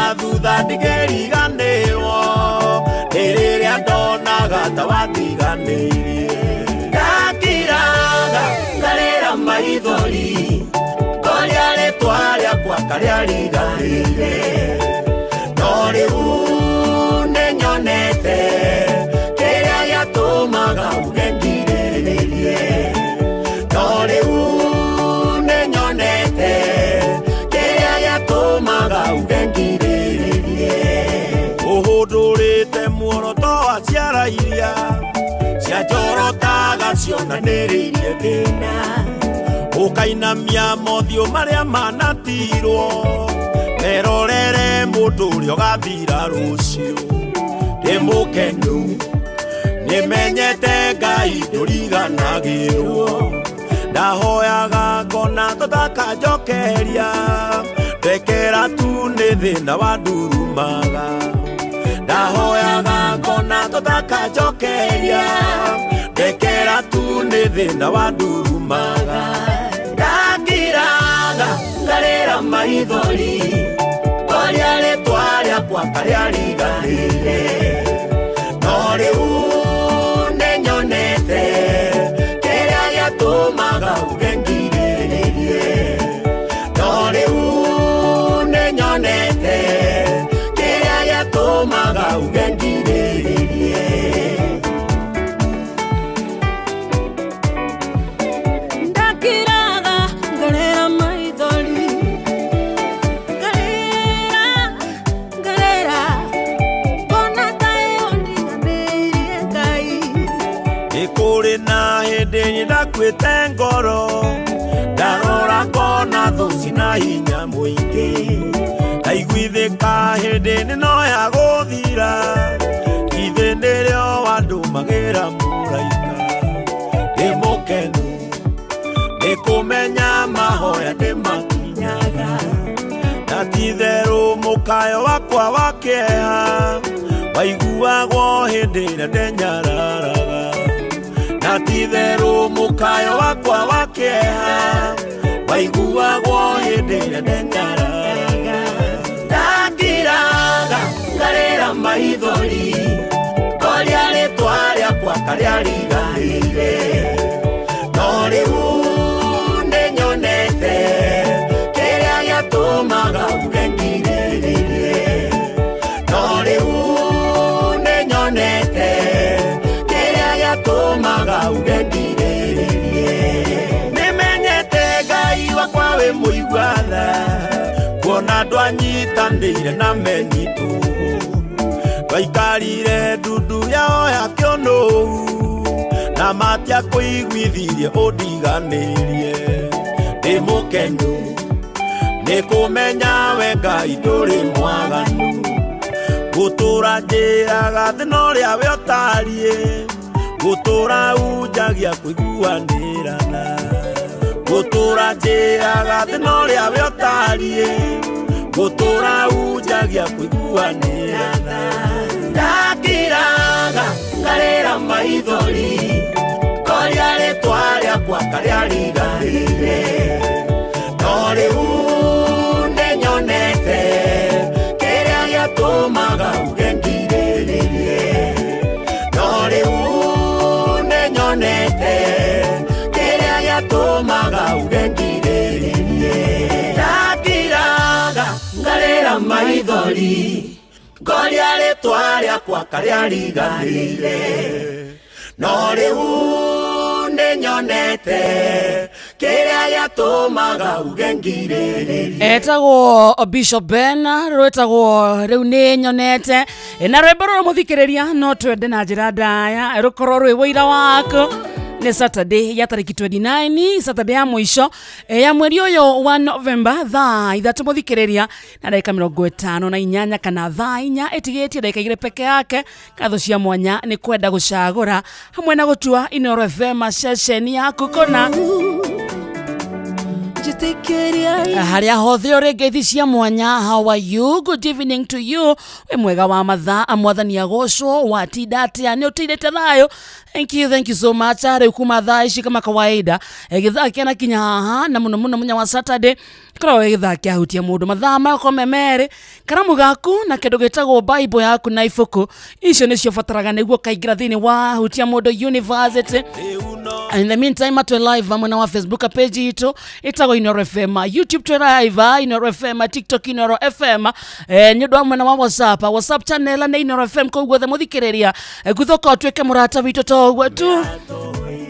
Na thutha ndigĩriganĩrwo nĩ rĩrĩa ndonaga ta watiganĩirie. Ndakiraga ngarĩra maithori ngoria rĩtwa rĩakwa karĩa riganĩire. No rĩu nĩnyonete kĩrĩa gĩatũmaga uge ngirĩrĩrie. No rĩu nĩnyonete kĩrĩa gĩatũmaga uge ngirĩrĩrie. Ũhũndũrĩte muoroto wa ciara iria cianjorotaga cionanĩrĩirie thĩna. Ũkainamia mothiũ marĩa manatirwo merorere mũndũ ũrĩa ũgathira rũciũ. Ndĩ mũkenu nĩmenyete Ngai ndũriganagĩrwo. Ndahoyaga ngona tũtakanjokeria ndekera tu nĩ thĩna wandurumaga. Ndahoyaga ngona tũtakanjokeria ndekera tu nĩ thĩna wandurumaga. Ndakiraga ngarĩra maithori ngoria rĩtwa rĩakwa karĩa riganĩire. No rĩu nĩnyonete kĩrĩa gĩatũmaga uge ngirĩrĩrie. No rĩu nĩnyonete kĩrĩa gĩatũmaga uge ngirĩrĩrie. Ndakiraga ngarĩra maithori ngarĩra ngarĩra ngona ta ĩyo ndiganĩirie Ngai. Nĩ kũrĩ na hĩndĩ ndakuĩte ngoro ndarora ngona thũ cina hinya mũingĩ. Ndaiguithĩka hĩndĩ ĩno ya gũthira ithe nĩrĩo wandũmagĩra mũraika. Ndĩ mũkenu nĩ kũmenya mahoya nĩmakinyaga na ti-itherũ mũkayo wakwa wa kĩeha waiguagwo hĩndĩ ĩrĩa ndenyararaga. Na ti-itherũ mũkayo wakwa wa kĩeha waiguagwo hĩndĩ ĩrĩa ndenyararaga. Ndakiraga ngarĩra maithori ngoria rĩtwa rĩakwa karĩa riganĩire. No rĩu nĩnyonete kĩrĩa gĩatũmaga uge ngirĩrĩrie. No rĩu nĩnyonete kĩrĩa gĩatũmaga uge ngirĩrĩrie. Nĩmenyete Ngai wakwa wĩ mũigua tha kuona ndwanyitanĩire na menyitũ. Twaikarire ndundu yao ya kĩũnũhu na matiakũiguithirie ũndiganĩrie. Ndĩ mũkenu nĩ kũmenya we Ngai ndũrĩ mwaganu. Ngũtũra njĩraga thĩna ũrĩa we ũtariĩ ngũtũra unjagia kũiguanĩra na. Ngũtũra njĩraga thĩna ũrĩa we ũtariĩ ngũtũra unjagia kũiguanĩra na. Ndakiraga ngarĩra maithori ngoria rĩtwa rĩakwa karĩa riganĩire. No rĩu nĩnyonete kĩrĩa gĩatũmaga uge ngirĩrĩrie. No rĩu nĩnyonete kĩrĩa gĩatũmaga uge ngirĩrĩrie. Ndakiraga ngarĩra maithori ngoria rĩtwa rĩakwa karĩa riganĩire. No rĩu nĩnyonete kĩrĩa gĩatũmaga uge ngirĩrĩrie. Etagwo Bishop Ben rwetagwo rĩu nĩnyonete na rwĩmbo rũrũ mũthikĩrĩria no twende na njĩra ndaya rũkorwo rwĩ wũira waku. Nĩ Saturday ya tarĩki 29 Saturday ya mũico ya mweri ũyũ wa November thaa 3 mũthikĩrĩria na ndagĩka 58 kana thaa 4 ĩtigĩtie ndagĩka 2 peke yake. Ngatho cia mwanya nĩ kwenda gũcagũra hamwe na gũtua Inooro FM ceceni yaku kũna. Haria hothe uri ngeithi cia mwanya. How are you? Good evening to you. Wi mwega wa mathaa, mwathani agocwo, watinda atia, ni utindite thayo. Thank you, thank you so much. Riu kuma thaa ici kama kawaida githaa kiana kinya haha na muno muno munya wa Saturday korwo githaa kiahutia mundu mathaa mako me meri karamu gaku na kindu gitagwo Bible yaku na ibuku icio nicio bataraga niguo kaingira thiini wa Hutia Mundu University. And in the meantime, atwe live mwena wa Facebook page itu itagwo Inooro FM, YouTube twe live Inooro FM, TikTok Inooro FM, ni undu wa mwena wa WhatsApp channel na Inooro FM koguo the muthikiriria guthoka utwike murata witu to uguo tu.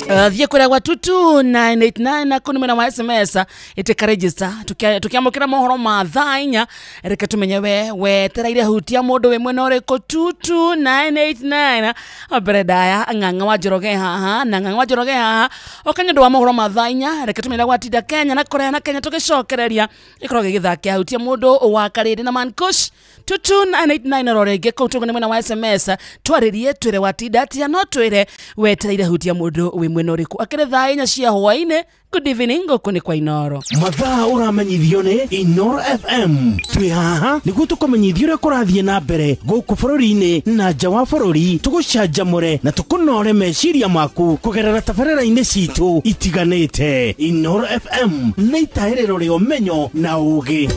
Thiĩ kũrĩa gwa 22989 na kũu nĩ mwena wa SMS ĩtĩka register tukiamũkĩra mohoro ma thaa inya. Reke tumenye we wetereire Hutia Mundu wĩ mwena ũrĩkũ. 22989 mbere ndaya Ng'ang'a wa Njoroge haha na Ng'ang'a wa Njoroge haha okanya ũndũ wa mohoro ma thaa inya. Reke tumenye gwatinda Kenya na kũrĩa na Kenya tũgĩcokereria ĩkorwo gĩgĩthakia Hutia Mundu wa Karĩndĩ na Mankush 22989 ro rĩngĩ kũu tũgũ nĩ mwena wa SMS twarĩrie twĩre watinda atĩa no twĩre wetereire Hutia Mundu wĩ mwena ũrĩkũ. Akĩrĩ thaa inya cia hwaĩ-inĩ. Good evening, gũkũ nĩ kwa Inooro. Mathaa ũramenyithio nĩ Inooro FM. Twĩ haha nĩguo tũkũmenyithia ũrĩa kũrathiĩ na mbere gũkũ bũrũri-inĩ na nja wa bũrũri, tũgũcanjamũre na tũkũnore meciria maku kũgerera tabarĩra-inĩ citũ itiganĩte. Inooro FM nĩ itaĩrĩro rĩa ũmenyo na ũũgĩ.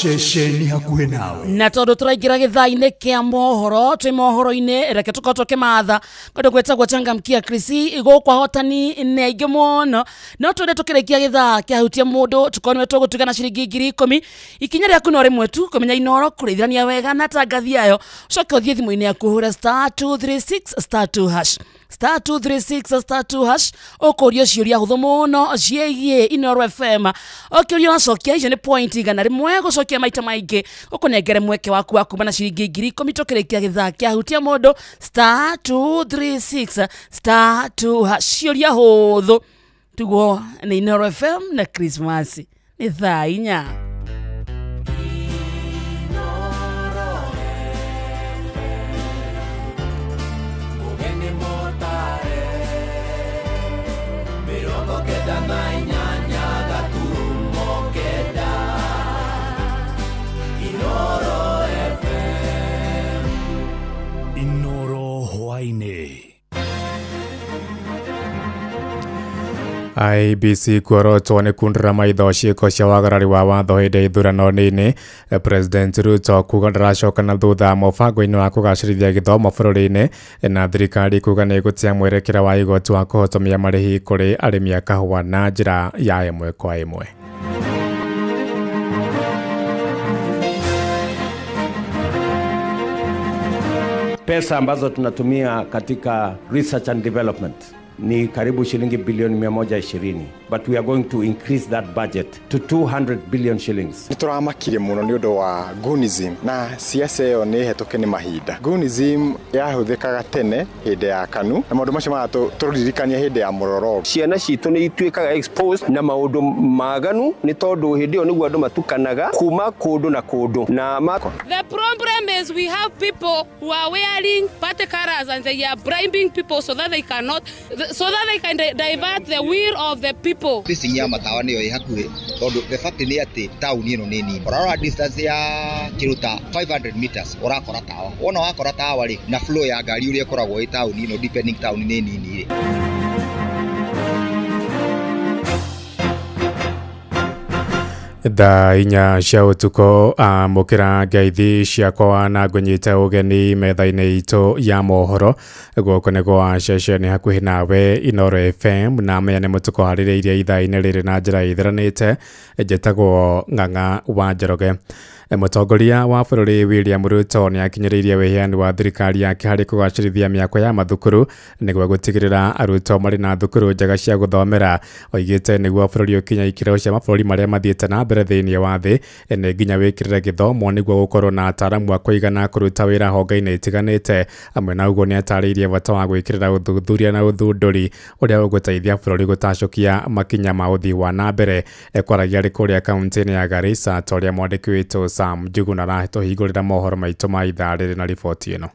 Ceceni hakuhĩ nawe. Na tondu tũraingĩra gĩthaa-inĩ kĩa mohoro, twĩ mohoro-inĩ, reke tũkorwo tũkĩmatha kũndũ gwĩtagwo Changamkia Krisi gũkũ ahotani nĩ aingĩ mũno. No twende tũkĩrĩkia gĩthaa kĩa Hutia Mundu tũkorwo nĩwe tũgũtuga na ciringi 10,000. Ikinya rĩaku no rĩmwe tu kũmenya Inooro kũrĩithania wega na tangathi yayo. Ũcoke ũthiĩ thimũ-inĩ yaku ũhũre *236 *2# *236 *2# ũkũrio ciũria hũthũ mũno ciĩgiĩ Inooro FM. Ũkĩũrio wacokia icio nĩ point 100 gũcokia maita maingĩ ũkũnengere mweke waku wa kuma na ciringi 10,000 tũkĩrĩkia gĩthaa kĩa Hutia Mundu *236 *2# ciũria hũthũ tuguo nĩ Inooro FM na Christmas nĩ thaa inya. IEBC kuorotwo nĩ kundĩra maitho ciĩko cia wagarari wa watho hĩndĩ ya ithurano nini. President Ruto kuga ndaracoka na thutha mũbango-inĩ wa kũgacĩrithia gĩthomo bũrũri-inĩ, na thirikari kuga nĩ ĩgũtia mwerekera wa igoti wa kũhotomia marĩhi kũrĩ arĩmi a kahũa na njĩra ya ĩmwe kwa ĩmwe. Pesa ambazo tunatumia katika research and development ni karibu shilingi bilioni 120, but we are going to increase that budget to 200 billion shillings. Nituramakire muno ni undu wa Gunism na siasa iyo ni hetoke ni mahinda. Gunism yahuthikaga tene hindi ya KANU na maundu macio maraturirikania hindi ya Mũrororo. Ciana citu ni ituikaga exposed na maundu maganu ni tondu hindi iyo niguo andu matukanaga kuma kundu na kundu na The problem is we have people who are wearing party colors and they are bribing people so that they cannot, so that they can divert the will of the people. Fishing ya matawa niyo ihakuhi tondu the fact ni ati town ino ni nini. Urarora distance ya kiruta 500 meters urakora tawa. Wona wakora tawa ri na flow ya ngari uria ikoragwo i town ino depending town ni nini ri. Thaa inya cia ũtukũ amũkĩra ngeithi ciakwa na ngũnyite ũgeni metha-inĩ itũ ya mohoro. Gũkũ nĩ gwa ceceni hakuhĩ nawe Inooro FM na menya nĩ mũtũkũharĩrĩirie ithaa-inĩ rĩrĩ na njĩra ĩtheranĩte. Njĩtagwo Ng'ang'a wa Njoroge. Mũtongoria wa bũrũri William Ruto nĩ akinyĩrĩirie wĩheani wa thirikari yake harĩ kũgacĩrithia mĩako ya mathukuru nĩguo gũtigĩrĩra arutwo marĩ na thukuru njega cia gũthomera. Oigĩte nĩguo bũrũri ũkinya ikĩro cia mabũrũri marĩa mathiĩte na mbere thĩinĩ wa thĩ nĩ nginya wĩkĩrĩre gĩthomo nĩguo gũkorwo na ataaramu a kũigana kũruta wĩra honge-inĩ itiganĩte. Hamwe na ũguo nĩ atarĩirie bata wa gwĩkĩrĩra ũthuthuria na ũthundũri ũrĩa ũgũteithia bũrũri gũtacũkia makinya ma ũthii wa na mbere. Ekwaragia arĩ kũrĩa kaunti-inĩ ya Garissa ta ũrĩa mwandĩki witũ Sam Njuguna aratũhingũrĩra mohoro maitũ ma ithaa rĩrĩ na riboti ĩno.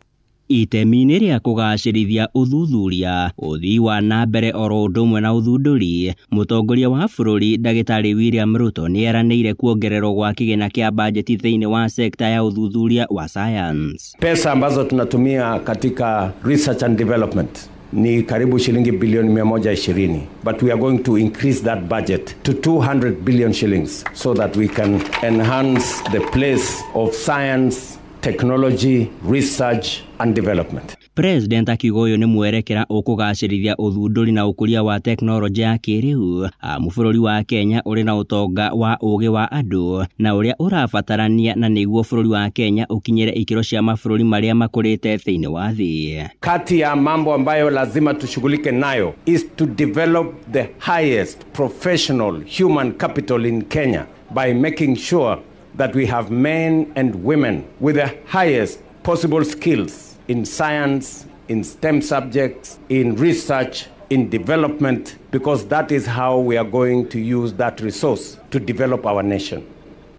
Itemi-inĩ rĩa kũgacĩrithia ũthuthuria, ũthii wa na mbere oro ũndũ ũmwe na ũthundũri, mũtongoria wa bũrũri Ndagĩtarĩ William Ruto nĩ eranĩire kuongererwo gwa kĩgĩna kĩa bajeti thĩinĩ wa sekta ya ũthuthuria wa science. Pesa ambazo tunatumia katika research and development ni karibu shilingi bilioni 120, but we are going to increase that budget to 200 billion shillings so that we can enhance the place of science, technology, research and development. President akiuga ũyũ nĩ mwerekera ũkũgacĩrithia ũthundũri na ũkũria wa tekinoronjĩ ya kĩrĩu amu bũrũri wa Kenya ũrĩ na ũtonga wa ũgĩ wa andũ na ũrĩa ũrabatarania na nĩguo bũrũri wa Kenya ũkinyĩre ikĩro cia mabũrũri marĩa makũrĩte thĩinĩ wa thĩ. Kati ya mambo ambayo lazima tushughulike nayo is to develop the highest professional human capital in Kenya by making sure that we have men and women with the highest possible skills in science, in STEM subjects, in research, in development, because that is how we are going to use that resource to develop our nation.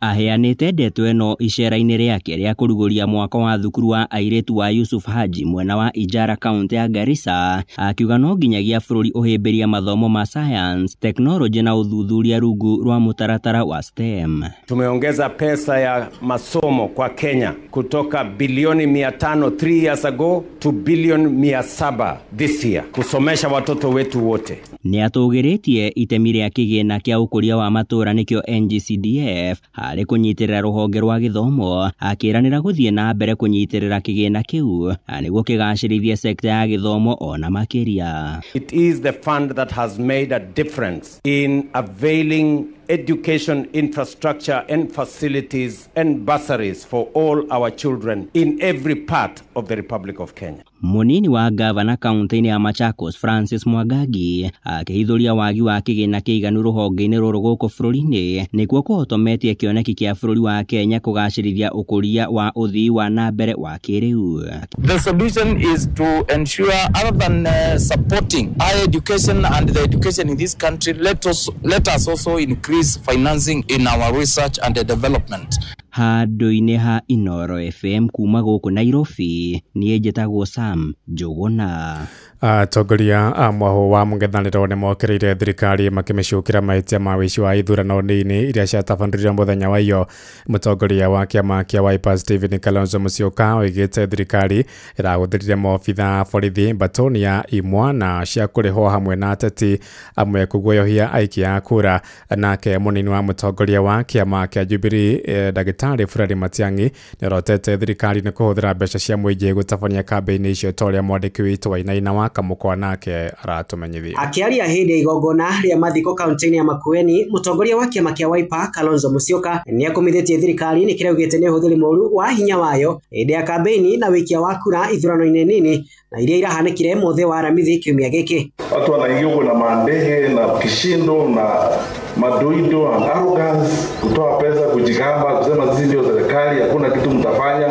Aheanĩte ndeto ĩno icera-inĩ rĩake rĩa kũrugũria mwako wa thukuru wa airĩtu wa Yusuf Haji mwena wa Ijara kaunti ya Garissa, akiuga no nginyagia bũrũri ũhĩmbĩria mathomo ma science, technology na ũthuthuria rungu rwa mũtaratara wa STEM. Tumeongeza pesa ya masomo kwa Kenya kutoka bilioni 500 3 years ago to bilioni 700 this year, kusomesha watoto wetu wote. Nĩ atũgĩrĩtie itemi rĩa kĩgĩna kĩa ũkũria wa matũra nĩkĩo NGCDF harĩ kũnyitĩrĩra rũhonge rwa gĩthomo, akĩranĩra gũthiĩ na mbere kũnyitĩrĩra kĩgĩna kĩu nĩguo kĩgacĩrithie sekta ya gĩthomo ona makĩria. It is the fund that has made a difference in availing education infrastructure and facilities and bursaries for all our children in every part of the Republic of Kenya. Munini wa gavana kaunti-inĩ ya Machakos Francis Mwagagi akĩhithũria wagi wa kĩgĩna kĩiganu rũhonge-inĩ rũrũ gũkũ bũrũri-inĩ nĩkuo kũhotometie kĩoneki kĩa bũrũri wa Kenya kũgacĩrithia ũkũria wa ũthii wa na mbere wa kĩrĩu. The solution is to ensure, other than supporting higher education and the education in this country, let us also increase financing in our research and development. Handũ-inĩ ha Inoro FM kuma gũkũ Nairobi, niĩ njĩtagwo Sam Njũgũna. Atongoria a mwahũ wa mũng'ethanĩro nĩ mokĩrĩire thirikari makĩmĩcukĩra mahĩtia ma wĩici wa ithurano nini iria ciatabanĩrio mũthenya wa iyo. Mũtongoria wa kĩama kĩa Wiper Stephen Kalonzo Musyoka oigĩte thirikari ĩrahũthĩrire maobitha a borithi mbatoni ya imwana cia kũrĩhwo hamwe na ateti amwe kũguoyohia aikia a kura. Nake mũnini wa mũtongoria wa kĩama kĩa Jubilee Ndagĩtarĩ Fred Matiang'i nĩorotete thirikari nĩ kũhũthĩra mbeca cia mũingĩ gũtabania kambĩini icio ta ũrĩa mwandĩki witũ Wainaina wa Kamũkwa nake aratumenyithia. Akiaria hĩndĩ ya igongona rĩa mathiko kaunti-inĩ ya Makueni, mũtongoria wa kĩama kĩa Wiper Kalonzo Musyoka nĩakomithĩtie thirikari nĩ kĩrĩa augĩte nĩ ũhũthĩri mũũru wa hinya wayo hĩndĩ ya kambĩini na wĩikia wa kura ithurano-inĩ nini na iria irahanĩkire mũthĩ wa Aramithi kiumia gĩkĩ. Watu wanaingia huko na mandege na kishindo na madoido and arrogance, kutoa pesa, kujigamba, kusema sisi ndio serikali, hakuna kitu mtafanya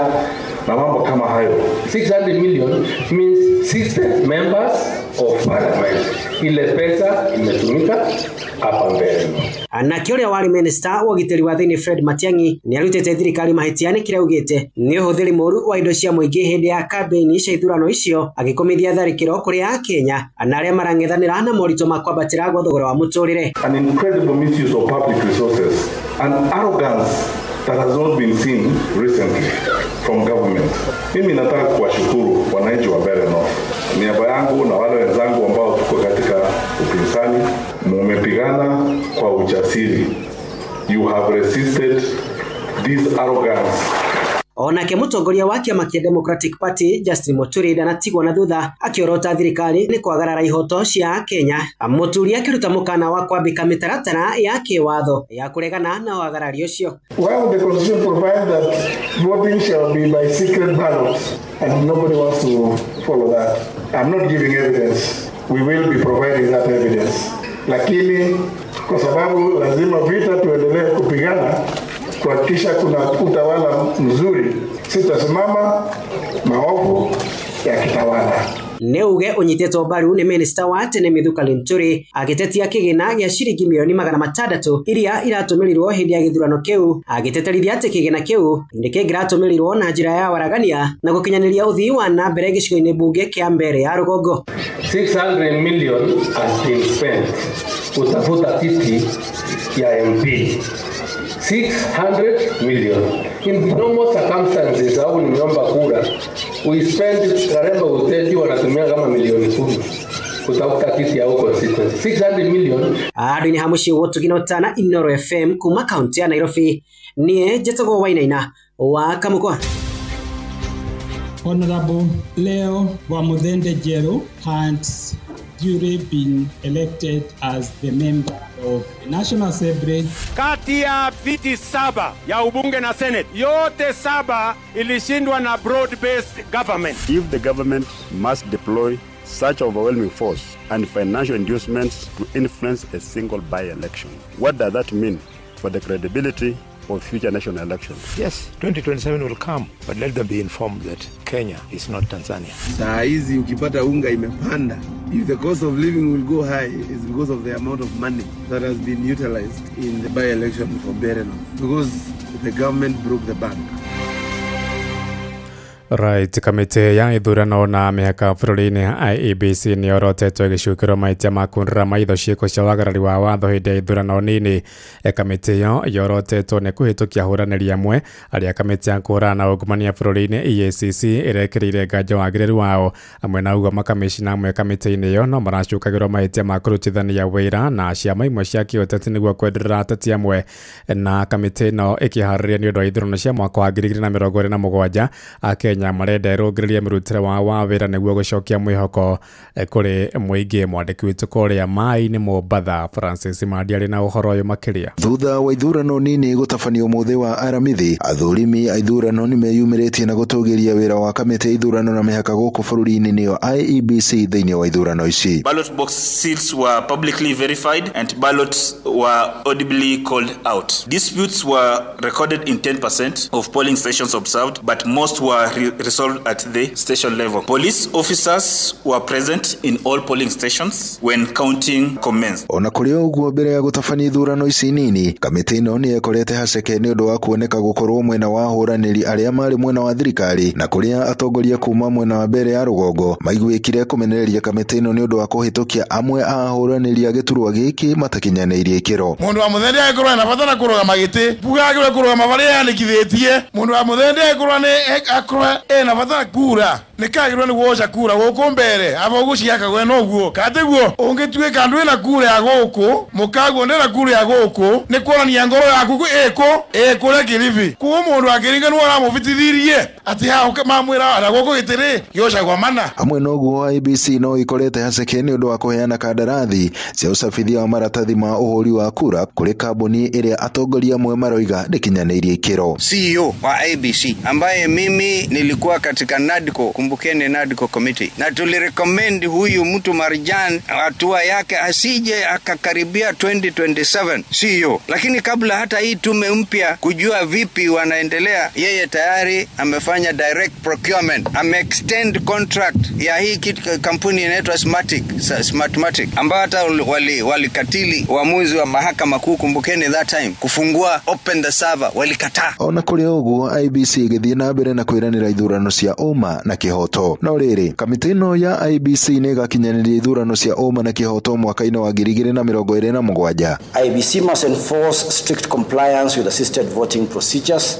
na mambo kama hayo. 600 million means 60 members of parliament. Ile pesa imetumika hapa mbele. Nake ũrĩa warĩ minister wa ũgitĩri wa thĩinĩ Fred Matiang'i nĩarutĩte thirikari mahĩtia nĩ kĩrĩa augĩte nĩ ũhũthĩri mũũru wa indo cia mũingĩ hĩndĩ ya kambĩini cia ithurano icio, agĩkomithia tharĩkĩro kũrĩ Akenya na arĩa marang'ethanĩra na moritũ ma kwambatĩra gwa thogora wa mũtũrĩre. An incredible misuse of public resources and arrogance that has not been seen recently from government. Mimi nataka kuwashukuru wananchi wa Mbeere North. Niaba yangu na wale wenzangu ambao tuko katika upinzani, mumepigana kwa ujasiri. You have resisted this arrogance. Onake mũtongoria wa kĩama kĩa Democratic Party Justin Muturi ndanatigwo na thutha akĩorota thirikari nĩ kwagarara ihoto cia Kenya. Muturi akĩruta mũkana wa kwambĩka mĩtaratara ya kĩwatho ya kũregana na wagarari ũcio. Well, the constitution provides that voting shall be by secret ballot and nobody wants to follow that. I'm not giving evidence. We will be providing that evidence. Lakini kwa sababu lazima vita tuendelee kupigana kuhakikisha kuna utawala mzuri, sitasimama maovu ya kitawala. Nĩ uge ũnyitĩtwo mbaru nĩ minista wa tene Mithika Linturi agĩtetia kĩgĩna gĩa ciringi mirioni 600 iria iratũmĩrirwo hĩndĩ ya gĩthurano kĩu, agĩteterithia atĩ kĩgĩna kĩu nĩ kĩngĩratũmĩrirwo na njĩra ya waragania na gũkinyanĩria ũthii wa na mbere gĩcigo-inĩ mbunge kĩa Mbere ya Rũgongo. 600 million has been spent kutafuta kiti ya MP. 600 million. In normal circumstances, au nimeomba kura, we spend Karemba Uteti wanatumia kama milioni 10 kutafuta kiti ya constituency. 600 million. Andũ-inĩ ha mũciĩ Ũtugina Ũtana, Inooro FM kuma kaunti ya Nairobi. Niĩ njĩtagwo Wainaina wa Kamũkwa. Honorable Leo Wamuthende Njeru has duly been elected as the member of the National Assembly. Kati ya viti 7 ya ubunge na Senate, yote 7 ilishindwa na broad-based government. If the government must deploy such overwhelming force and financial inducements to influence a single by-election, what does that mean for the credibility of future national elections? Yes, 2027 will come, but let them be informed that Kenya is not Tanzania. Saa hizi ukipata unga imepanda. If the cost of living will go high, it's because of the amount of money that has been utilized in the by-election for Mbeere North, because the government broke the bank. Right, kamĩtĩ ya ithurano na mĩhaka bũrũri-inĩ IEBC nĩ yorotetwo ĩgĩcukĩrwo mahĩtia ma kũnũra maitho ciĩko cia wagarari wa watho hĩndĩ ya ithurano nini. Kamĩtĩ ĩyo yorotetwo nĩ kũhĩtũkia ahũranĩri amwe arĩa kamĩtĩ ya kũhũrana na ungumania bũrũri-inĩ EACC ĩrekĩrĩire nganja wagĩrĩru wao. Amwe na ũguo makamĩcina amwe kamĩtĩ-inĩ ĩyo no maracukagĩrwo mahĩtia ma kũrutithania wĩra na ciama imwe cia kĩũteti nĩguo kwenderera ateti amwe. Na kamĩtĩ ĩno ĩkĩharĩria nĩ ũndũ wa ithurano cia mwaka wa 2027 Akenya marenda ĩrũngĩrĩrie mĩrutĩre wao wa wĩra nĩguo gũcokia mwĩhoko kũrĩ mũingĩ. Mwandĩki witũ kũrĩa Maĩ-inĩ Mombatha Francis Mandi arĩ na ũhoro ũyũ makĩria. Thutha wa ithurano nini gũtabanio ũmũthĩ wa Aramithi, athũrimi a ithurano nĩmeyumĩrĩtie na gũtũgĩria wĩra wa kamĩtĩ ya ithurano na mĩhaka gũkũ bũrũri-inĩ nĩyo IEBC thĩinĩ wa ithurano ici. Ballot box seals were publicly verified and ballots were audibly called out. Disputes were recorded in 10% of polling stations observed, but most were resolved at the station level. Police officers were present in all polling stations when counting commenced. Ona kũrĩ ũguo, mbere ya gũtabania ithurano ici nini, kamĩtĩ ĩno nĩ yekorete haceke nĩ ũndũ wa kuoneka gũkorwo mwena wa ahũranĩri arĩa marĩ mwena wa thirikari na kũrĩa atongoria kuma mwena wa Mbere ya Rũgongo maiguĩkire kũmenereria kamĩtĩ ĩno nĩ ũndũ wa kũhĩtũkia amwe a ahũranĩri a gĩturwa gĩkĩ matakinyanĩirie ikĩro. Mũndũ wa Muthende agĩkorwo ena bata na kũrũgama gĩtĩ, buga agĩrĩirwo kũrũgama barĩa yandĩkithĩtie. Mũndũ wa Muthende agĩkorwo nĩ akorwo ena bata kura nikagirwo ni woca kura guku mbere aba guciaka gwe noguo katiguo ungituika ndu ina kura ya guku mukaguo ndina kura ya guku ni kuonania ngoro yaku iku ikuria Kilifi kuo mundu akiringa ni aramubitithirie ati ha mamwira na guku gitiri giocagwa mana. Hamwe noguo IEBC no ikorete haceke ni undu wa kuheana kandarathi cia ucabithia wa maratathi ma uhuri wa kura kuri kambuni iria atongoria amwe maroiga ndikinyanĩirie ikĩro. CEO wa IEBC ambaye mimi nilikuwa katika NADCO, kumbukeni NADCO committee, na tulirecommend huyu mtu Marjan hatua yake asije akakaribia 2027 CEO, lakini kabla hata hii tume mpya kujua vipi wanaendelea, yeye tayari amefanya direct procurement, ame extend contract ya hii kampuni inaitwa Smartmatic ambayo hata walikatili uamuzi wa mahakama kuu, kumbukeni that time kufungua open the server walikataa. Ona kũrĩ ũguo IEBC ĩgĩthiĩ na mbere na kwĩranĩra ithurano cia ũma na kĩhoto. No rĩrĩ, kamĩtĩ ĩno ya IEBC nĩ ĩgakinyanĩria ithurano cia ũma na kĩhoto mwaka-inĩ wa 2027. IEBC must enforce strict compliance with assisted voting procedures,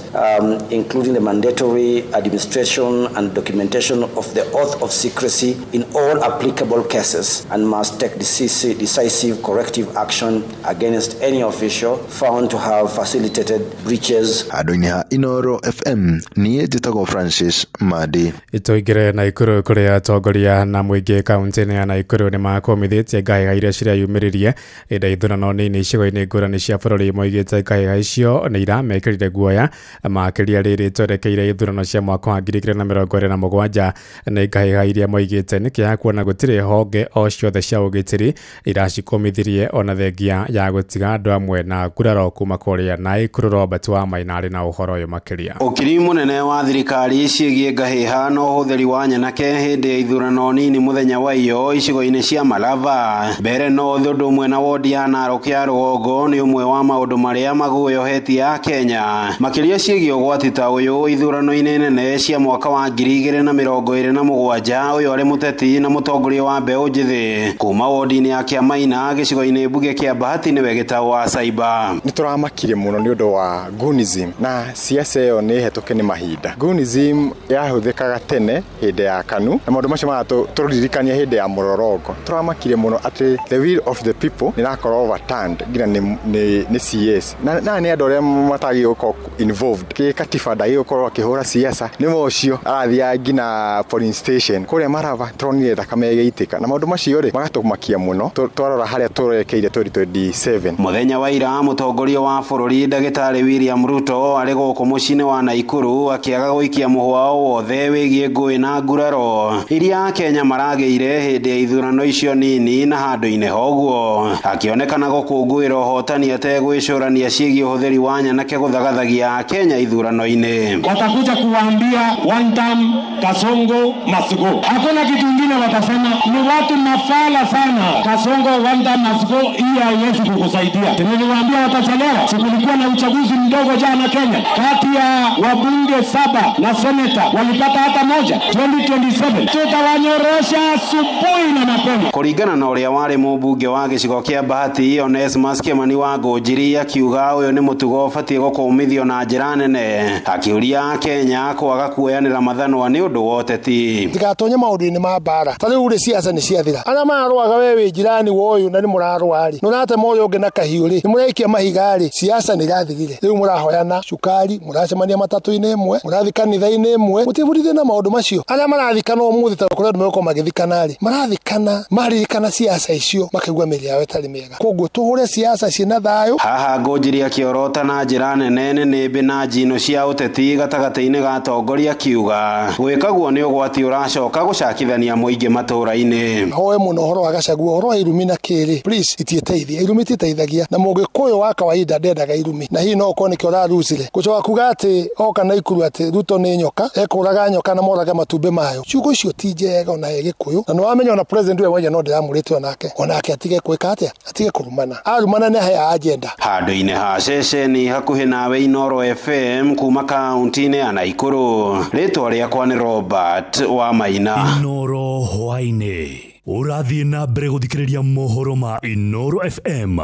including the mandatory administration and documentation of the oath of secrecy in all applicable cases, and must take decisive corrective action against any official found to have facilitated breaches. Andũ-inĩ ha Inooro FM, niĩ njĩtagwo Francis Madi. Tũingĩre Naikuru kũrĩa atongoria na mũingĩ kaunti-inĩ ya Naikuru nĩ makũmithĩtie ngahĩha iria cireyumĩririe hĩndĩ ya ithurano nini icigo-inĩ ngũrani cia bũrũri. Moigĩte ngahĩha icio nĩ iramekĩrire guoya makĩria rĩrĩ twerekeire ithurano cia mwaka wa 2027. Nĩ ngahĩha iria moigĩte nĩ kĩeha kuona gũtirĩ honge o ciothe cia ũgitĩri iracikũmithirie ona thengia ya gũtiga andũ amwe na nguraro kuma kũrĩa Naikuru. Robert wa Maina arĩ na ũhoro ũyũ makĩria. Ũkiri mũnene wa thirikari ciĩgiĩ ngahĩha na ũhũthĩri wa nyanake hĩndĩ ya ithurano nini mũthenya wa iyo icigo-inĩ cia Malava. Mbeere North ũndũ ũmwe na wodi ya Narok ya rũgongo nĩ ũmwe wa maũndũ marĩa maguoyohetie a Kenya makĩria ciĩgiĩ ũgwati ta ũyũ ithurano-inĩ nene cia mwaka wa 2027. Ũyũ arĩ mũteti na mũtongoria wa mbeũ njĩthĩ kuma wodi-inĩ ya Kĩamaina gĩcigo-inĩ mbunge kĩa Bahati nĩwe Gĩtaũ wa Saiba. Nĩ tũramakire mũno nĩ ũndũ wa Goonism na siasa ĩyo nĩ hetũke nĩ mahinda. Goonism yahũthĩkaga tene hĩndĩ ya KANU na maũndũ macio maratũririkania hĩndĩ ya mũrorongo. Tũramakire mũno atĩ the will of the people nĩ ĩrakorwo overturned nginya nĩ CS na nĩ andũ arĩa matagĩrĩirwo gũkorwo involved kĩ katiba ndagĩrĩirwo gũkorwo akĩhũra siasa nĩ ũcio arathiaga nginya polling station kũrĩa Marava tũronire thakame ĩgĩitĩka na maũndũ macio rĩ magatũmakia mũno twarora harĩa tũrekeire 2027. Mũthenya wa ira mũtongoria wa bũrũri ndagĩtarĩ William Ruto arĩ gũkũ mũciĩ-inĩ wa Naikuru akĩaga gũikia mũhwa o wothe wĩgiĩ ngũĩ na nguraro iria Kenya maragĩire hĩndĩ ya ithurano icio nini na handũ-inĩ hoguo akĩonekana gũkũngũĩra ũhotani ategwĩcũrania ciĩgiĩ ũhũthĩri wa nyanake gũthagathagia Kenya ithurano-inĩ. Watakuja kuwaambia one time Kasongo must go. Hakuna kitu kingine watasema, ni watu mafala sana. Kasongo one time must go, hii haiwezi kukusaidia. Niliwaambia watachelewa. Kulikuwa na uchaguzi mdogo jana Kenya, kati ya wabunge 7 na seneta walipata hata moja. 2027 tutawanyorosha asubuhi na mapema. Kũringana na ũrĩa warĩ mũmbunge wa gĩcigo kĩa Bahati Onesmus Kimani wa Ngũnjiri akiuga ũyũ nĩ mũtugo ũbatiĩ gũkũmithio na njĩra nene, akiũria Kenya kwaga kuoyanĩra mathanwa nĩ ũndũ wa ũteti. Tigatonye maũndũ-inĩ ma mbara ta rĩu rĩ siasa nĩ ciathira. Arĩa mararũaga we wĩ jirani wa ũyũ na nĩ mũrarũa rĩ, nĩũratema ũyũ ũngĩ na kahiũ rĩ, nĩmũraikia mahiga rĩ, siasa nĩ irathirire. Rĩu mũrahoyana cukari, mũracemania matatũ-inĩ ĩmwe, mũrathiĩ kanitha-inĩ ĩmwe, mũtibundithie na maũndũ macio. Arĩa marathikana ũmũthĩ ta kũrĩa andũ megũkorwo magĩthikana rĩ, marathikana maririkana siasa icio makaigua mĩĩrĩ yao ĩtarĩ mĩega. Koguo tũhũre siasa ciĩna thayũ. Haha Ngũnjiri akĩorota na njĩra nene nĩnĩmbĩ na njino cia ũteti gatagatĩ-inĩ ga atongoria akiuga gwĩkaguo nĩ ũgwati ũracoka gũcakithania mũingĩ matũũra-inĩ. Hoe mũno ũhoro wa Gachagua, ũhoro wa irumi na kĩrĩ, please itiĩteithia. Irumi ititeithagia na mũgĩkũyũ wa kawaida ndendaga irumi, na hihi no ũkorwo nĩkĩo ũrarucire gũcoka kuga atĩ oka Naikuru atĩ Ruto nĩ nyoka ekũraga nyoka na moraga matumbĩ mayo. Ciugo icio ti njega ona he Gĩkũyũ, na nĩwamenya ona president we mwenyewe no ndĩramũrĩte onake atige gwĩka atĩa, atige kũrumana. Arumana nĩ aheaga agenda. Handũ-inĩ ha ceceni hakuhĩ nawe Inooro FM kuma kaunti-inĩ ya Naikuru, rĩtwa rĩakwa nĩ Robert wa Maina. Inooro hwaĩ-inĩ ũrathiĩ na mbere gũthikĩrĩria mohoro ma Inooro FM.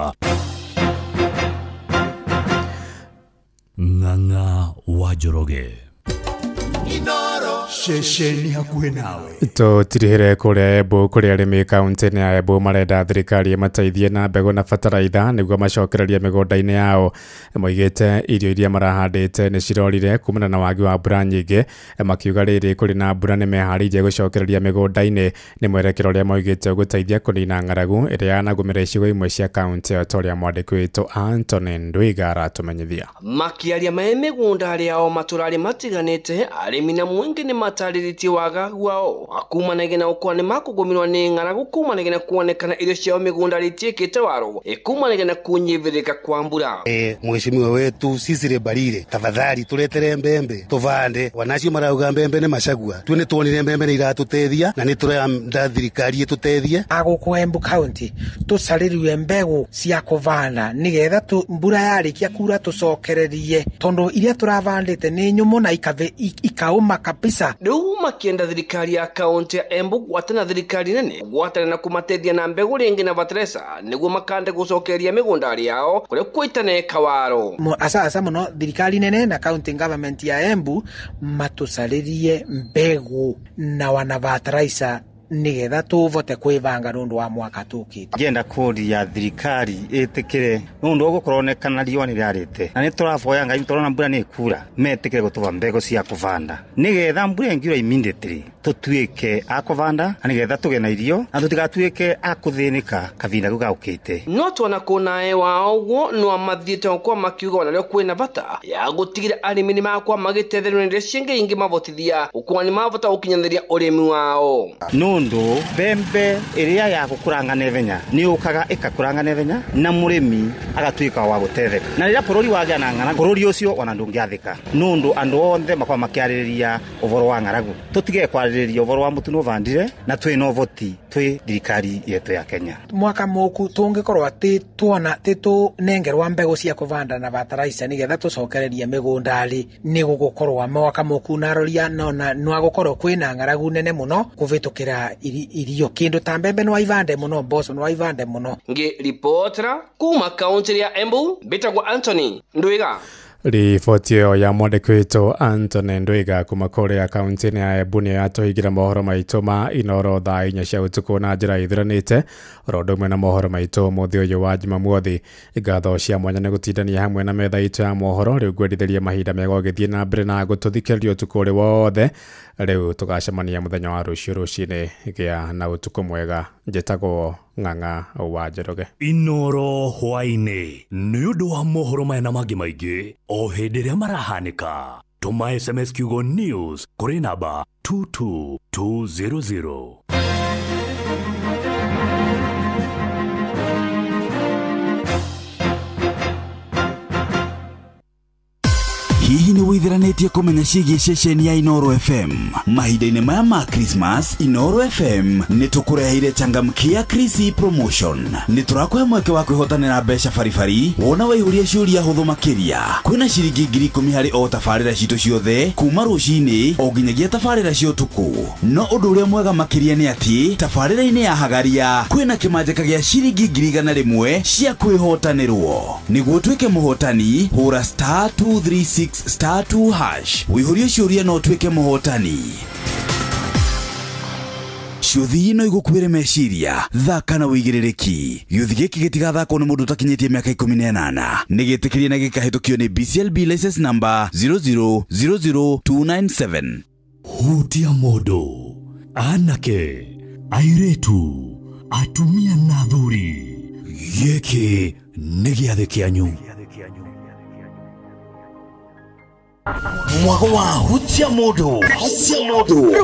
Ng'ang'a wa Njoroge. Ceceni hakuhĩ nawe. Tũtirihĩre kũrĩa Embu kũrĩa arĩmi kaunti-inĩ ya Embu marenda thirikari ĩmateithie na mbegũ na bataraitha nĩguo macokererie mĩgũnda-inĩ yao. Moigĩte irio iria marahandĩte nĩ cirorire kumana na wagi wa mbura nyingĩ, makiuga rĩrĩ kũrĩ na mbura nĩ meharĩirie gũcokereria mĩgũnda-inĩ. Nĩ mwerekera ũrĩa moigĩte ũgũteithia kũnina ng'aragu ĩrĩa yanagũmĩra icigo imwe cia kaunti ĩyo ta ũrĩa mwandĩki witũ Anthony Ndwiga aratũmenyithia. Makĩaria me mĩgũnda yao matũra matiganĩte, arĩmi na mũingĩ nĩ matarĩrĩtie wagagu wao akumanagia na ũkwa nĩ makũgũmĩrwo nĩ ng'aragu kumanagia na kuonekana irio ciao mĩgũnda rĩtiĩkĩte waro ĩkumanagia na kunyivĩrĩka kwa mbura. Mheshimiwa wetu sisi Rebarire, tafadhali tuletere mbembe tuvande. Wanacio marauga mbembe nĩ macagua, tu nĩ tuonire mbembe nĩ iratũteithia na nĩ tũrenda thirikari ĩtũteithie. Agũkũ Embu County tũcarĩriwe mbegũ cia kũvanda nĩgetha mbura yarĩkia kura tũcokererie, tondũ iria tũravandĩte nĩ nyũmũ na ikaũma kabisa. Rĩu makĩenda thirikari ya kaunti ya Embu gwatana thirikari nene gwatana na kũmateithia na mbegũ rĩngĩ na bateresa nĩguo makande gũcokeria mĩgũnda yao kũrĩa kũitane kawaro. Asa mũno thirikari nene na county government ya Embu matũcarĩrie mbegũ na wana bateresa nigetha tuvote kwibanga nundu wa mwaka tukite. Ngenda kuria thirikari itikire nundu gukoronekana riũa ni riarite na ni turaboya Ngai turona mbura ni ikura metikire gutuba mbegu cia kuvanda nigetha mbura ingiura immediately tutuike a kuvanda na nigetha tuge na irio na tutigatuike a kuthinika kavinda kau gaukite. No twana kunae wa uguo no mathiite kwa makiuga ona rĩo kwĩna bata ya gũtigĩra arĩmi nĩ makwa magĩtethererio nĩ ciĩngĩ ingĩ mavotithia ukwa nĩ mavota gũkinyanĩria ũrĩmi wao. No Nundu mbembe iria ya gukuranga naihenya ni yukaga ikakuranga naihenya na murimi agatuika wa gutetheka. Na riria bururi wagĩa na ng'aragu bururi ucio ona ndungiathika nundu andu onthe makwa makiaririria uvoro wa ng'aragu. Tutige kwaririria uvoro wa mutu nuvandire na twi no voti twi thirikari yetu ya Kenya. Mwaka moku tungikorwo ati tuona ti tunengerwa mbegu cia kuvanda na bataraitha nigetha tucokererie migunda-ri ni gugukorwo mwaka moku naroria nona no agukorwo kwina ng'aragu nene muno kuvitukira irio kindu ta mbembe no ivande muno mboco no ivande muno. Ngi ripotera kuma kaunti ya Embu bitagwa Anthony Ndwiga. Riboti ĩyo ya mwandĩki witũ Anthony Ndwiga kuma kũrĩa kaunti-inĩ ya Embu nĩyo yatũhingĩra mohoro maitũ ma Inoro thaa 4 cia ũtukũ na njĩra ĩthuranĩte oro ũndũ ũmwe na mohoro maitũ mũthĩ ũyũ wa Jumamothi. Ngatho cia mwanya nĩ gũtindania hamwe na metha itũ ya mohoro. Rĩu ngwendithĩria mahinda mega ũgĩthiĩ na mbere na gũtũthikĩrĩria ũtukũ ũrĩ wothe. Rĩu tũgacemania mũthenya wa rũciũ rũcinĩ. Gĩa na ũtukũ mwega. Njĩtagwo Ng'ang'a wa Njoroge. Inoro hwaĩ-inĩ nĩ ũndũ wa mohoro maya na mangĩ maingĩ o hĩndĩ ĩrĩa marahanĩka. Tũma SMS kiugo news kũrĩ namba 22200. Hihi nĩ wĩthiranĩtie kũmenya ciĩgiĩ ceceni ya Inoro FM? Mahinda-inĩ maya ma Christmas, Inoro FM nĩ tũkũreheire changamkia Chrissy promotion. Nĩ tũrakũhe mweke wa kwĩhotanĩra mbeca baribari wona waihũria ciũria hũthũ makĩria. Kwĩna ciringi 10,000 harĩ o tabarĩra citũ ciothe kuma rũcinĩ o nginyagia tabarĩra cia ũtukũ. No ũndũ ũrĩa mwega makĩria nĩ atĩ tabarĩra-inĩ ya Hagaria kwĩna kĩmanjĩka gĩa ciringi 100,000 cia kwĩhotanĩrwo. Nĩguo ũtuĩke mũhotani, hũra *236 *2# wĩihũrie ciũria no ũtuĩke mũhotani. Ciũthi no igũkuĩre meciria, thaka na wĩigĩrĩrĩki. Gĩũthi gĩkĩ gĩtigathakwo nĩ mũndũ ũtakinyĩtie mĩaka 18. Nĩ gĩtĩkĩrie na gĩkahĩtũkio nĩ BCLB license number 0000297. Hutia mũndũ, anake, airĩtu, atumia na athuri, gĩkĩ nĩ gĩathĩ kĩanyu. Mwago wa hutia mũndũ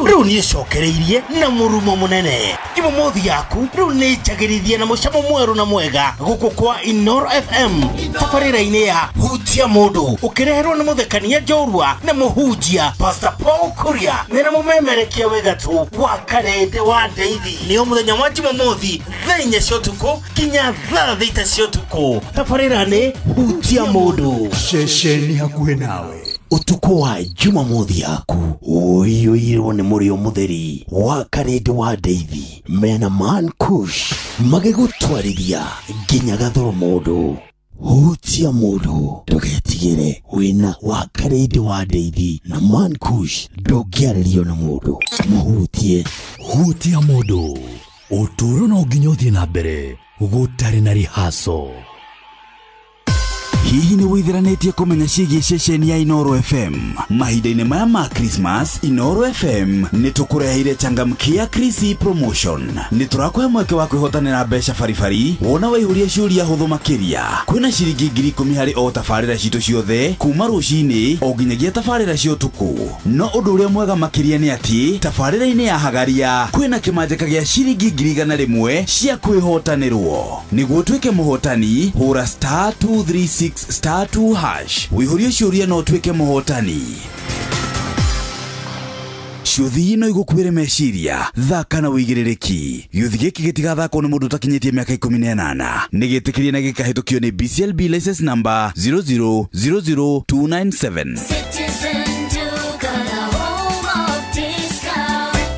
rĩu nĩcokereirie na mũrumo mũnene. Jumamothi yaku rĩu nĩ njagĩrithie na mũcamo mwerũ na mwega gũkũ kwa Inoro FM tabarĩra-inĩ ya hutia mũndũ ũkĩreherwo nĩ mũthekania njorua na mũhunjia Pastor Paul Kuria mena mũmemerekia wĩ gatũ wa Karende wa Ndeithi. Nĩo mũthenya wa Jumamothi thaa 4 cia ũtukũ nginya thaa 6 cia ũtukũ. Tabarĩra nĩ hutia mũndũ, ceceni hakuhĩ nawe. Utuku wa Jumamothi yaku ũiyũirwo nĩ mũrĩo mũtheri wa Karende wa Ndeithi mena Man Kush magĩgũtwarithia nginya gathoro mũndũ. Hutia mũndũ ndũgetigĩre, wĩna wa Karende wa Ndeithi na Man Kush ndũngĩarĩrio nĩ mũndũ. Mũhutie. Hutia mũndũ, ũtũũro no nginya ũthiĩ na mbere gũtarĩ na rihaco. Hihi nĩ wĩthiranĩtie kũmenya ciĩgiĩ ceceni ya Inoro FM? Mahinda-inĩ maya ma Christmas, Inoro FM nĩ tũkũreheire changamkia Chrissy promotion. Nĩ tũrakũhe mweke wa kwĩhotanĩra mbeca baribari wona waihũria ciũria hũthũ makĩria. Kwĩna ciringi 10,000 harĩ o tabarĩra citũ ciothe kuma rũcinĩ o nginyagia tabarĩra cia ũtukũ. No ũndũ ũrĩa mwega makĩria nĩ atĩ tabarĩra-inĩ ya Hagaria kwĩna kĩmanjĩka gĩa ciringi 100,000 cia kwĩhotanĩrwo. Nĩguo ũtuĩke mũhotani, hũra *236 *2# wĩihũrie ciũria no ũtuĩke mũhotani. Ciũthi no igũkuĩre meciria, thaka na wĩigĩrĩrĩki. Gĩũthi gĩkĩ gĩtigathakwo nĩ mũndũ ũtakinyĩtie mĩaka 18. Nĩ gĩtĩkĩrie na gĩkahĩtũkio nĩ BCLB license number 0000297.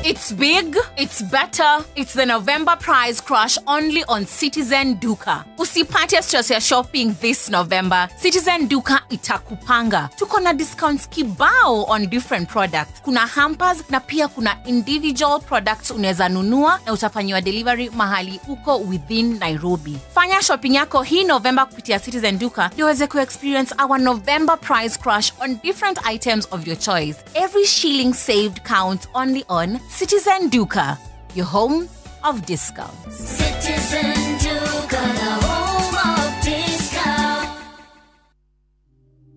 It's big, it's better, it's the November price crash only on Citizen Duka. Usipate stress ya shopping this November. Citizen Duka itakupanga. Tuko na discounts kibao on different products. Kuna hampers na pia kuna individual products unaweza nunua na utafanyiwa delivery mahali uko within Nairobi. Fanya shopping yako hii November kupitia Citizen Duka ndio uweze ku-experience our November price crash on different items of your choice. Every shilling saved counts only on Citizen Duka, your home of discounts. Citizen Duka, the home of discounts.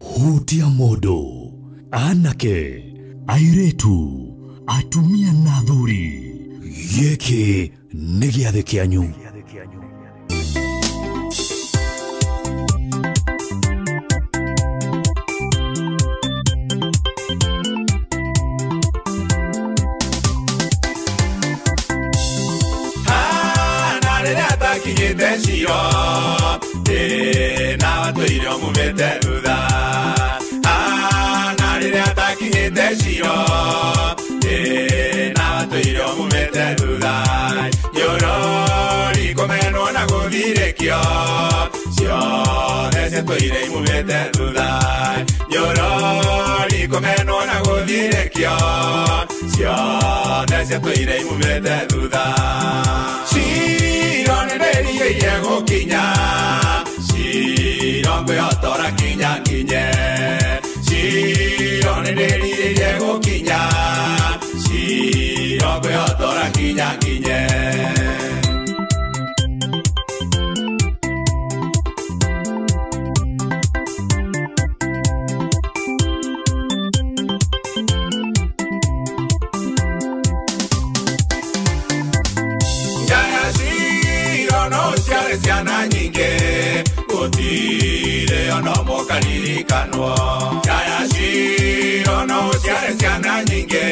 Hutia mũndũ, anake, airĩtu, atumia na athuri, Gĩkĩ nĩ gĩathĩ kĩanyu. Kinyite ciro na watũire ũmumĩte thutha na rĩrĩa atakinyĩte ciro na watũire ũmumĩte thutha nyorori kũmenwo na gũthirĩkio ciothe ciatũire imumĩte thutha nyorori kũmenwo na gũthirĩkio ciothe ciatũire imumĩte thutha Ciro nĩndĩrirĩirie gũkinya Ciro ngwĩhotora kinya nginye Ciro nĩndĩrirĩirie gũkinya Ciro ngwĩhotora kinya nginye. Ciana nyingĩ gũtirĩ ona ũmwe ũkaririkanwo Njaya ciro no ũciare ciana nyingĩ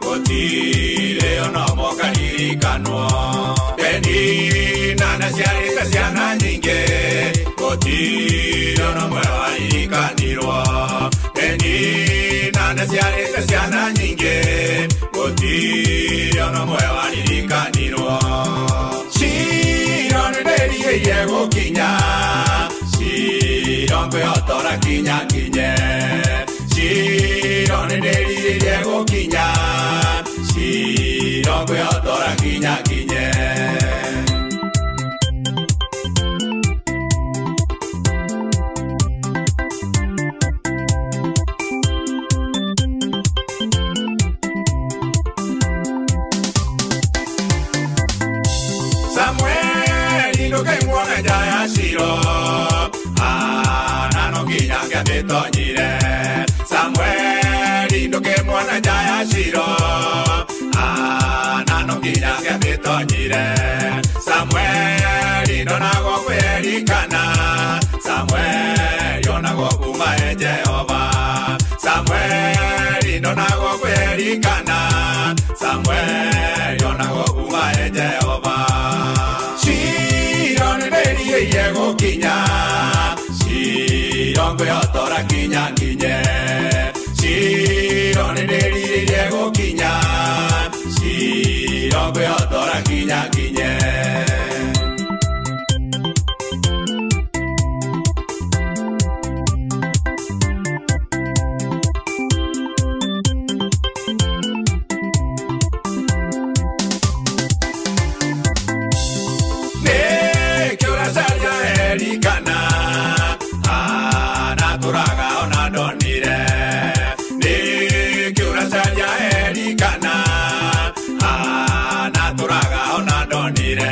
gũtirĩ ona ũmwe ũkaririkanwo Penina nĩaciarĩte ciana nyingĩ gũtirĩ ona ũmwe waririkanirwo Penina nĩaciarĩte ciana nyingĩ gũtirĩ ona ũmwe waririkanirwo Ciro nĩndĩrirĩirie gũkinya Ciro ngwĩhotora kinya nginye Ciro nĩndĩrirĩirie gũkinya Ciro ngwĩhotora kinya nginye. Samueli ndũkaimwona njaya ciro na no nginya ngĩamĩtonyire Samueli ndũkĩmuona njaya ciro na no nginya ngĩamĩtonyire Samueli ndonagwo kwĩrikana Samueli onagwo kuma e Jehova Samueli ndonagwo kwĩrikana Samueli onagwo kuma e Jehova Ciro nĩndĩrirĩirie gũkinya Ciro ngwĩhotora kinya nginye Ciro nĩndĩrirĩirie gũkinya Ciro ngwĩhotora kinya nginye. Erikana anatũraga ona ndonire nĩkĩ ũracaria Erikana anatũraga ona ndonire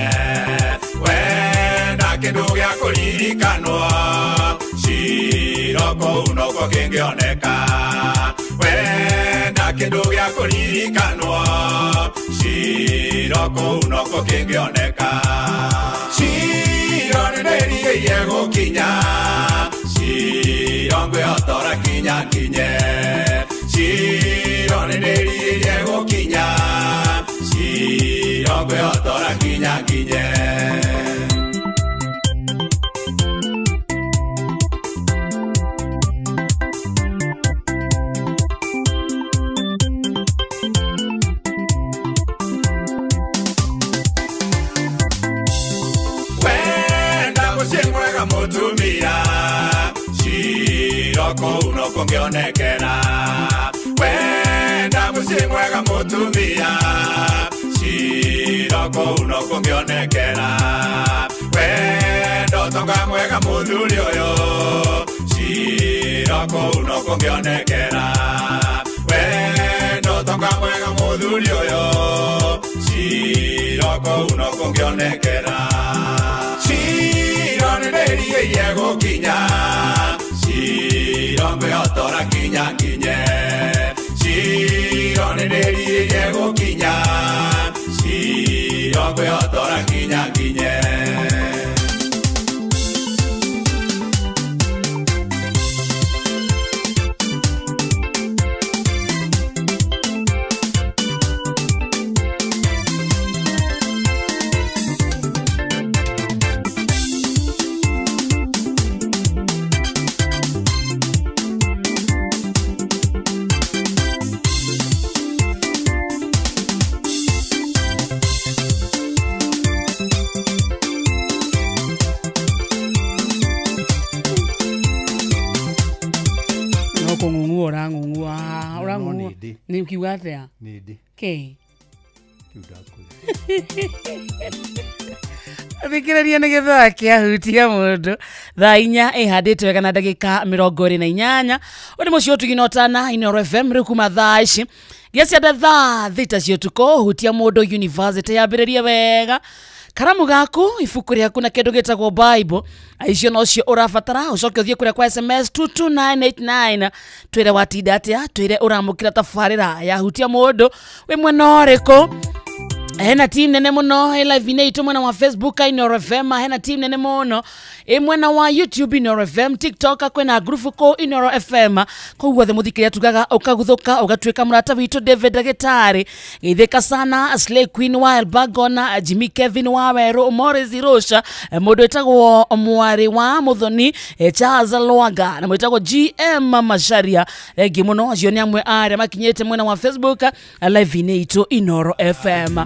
wenda kĩndũ gĩa kũririkanwo Ciro kũu nokuo kĩngĩoneka wenda kĩndũ gĩa kũririkanwo Ciro kũu nokuo kĩngĩoneka Ciro nĩndĩrirĩirie gũkinya Ciro ngwĩhotora kinya nginye Ciro nĩndĩrirĩirie gũkinya Ciro ngwĩhotora kinya nginye. Mutumia Ciro kũu nokuo ngĩonekera wenda mũciĩ mwega mũtumia Ciro kũu nokuo ngĩonekera wenda ũtonga mwega mũthuri ũyũ Ciro kũu nokuo ngĩonekera wenda ũtonga mwega mũthuri ũyũ Ciro kũu nokuo ngĩonekera Ciro nĩndĩrirĩirie gũkinya Ciro ngwĩhotora kinya nginye Ciro nĩndĩrirĩirie gũkinya Ciro Kwĩhotora nginya nginye. Nĩ ukiuga atĩa? Nĩ ndĩ. Kĩ? Kĩu ndakwĩra. Thikĩrĩria nĩ gĩthaa kĩahutia mũndũ thaa 4 ĩhandĩtwo wega na ndagĩka 28. Ũyũ nĩ mũciĩ ũtugi na ũtana Inooro FM rĩu kuma thaa ici nginya cianda thaa 6 cia ũtukũ. Hutia mũndũ university yambĩrĩrie wega karamu gaku ibuku rĩaku na kĩndũ gĩtagwo Bible icio nocio ũrabatara. Ũcoke ũthiĩ kũrĩa kwa SMS 22989 twĩre watinda atĩa, twĩre ũramũkĩra tabarĩra ya hutia mũndũ wĩ mwena ũrĩkũ. Hena team nene muno e live ine itu mwena wa Facebook Inooro FM, hena team nene muno e mwena wa YouTube Inooro FM, TikTok kwena group ko Inooro FM. Koguo the muthikiria tugaga ukaguthuka ugatuika murata witu David Dagitari geithika sana Slay Queen wa Elbagona, Jimmy Kevin wa Weru, Morris Rosha, mundu etagwo Mwari wa Muthoni, Charles Lwanga na mwetagwo GM Masharia. Rengi muno acio ni amwe aria makinyite mwena wa Facebook live ine itu Inooro FM.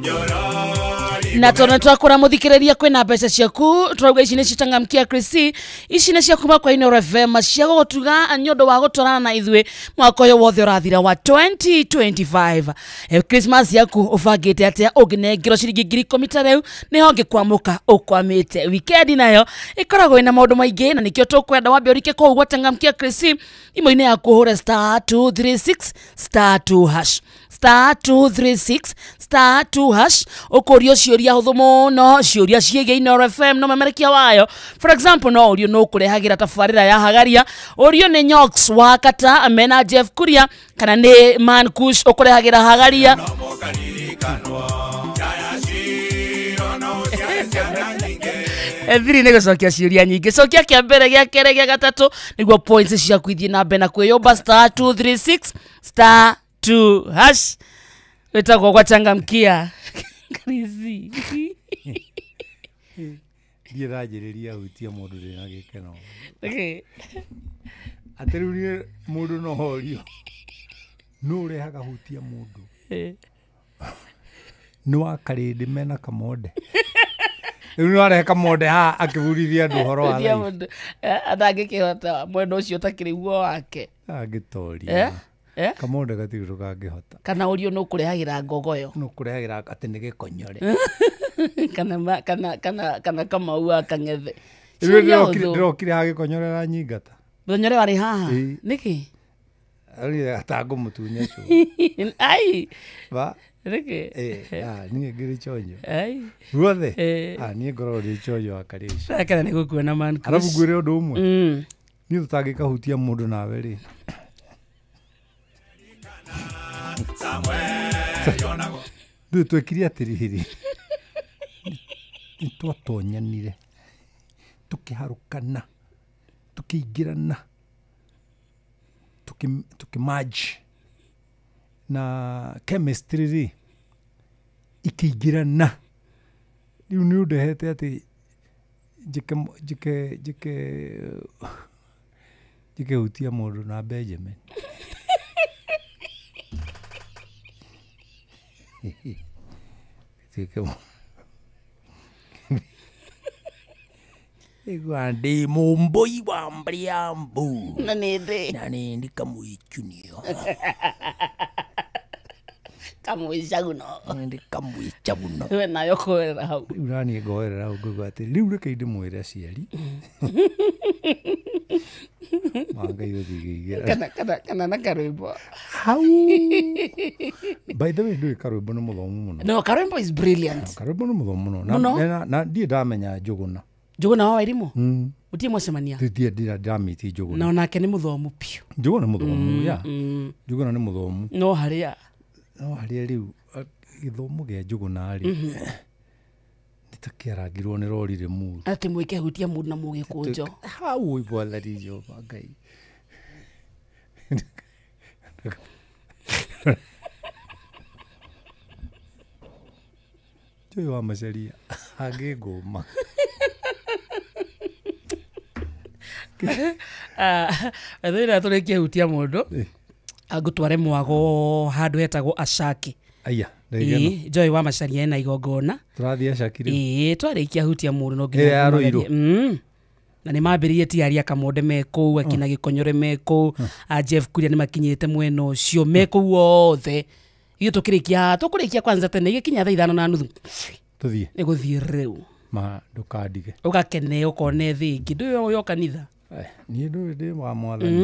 Na tondũ twakũra mũthikĩrĩria kwĩna mbeca ciaku tũrauga ici nĩ citangamkia Chrissy, ici nĩ cia kuma kwa Inooro FM cia gũgũtuga nĩ ũndũ wa gũtwarana na ithuĩ mwaka ũyũ wothe ũrathira wa 2025. Christmas yaku ũbangĩte atĩa? Ũngĩnengerwo ciringi 10,000 ta rĩu nĩho ũngĩkwamũka ũkwamĩte. Wikendi nayo ĩkoragwo ĩna maũndũ maingĩ na nĩkĩo tũkwenda wambe ũrike kũu gwatangamkia Chrissy imwe-inĩ yaku ũhũre star 236 star 2 hash star 236 star 2 hash ũkũrio ciũria hũthũ mũno, ciũria ciĩgiĩ Inooro FM no memerekia wayo. For example, no ũrio no kũrehagĩra tabarĩra ya Hagaria, ũrio nĩ Nyox wa Kata mena Jeff Kuria kana nĩ Man Kush ũkũrehagĩra Hagaria. Ethiri nĩ gũcokia ciũria nyingĩ, cokia kĩa mbere gĩa kerĩ gĩa gatatũ nĩguo points ciaku ithiĩ na mbere na kwĩyũmba star 236 star 2 hash. Wĩtagwo gwachangamkia Chrissy. Ndiĩ ndanjĩrĩria hutia mũndũ ndĩna gĩkeno. Okay. Atĩ rĩu niĩ mũndũ no horio nũ ũrehaga hutia mũndũ nĩ wa Karĩndĩ mena Kamonde. Rĩu nĩ warehe Kamonde haha akĩburithia andũ ũhoro wa life. Atangĩkĩhota mwena ũcio ũtakĩrĩ guo wake. Angĩtoria. Kamonde gatirĩ ũndũ kangĩhota. Kana ũrio nũ kũrehagĩra ngogoyo. Nũ kũrehagĩra atĩ nĩ gĩkonyore. Kana kana kana kana Kamau wa Kang'ethe. Ndĩrokire haha gĩkonyore na nyingata. Mũthenya ũrĩa warĩ haha? Nĩkĩ? Arĩ atangũmũtunya cũ. Ai. Ba. Nĩkĩ? Niĩ ngĩrĩ chonjo. Ai. Ruothe? Niĩ ngoragwo ndĩ chonjo wa Karĩci. Kana nĩ gũkuona Man Kush. Arabu ngwĩre ũndũ ũmwe. Niĩ tũtangĩkahutia mũndũ nawe rĩ. Ndũ twekire atĩrĩrĩ, nĩ twatonyanire tũkĩharũkana tũkĩingĩrana tũkĩmerge na chemistry rĩ ikĩingĩrana. Rĩu nĩ ũndehete atĩ njĩke njĩke njĩke njĩke hutia mũndũ na Benjamin. Igua ndi mumboi wa mbriambu na nĩ na nĩ ndi kamwichunio kamwichaguno ndi kamwichaguno we nayo koerera hau rĩu naniĩ ngoerera hau ngauga atĩ rĩu reke ndĩmwĩre aciari Mangai ũthigĩigĩra kana kana kana na karwĩmbo hau. By the way, ndũĩ karwĩmbo nĩ mũthomu mũno. No, karwĩmbo is brilliant. Karwĩmbo nĩ mũthomu mũno na ndirĩ ndamenya Njũgũna. Njũgũna wa Wairimu? Mũtirĩ mwacemania? Ndirĩ ndamiti Njũgũna. Na onake nĩ mũthomu biũ. Njũgũna nĩ mũthomu, ya. Njũgũna nĩ mũthomu. No harĩa rĩu gĩthomo kĩa Njũgũna rĩ Nĩtakĩarangirwo nĩ rori Limuru. Atĩ mwĩke hutia mũndũ na mũgĩkũnjo. Hau mwathani Jehova Ngai. Joy wa Macharia angĩngũma. Ethĩra tũrĩkie hutia mũndũ angũtware mwago handũ hetagwo Ashaki. Aya, ndĩgeno. Joy wa Macharia ena igongona. Tũrathiĩ Ashaki rĩu. Ĩĩ, twarĩkia hutia mũndũ no nginya. Ya Ruiru. Na nĩ mambĩrĩirie tiaria Kamonde me kũu, akina Gĩkonyore me kũu, a Jeff Kuria nĩ makinyĩte mwena ũcio, me kũu othe. Ithuĩ tũkĩrĩkia, tũkũrĩkia kwanza tene igĩkinya thaa 5:30. Tũthiĩ. Nĩ gũthiĩ rĩu. Ma ndũkandige. Ũgakene ũkone thĩ ĩngĩ. Ndũĩ ũyũ kanitha. Niĩ ndũĩ ndĩ wa mwathani.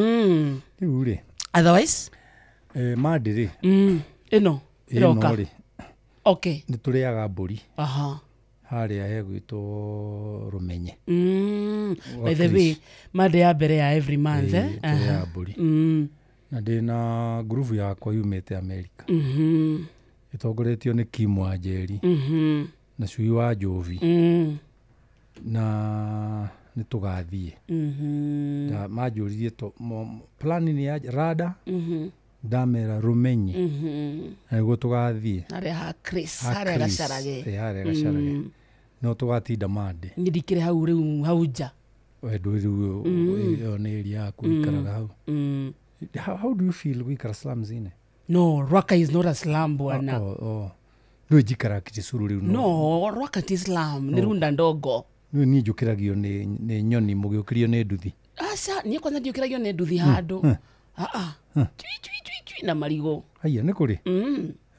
Rĩu rĩ. Otherwise? Mandi rĩ. Ĩno ĩroka. Rĩ. Okay. Nĩ tũrĩaga mbũri. Aha. Harĩa hegwĩtwo Rũmenye. By the way, Monday ya mbere ya every month. Tũrĩaga mbũri. Na ndĩna ngurubu yakwa yumĩte Amerika. Ĩtongoretio nĩ Kim wa Njeri. Na Cui wa Njovi. Na nĩ tũgathiĩ. Manjũririe plan nĩ ya rada. Ndamera Rũmenye. Na nĩguo tũgathiĩ. Harĩa ha Chris, harĩa Gacarage. Harĩa Gacarage. No tũgatinda Monday. Niĩ ndikĩrĩ hau rĩu hau nja. We ndũĩ rĩu ĩyo nĩ area yaku ũikaraga hau. How do you feel gũikara slums-inĩ? No, Ruaka is not a slum bwana. Ndũĩ njikaraga Kitisuru rĩu. No, Ruaka ti slum, nĩ runda ndogo. Nĩ niĩ njũkĩragio nĩ nyoni mũgĩũkĩrio nĩ nduthi. Aca, niĩ kwanza ndiũkĩragio nĩ nduthi handũ. Chui chui chui chui na marigũ. Haiya nĩ kũrĩ?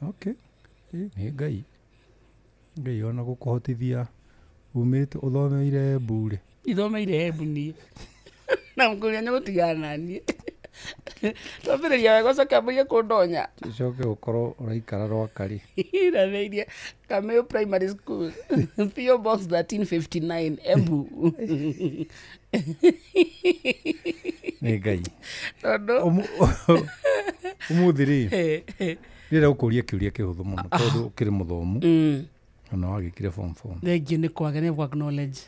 Okay. Nĩ Ngai. Ngai ona gũkũhotithia umĩte ũthomeire Embu rĩ. Ithomeire Embu niĩ. Na mũkũria nĩ gũtigana na niĩ. Twambĩrĩria wega ũcoke ambĩrĩrie kũndonya. Ũcoke ũkorwo ũraikara Rwaka rĩ. Iratheirie Kameu Primary School. P.O. Box 1359 Embu. Nĩ Ngai. Tondũ ũmũthĩ rĩ ndĩrenda gũkũria kĩũria kĩhũthũ mũno tondũ ũkĩrĩ mũthomu ona wagĩkire form 4. Thengiũ nĩ kwaga nĩ gwa knowledge.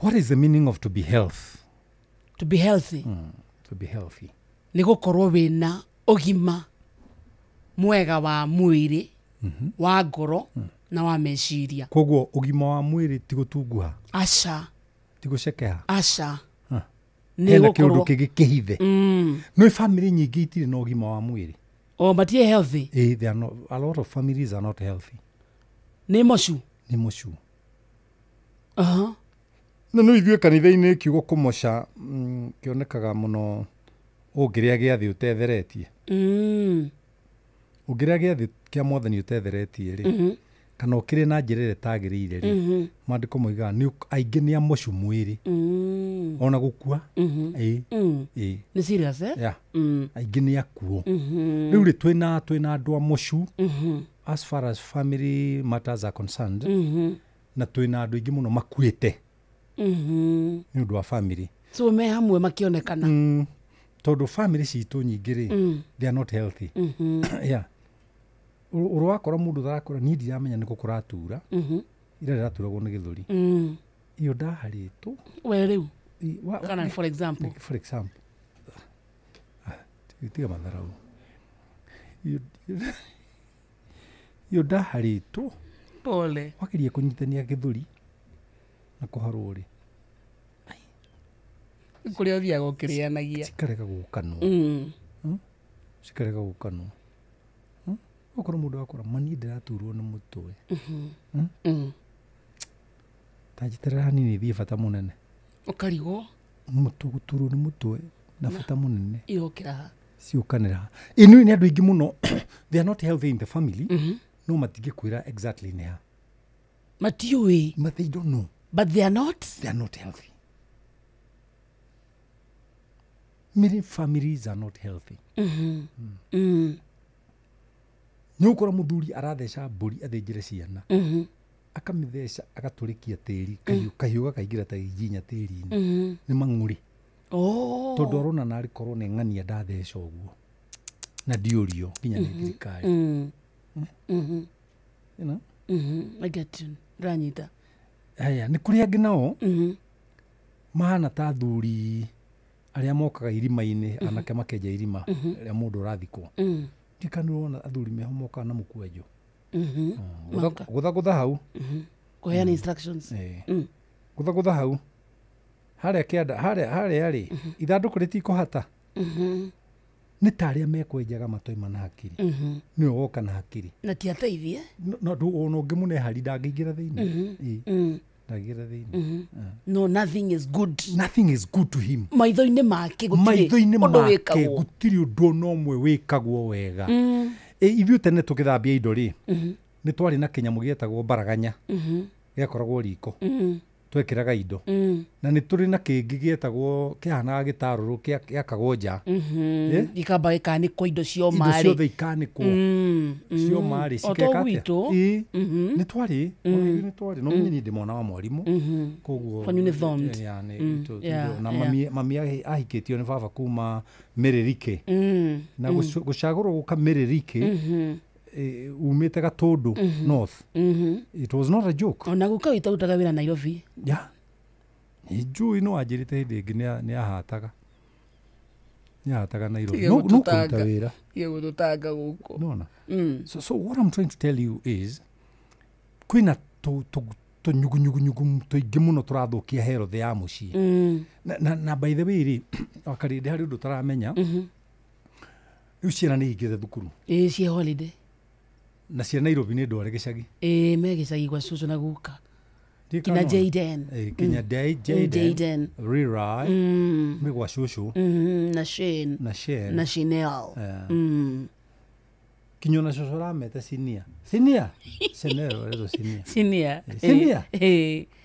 What is the meaning of to be health? To be healthy. To be healthy. Nĩ gũkorwo wĩna ũgima mwega wa mwĩrĩ, wa ngoro na wa meciria. Koguo ũgima wa mwĩrĩ ti gũtunguha. Aca. Ti gũcekeha. Aca. Nĩ gũkorwo kĩũndũ kĩngĩ kĩhithe. No family nyingĩ itirĩ na ũgima wa mwĩrĩ. Oh, matirĩ healthy. They are not, a lot of families are not healthy. Nĩ mocu. Nĩ mocu. No no ithuĩ kanitha-inĩ kiugo kũmoca kĩonekaga mũno ũngĩrĩa gĩathĩ ũtetheretie. Ũngĩrĩa gĩathĩ kĩa mwathani ũtetheretie rĩ, kana ũkĩrĩe na njĩra ĩrĩa ĩtagĩrĩire rĩ, maandĩko moigaga nĩ aingĩ nĩ amocu mwĩrĩ. Ona gũkua. Nĩ serious eh? Yeah. Aingĩ nĩ akuo. Rĩu rĩ twĩna andũ amocu as far as family matters are concerned. Na twĩna andũ aingĩ mũno makuĩte. Nĩ ũndũ wa family. So me hamwe makĩonekana. Tondũ family citũ nyingĩ rĩ, they are not healthy. Yeah. Ũrĩ wakora mũndũ ũtarakora niĩ ndiramenya nĩkũ kũratura. Ira ndĩraturagwo nĩ gĩthũri. Iyo ndaharĩtwo. We rĩu. Kana for example. For example. Tiga matharau. Iyo ndaharĩtwo. Pole. Wakirie kũnyitania gĩthũri na kũharwo rĩ. Kũrĩa ũthiaga ũkĩrĩanagia. Cikarega gũkanwo. Cikarega gũkanwo. Okorwo mũndũ akora mani ndĩraturwo nĩ mũtwe. Ta njĩterera hanini thiĩ bata mũnene. Ũkarigwo. Mũtwe gũturwo nĩ mũtwe na bata mũnene. Irokĩra ha? Ciũkanĩra ha. Ĩno nĩ andũ aingĩ mũno they are not healthy in the family. No matingĩkwĩra exactly nĩ ha. Matiũĩ. But they don't know. But they are not? They are not healthy. Many families are not healthy. Nĩ ũkora mũthuri aratheca mbũri athĩnjĩre ciana. Akamĩtheca agatũrĩkia tĩri, kahiũ gakaingĩra ta iginya tĩri-inĩ. Nĩ mang'ũrĩ. Tondũ arona narĩ korwo nĩ ng'ania ndatheca ũguo. Na ndiũrio nginya nĩ thirikari. You know? I get you. Ndĩranyita. Aya nĩ kũrĩ angĩ nao mahana ta athuri arĩa mokaga irima-inĩ, anake makenja irima rĩa mũndũ ũrathikwo. Ndikanu wona athuri meho mokaga na mũkwenjo. Gũthagũtha hau. Kũheana instructions. Gũthagũtha hau harĩa kĩanda harĩa rĩ ithandũkũ rĩtikũhata. Nĩ ta arĩa mekwenjaga matoima na hakiri. Nĩwe woka na hakiri na ti ateithie. No ona ũngĩmũne hari ndangĩingĩra thĩinĩ. Ndangĩingĩra thĩinĩ. No, nothing is good. Nothing is good to him. Maitho-inĩ make gũtirĩ ũndũ wĩkagwo. Gũtirĩ ũndũ ona ũmwe wĩkagwo wega. Ithuĩ tene tũgĩthambia indo rĩ, nĩ twarĩ na kĩnyamũ gĩetagwo mbaraganya. Gĩakoragwo riko. Twekĩraga indo. Na nĩ tũrĩ na kĩngĩ gĩetagwo kĩahanaga gĩtarũrũ gĩakagwo nja. Gĩkamba gĩkanĩkwo indo cioma rĩ. Indo ciothe ikanĩkwo. Cioma rĩ cikeka atĩa? Nĩ twarĩ, nĩ twarĩ. No niĩ ndĩ mwana wa mwarimũ. Koguo kwanyu nĩ thomed. Na mami ahikĩtio nĩ baba kuma Mĩrĩrike. Na gũcagũrwo gũka Mĩrĩrike umĩte Gatũndũ North. It was not a joke. Ona guka witũ arutaga wĩra Nairobi. Yeah. Njũĩ no anjĩrĩte hĩndĩ ĩngĩ nĩ ahataga. Nĩ ahataga Nairobi. No kũruta wĩra. Tiga gũtũtanga gũkũ. Nona. So what I'm trying to tell you is kwĩna tũnyugunyugunyugu tũingĩ mũno tũrathũkia health ya mũciĩ. Na by the way rĩ, wakarĩndĩ harĩ ũndũ ũtaramenya. Rĩu ciana nĩ ingĩte thukuru. Ĩĩ ciĩ holiday. Na cia Nairobi nĩ ndware gĩcagi. Ĩĩ me gĩcagi gwa cũcũ na guka. Kinya Jaden. Kinya Jaden. Rirai. Me gwa cũcũ. Na Shane. Na Shane. Na Chanel. Kinya ona cũcũ arameta Sinia. Sinia. Chanel aretwo Sinia. Sinia. Sinia.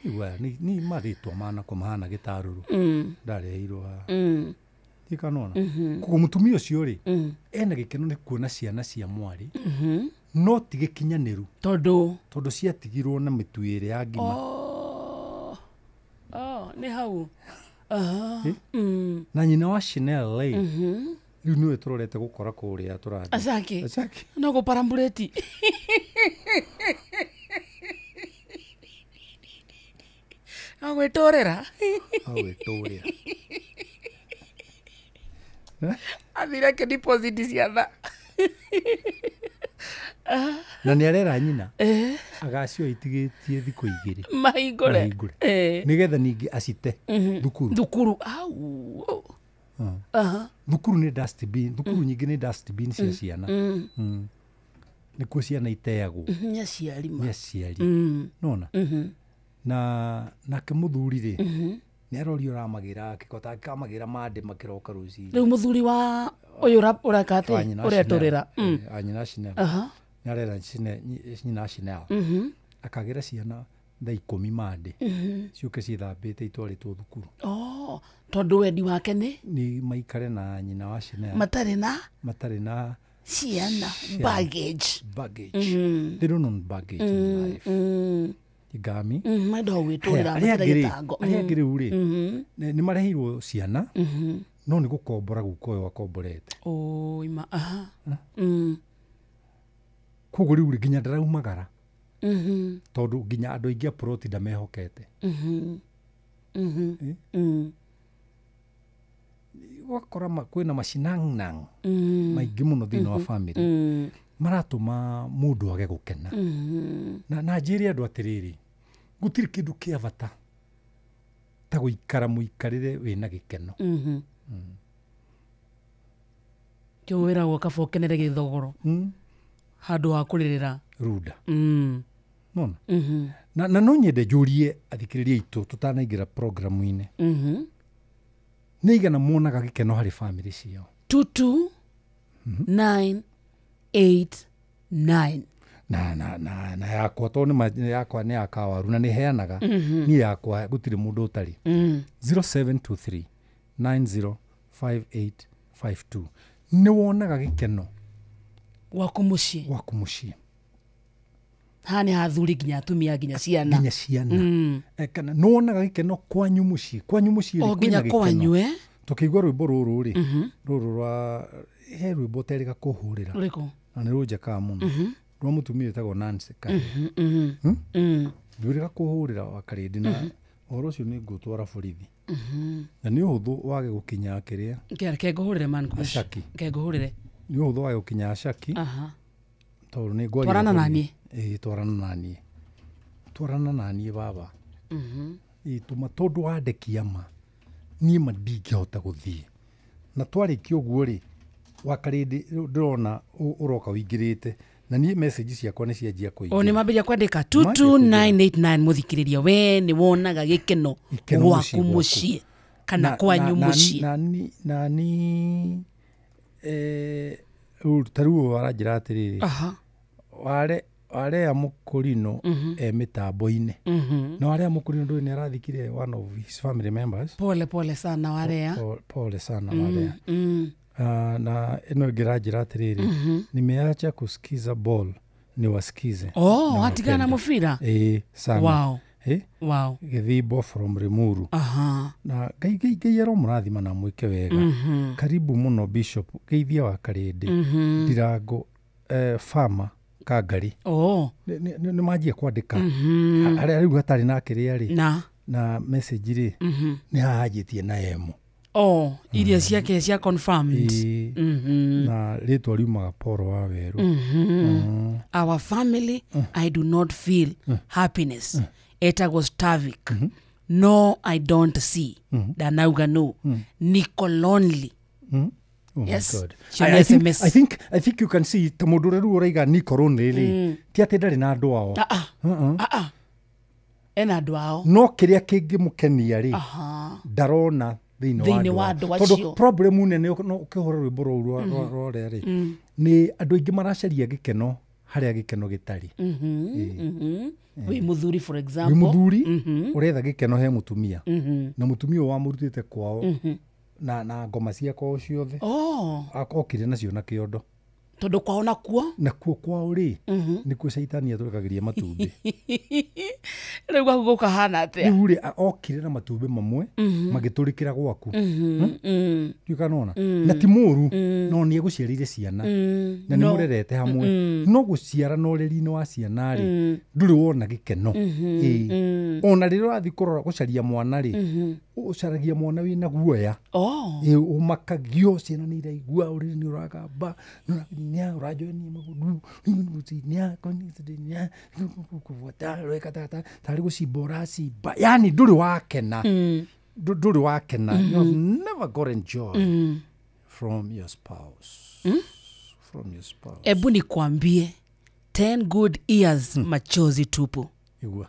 Igua ni marĩtwa manako mahana gĩtarũrũ. Ndareheirwo haha. Ndikanona. Koguo mũtumia ũcio rĩ, ena gĩkeno nĩ kuona ciana cia mwarĩ. No ti gĩkinyanĩru. Tondũ ciatigirwo na mĩtu ĩrĩ ya ngima. Nĩ hau. Na nyina wa Chanel rĩ, rĩu nĩwe tũrorete gũkora kũrĩa tũrathiĩ. Acaki. No gũparambũrĩti. No gwĩtũrĩra. No gwĩtũrĩra. Athire akĩdeposit ciana. Na nĩ arera nyina agacio itigĩtie thikũ igĩrĩ mahingũre nĩgetha ningĩ acite thukuru. Thukuru au. Thukuru nĩ dustbin, thukuru nyingĩ nĩ dustbin cia ciana. Nĩkuo ciana iteagwo. Nĩ aciari ma. Nĩ aciari. Nona. Na nake mũthuri rĩ, nĩ arorio ũramagĩra kĩko kamagĩra mandĩ makĩroka rũcinĩ. Rĩu mũthuri wa ũyũ ũreka atĩa? Ũretũrĩra. Anyina Chanel. Nĩ arera nyina Chanel. Akagĩra ciana thaa 10 mandĩ. Ciũke ciĩthambĩte itwarĩtwo thukuru. Tondũ wendi wake nĩ? Nĩ maikare na nyina wa Chanel. Matarĩ na? Matarĩ na ciana. Baggage. Baggage. They don't own baggage in life. Igami. Menda gwĩtũrĩra matarĩ gĩtango. Arĩa angĩ rĩu rĩ, nĩ mareheirwo ciana no nĩ gũkombora guka ũyũ akomborete. Ima. Koguo rĩu rĩ nginya ndaraumagara. Tondũ nginya andũ aingĩ a ploti ndamehokete. Ũgakora kwĩna macinangnang maingĩ mũno thĩinĩ wa family. Maratũma mũndũ age gũkena. Na njĩre andũ atĩrĩrĩ, gũtirĩ kĩndũ kĩa bata ta gũikara mũikarĩre wĩna gĩkeno. Kĩo wĩragwo kaba ũkenere gĩthogoro handũ ha kũrĩrĩra runda. Nona. Na no nyende njũrie athikĩrĩria aitũ tũtanaingĩra programu-inĩ. Nĩ igana monaga gĩkeno harĩ family ciao? 2 2 9 8 9. Na yakwa tondũ nĩ yakwa nĩ ya kawaru na nĩ heanaga. Niĩ yakwa gũtirĩ mũndũ ũtarĩ. 0723 905852. Nĩ wonaga gĩkeno gwaku mũciĩ? Gwaku mũciĩ. Haha nĩ athuri nginya atumia nginya ciana. Nginya ciana. Kana nĩ wonaga gĩkeno kwanyu mũciĩ? Kwanyu mũciĩ rĩ kwĩna gĩkeno? Kwanyu Tũkĩigua rwĩmbo rũrũ rĩ, rũrũ rwa he rwĩmbo ũterĩga kũhũrĩra. Rũrĩkũ? Na nĩ rũnjakaga mũno. Rwa mũtumia wĩtagwo Nancy Kahiga. Ndwĩrĩga kũhũrĩra Wakarĩndĩ na ũhoro ũcio nĩ ngũtwara borithi. Na nĩ ũhũthũ wage gũkinya kĩrĩa. Ke ngũhũrĩre man Kush. Acaki. Ke ngũhũrĩre. Nĩ ũhũthũ wage gũkinya Acaki. Tondũ nĩ ngwaria. Twarana na niĩ. Ĩĩ, twarana na niĩ. Twarana na niĩ baba. Ĩĩ, tũma tondũ wandekia ma niĩ ma ndingĩhota gũthiĩ. Na twarĩkia ũguo rĩ, Wakarĩndĩ ndĩrona ũroka ũingĩrĩte na niĩ message ciakwa nĩ cianjia kũingĩra. O nĩ mambĩrĩria kwandĩka 22989 mũthikĩrĩria, we nĩ wonaga gĩkeno gwaku mũciĩ kana kwanyu mũciĩ. Nani ta rĩu aranjĩra atĩrĩrĩ, warea mũkũrinũ e mĩtambo-inĩ. Na warea mũkũrinũ ndũĩ nĩ arathikire one of his family members. Pole pole sana warea. Pole sana warea. Na ĩno ĩngĩ ĩranjĩra atĩrĩrĩ, nimeacha kusikiza ball niwasikize. Oh, atigana na mũbira? Ĩĩ, sana. Wow. Wow. Gĩthimbo from Limuru. Na Ngai Ngai aromũrathima na mwĩke wega. Karibu mũno Bishop Geithia wa Karĩndĩ. Ndirango farmer Kangari. Oh. Nĩ manjia kwandĩka. Harĩa rĩu hatarĩ na kĩrĩa rĩ. Na message rĩ nĩ hahanjĩtie na emo. Oh, iria ciake cia confirmed. Na rĩtwa riumaga Paul wa Werũ. Our family, I do not feel happiness. Etagwo Stavik. No, I don't see. Ndanauga no. Niko lonely. Oh yes. My God. I think you can see ta mũndũ ũrĩa rĩu ũraiga niko lonely rĩ, ti atĩ ndarĩ na andũ ao. Ena andũ ao. No kĩrĩa kĩngĩmũkenia rĩ, ndarona thĩinĩ wa andũ. Tondũ problem nene no ũkĩhũra rwĩmbo rũu rwa rĩa rĩ, nĩ andũ aingĩ maracaria gĩkeno harĩa gĩkeno gĩtarĩ. Wĩ mũthuri for example. Wĩ mũthuri ũretha gĩkeno he mũtumia. Na mũtumia ũyũ wamũrutĩte kwao na ngoma cia kwao ciothe. Okire nacio na kĩondo. Tondũ kwao nakuo? Nakuo kwao rĩ, nĩkuo caitani atũrekagĩria matumbĩ. Rĩu gwaku gũkahana atĩa? Rĩu rĩ, okire na matumbĩ mamwe magĩtũrĩkĩra gwaku. Ndiũĩ kana nĩwona? Na ti mũru, no nĩ egũciarĩire ciana na nĩ mũrerete hamwe. No gũciara na ũreri-inĩ wa ciana rĩ, ndũrĩ wona gĩkeno. Ona rĩrĩa ũrathiĩ kũrora gũcaria mwana rĩ, ũcaragia mwana wĩna guoya. Ũmakagio ciana nĩ iraigua ũrĩrĩ nĩ ũragamba, tarĩ gũcimba ũracimba. Yani ndũrĩ wakena. Ndũrĩ wakena. You have never gotten joy from your spouse. From your spouse. Ebu nikwambie 10 good years machozi tupu. Igua.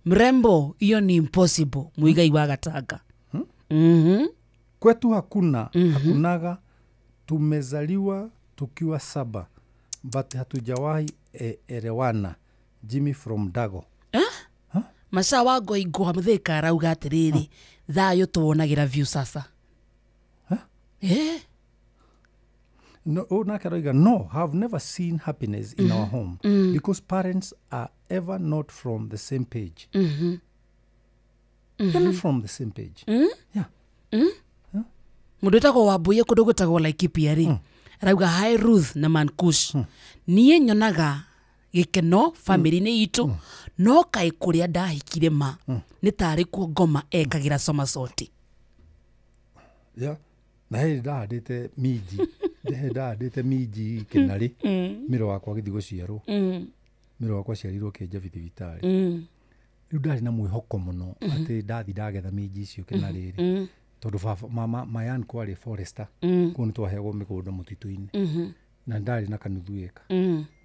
Mrembo, hiyo ni impossible. Muigai wa Gatanga. Kwetu hakuna, hakunaga, tumezaliwa tukiwa 7, but hatujawahi elewana. Jimmy from Dago. Maca wa Ngoingwa Mũthĩka arauga atĩrĩrĩ, thayũ tuwonagira view sasa. No, nake aroiga, no, have never seen happiness in our home because parents are ever not from the same page. They're not from the same page. Yeah. Mũndũ wĩtagwo Wambũi kũndũ gwĩtagwo Laikipia rĩ, arauga hi Ruth na Mankush. Niĩ nyonaga gĩkeno family-inĩ itũ, no kaĩ kũrĩa ndahikire ma nĩ tarĩ kuo ngoma ekagĩra somasoti. Yeah. Na hĩndĩ ndahandĩte minji, ndahandĩte minji kĩnarĩ, mĩro wakwa agĩthiĩ gũciarwo. Mĩro wakwa aciarirwo Kĩenjabi thibitarĩ. Rĩu ndarĩ na mwĩhoko mũno atĩ ndathi ndagetha minji icio kĩnarĩ rĩ, tondũ baba mama my uncle arĩ forester, kũu nĩ twaheagwo mĩgũnda mũtitũ-inĩ. Na ndarĩ na kanuthu ĩka.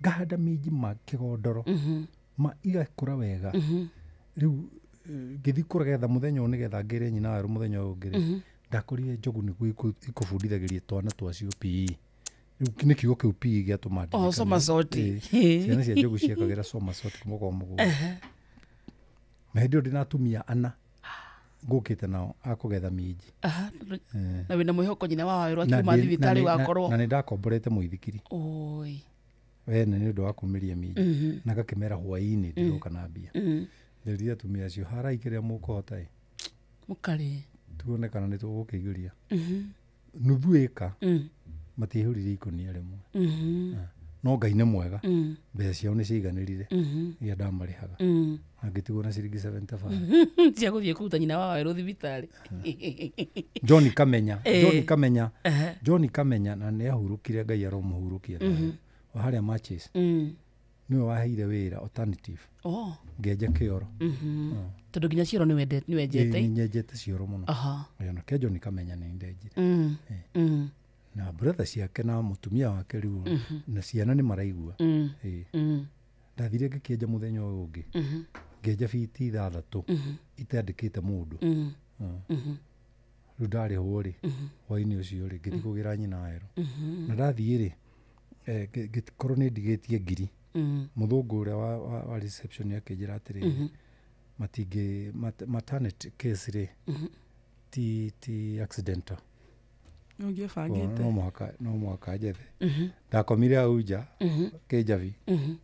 Ngahanda minji ma kĩgondoro, ma igakũra wega. Rĩu ngĩthiĩ kũgetha mũthenya ũyũ nĩgetha ngĩre nyina werũ mũthenya ũyũ ũngĩ rĩ, ndakorire njogu nĩguo ikũbundithagĩria twana twacio PE. Rĩu nĩ kiugo kĩu PE gĩatũma ndirikane. Oh, somasoti. Ciana cia njogu ciekagĩra somasoti kuma kwa mũgũnda. Na hĩndĩ ĩyo ndĩna atumia ana ngũkĩte nao a kũgetha minji. Na wĩna mwĩhoko nyina wa werũ akiuma thibitarĩ wakorwo. Na nĩ ndakomborete mũithikiri. Oi. Wene nĩ ũndũ wa kumĩria minji. Na ngakĩmera hwaĩ-inĩ ndĩroka na mbia. Nderire atumia acio harai kĩrĩa mũkũhota ĩ. Mũkarĩe. Tuone kana nĩ tũgũkĩihũria. Nuthu ĩka matiaihũririe ikũnia rĩmwe. No Ngai nĩ mwega, mbeca ciao nĩ ciaiganĩrire iria ndamarĩhaga, na ngĩtigwo na ciringi 75 cia gũthiĩ kũruta nyina wa werũ thibitarĩ. John Kamenya, John Kamenya, John Kamenya, na nĩ ahurũkire, Ngai aromũhurũkia thayũ, wa harĩa matches, nĩwe waheire wĩra alternative. Ngenja kĩoro. Tondũ nginya cioro nĩ wenjete. Nĩ nyenjete cioro mũno. Ona ke John Kamenya nĩ ndenjire. Na brother ciake na mũtumia wake rĩu na ciana nĩ maraigua. Ndathire ngĩkĩenja mũthenya ũyũ ũngĩ, ngĩenja biti 6 itandĩkĩte mũndũ. Rĩu ndarĩhwo rĩ, hwainĩ ũcio rĩ, ngĩthiĩ kũgĩra nyina werũ, na ndathiĩ rĩ, ngĩkorwo nĩ ndigĩtie ngiri. Mũthũngũ ũrĩa wa reception akĩnjĩra atĩrĩrĩ, matingĩ maternity case rĩ, ti accidental. Ũngĩbangĩte. No mũhaka njethe. Ndakomire hau nja kĩnjabi.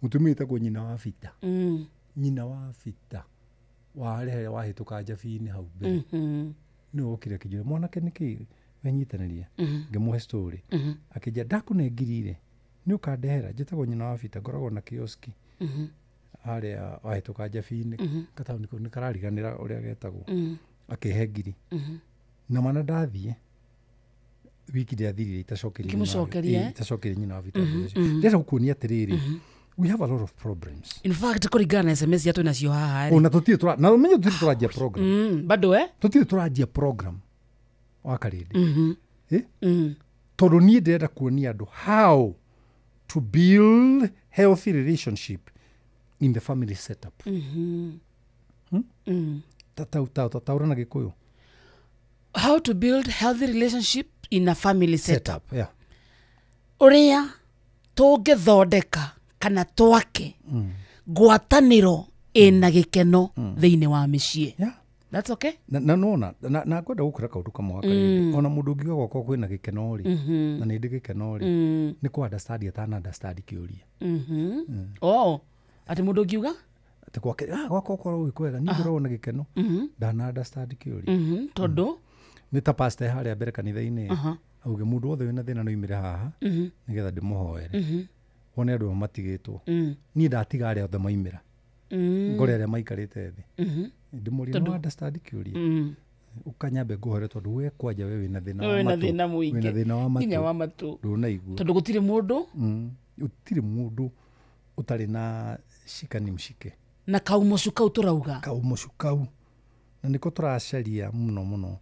Mũtumia ĩtagwo nyina wa bita, nyina wa bita warĩ harĩa wahĩtũka njabi-inĩ hau mbere, nĩwe wokire akĩnjũria, "Mwanake, nĩkĩ wenyitanĩria?" Ngĩmũhe story. Akĩnjĩra, "Ndakũne ngiri rĩ, nĩ ũkandehera." Njĩtagwo nyina wa bita, ngoragwo na kioski harĩa wahĩtũka njabi-inĩ, gataũni kau nĩ karariganĩra ũrĩa getagwo. Akĩhe ngiri, na mana ndathiĩ wiki ndĩathirire itacokeirie nyina Ũkĩmũcokeria, eh? Itacokeirie nyina wa bita mbeca icio. Ndĩrenda gũkuonia atĩrĩrĩ, we have a lot of problems. In fact, kũringana na SMS iria twĩ nacio haha rĩ, Ona tũtirĩ tũra na ũmenye tũtirĩ tũranjia program. Bado eh? Tũtirĩ tũranjia program wa karĩndĩ. Eh? Tondũ niĩ ndĩrenda kuonia andũ how to build healthy relationship in the family setup. Taũra na Gĩkũyũ. How to build healthy relationship in a family setup. Setup, yeah. Ũrĩa tũngĩthondeka kana twake ngwatanĩro ĩna gĩkeno thĩinĩ wa mĩciĩ. That's okay. Na nona na ngwenda gũkwĩra kaũndũ kamwe gakarĩndĩ, ona mũndũ ũngiuga gwakwa kwĩna gĩkeno rĩ, na nĩ ndĩ gĩkeno rĩ, nĩ kũ understand atana understand kĩũria. Oh, atĩ mũndũ ũngiuga atĩ gwake, gwakwa korwo gwĩ kwega, niĩ ngoragwo na gĩkeno, ndana understand kĩũria. Tondũ Nĩ ta pastor harĩa mbere kanitha-inĩ, auge mũndũ wothe wĩna thĩna no oimĩre haha nĩgetha ndĩmũhoere. Wone andũ amwe matigĩtwo. Niĩ ndatiga arĩa othe maimĩra, ngore arĩa maikarĩte thĩ, ndĩmũrie, no understand kĩũria? Ũkanyambe ngũhore, tondũ we kwanja we wĩna thĩna wa Wĩna matũ. Thĩna mũingĩ. Wĩna thĩna wa matũ. Nginya wa matũ. Ndũnaigua. Tondũ gũtirĩ mũndũ Gũtirĩ mũndũ ũtarĩ na shika ni mshike. Na kaumocu kau tũrauga. Kaumocu kau na nĩko tũracaria mũno mũno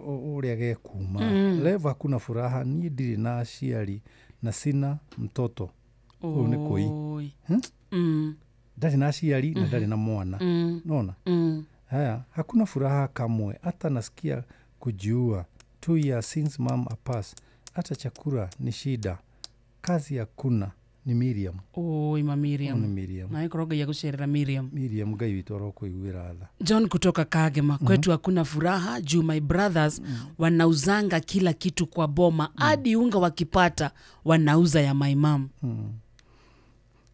ũrĩa gekuma. Leva hakuna furaha, niĩ ndirĩ na aciari na sina mtoto. Ũyũ nĩ kũi. Oi. Hmm? Ndarĩ na aciari na ndarĩ na mwana. Nona haya, hakuna furaha kamwe, hata nasikia kujiua. 2 years since mom apass, hata chakula ni shida, kazi hakuna. Ni Miriam. Oi, ma Miriam. Ni Miriam. Na ikorwo Ngai agũcerera Miriam. Miriam, Ngai witũ arokũiguĩra tha. John kutoka Kagema, kwetu hakuna furaha juu my brothers wanauzanga kila kitu kwa boma, hadi unga wakipata wanauza ya my mom.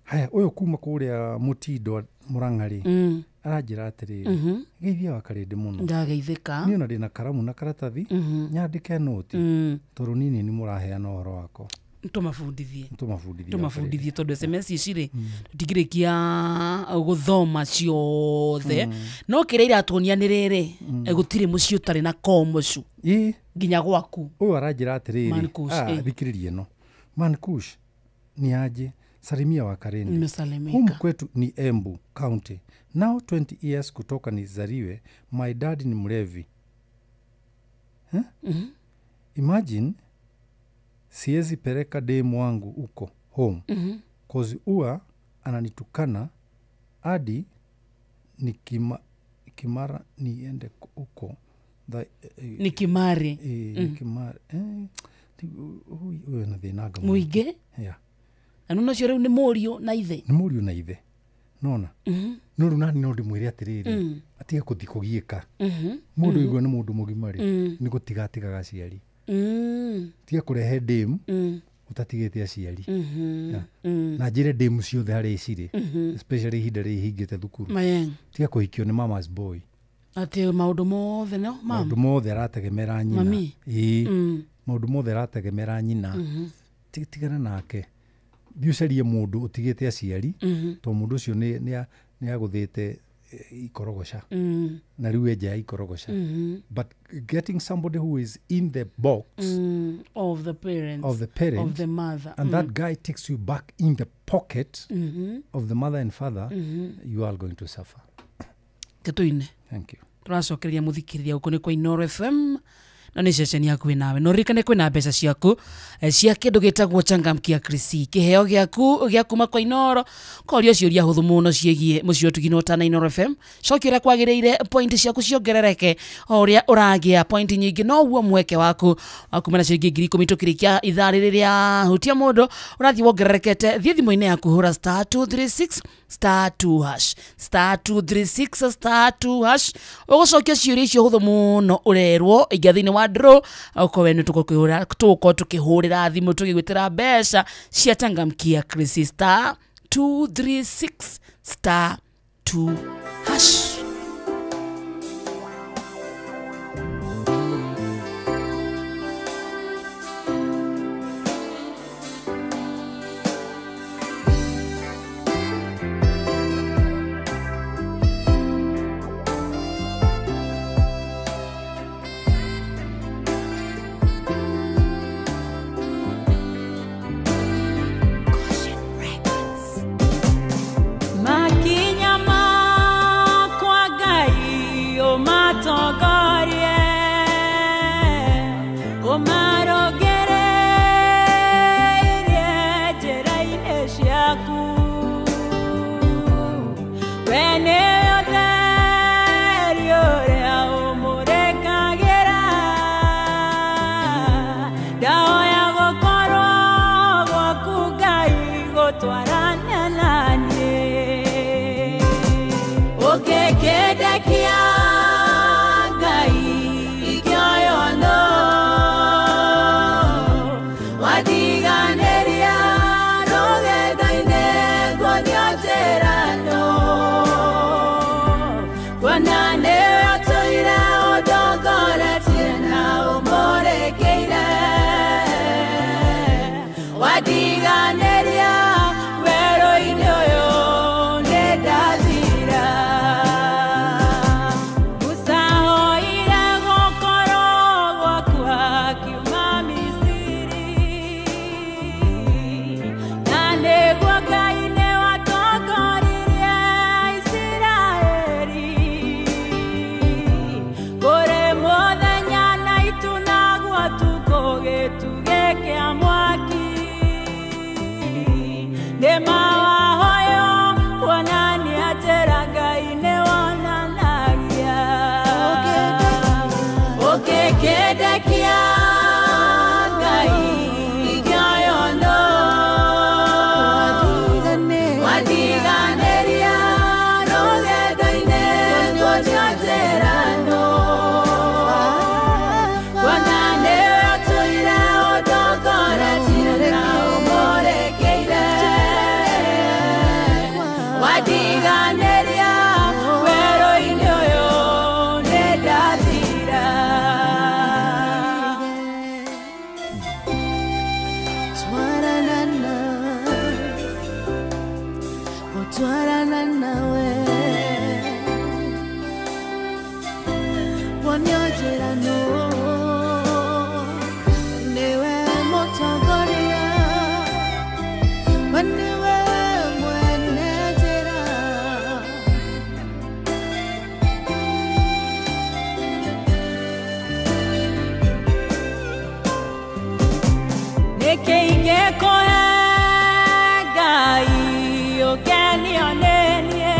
Haya, ũyũ kuma kũrĩa Mũtindo Mũrang'a-rĩ, aranjĩra atĩrĩrĩ, geithia wa karĩndĩ mũno. Ndageithĩka. Niĩ ona ndĩna karamu na karatathi, nyandĩke noti, tondũ niĩ nĩ mũraheana ũhoro wakwa. Tũmabundithie. Tũmabundithie. Tũmabundithie, tondũ SMS ici rĩ, tũtingĩrĩkia gũthoma ciothe, no kĩrĩa iratuonia nĩ rĩrĩ, gũtirĩ mũciĩ ũtarĩ na komocu. Nginya gwaku. Ũyũ aranjĩra atĩrĩrĩ, Man Kush, thikĩrĩria ĩno. Man Kush ni aje, salimia wa Karende. Nimesalimika. Humu kwetu ni Embu County, now 20 years kutoka nizaliwe, my dad ni mlevi, eh? Imagine siwezi peleka demu wangu huko home, cause huwa ananitukana hadi nikimara niende huko. Nikimari. Nikimari, huyu na thĩna Mũingĩ? Yeah. Na nona ũcio rĩu nĩ mũriũ na ithe. Nĩ mũriũ na ithe, nona no rĩu nani no ndĩmwĩre atĩrĩrĩ, atige kũthi kũgiĩka. Mũndũ igua nĩ mũndũ mũgima rĩ, nĩ gũtiga atigaga aciari. Tiga kũrehe ndĩmu ũtatigĩte aciari. Yeah. Na njĩre ndĩmu ciothe harĩa cirĩ, especially ihinda rĩrĩ hingĩte thukuru, Mayeng. tiga kũhikio nĩ mama's boy. Atĩ maũndũ mothe no mam. Maũndũ mothe arategemera nyina. Mami. Ĩĩ. Maũndũ mothe arategemera nyina. Tigana nake. Thiĩ ũcarie mũndũ ũtigĩte aciari, tondũ mũndũ ũcio nĩ agũthĩte ikorogoca na rĩu enja ya ikorogoca. But getting somebody who is in the box of the parents, of the parent, of the mother, and that guy takes you back in the pocket of the mother and father, you are going to suffer. Gĩtũine. Thank you. Tũracokereria mũthikĩrĩria gũkũ nĩ kwa Inooro FM na nĩ ceceni yaku nawe no ririkane kwĩna mbeca ciaku cia kĩndũ gĩtagwo changamkia krisi kĩheo gĩaku gĩa kuma kwa Inooro korio ciũria hũthũ mũno ciĩgiĩ mũciĩ ũtugi na ũtana Inooro FM cokia ũrĩa kwagĩrĩire point ciaku ciongerereke o ũrĩa ũragĩa point nyingĩ noguo mweke waku wa kuma na ciringi 10,000 tũkĩrĩkia ithaa rĩrĩ rĩa hutia mũndũ ũrathiĩ wongererekete. Thiĩ thimũ-inĩ yaku hũra *236 *2 hash *236 *2 hash ũgũcokia ciũria icio hũthũ mũno ũrerwo ingia thĩinĩ wa draw okorwo nĩ tũgũkorwo tũkĩhũrĩra thimũ tũgĩgwĩtĩra mbeca cia changamkia krisi *236 *2 hash. Makinya makwa Ngai ũmatongorie ũmarongereirie njĩra-inĩ ciaku we nĩwe ũtheri ũrĩa ũmũrekagĩra ndahoya gũkorwo gwaku Ngai gũtwarana na niĩ ũngĩkĩndekia Ngai ingĩoywo nũ watiganĩria rũgendo-inĩ nguonio njĩra nũ kuona nĩwe ũtũire ũndongoretie na ũmũrĩkĩire watiganĩria werũ-inĩ ũyũ nĩndathira. Musa oire gũkorwo gwaku akiuma Misiri na nĩguo Ngai nĩwatongoririe Isiraeli kũrĩ mũthenya na itu naguo ũtukũ gĩtugĩ kĩa mwaki nĩmawahoyo kuonania njĩra Ngai nĩwonanagia ũngĩkĩndekia Ngai ingĩoywo nũ watiganĩria rũgendo-inĩ nguonio njĩra nũ kuona nĩwe ũtũire ũndongoretie na ũmũrĩkĩire watiganĩria werũ-inĩ ũyũ nĩndathira. Twarana, gũtwarana nawe wonio njĩra nũ nĩwe mũtongoria we nĩwe mwene njĩra. Nĩkĩ ingĩkũhe Ngai ũkenio nĩ niĩ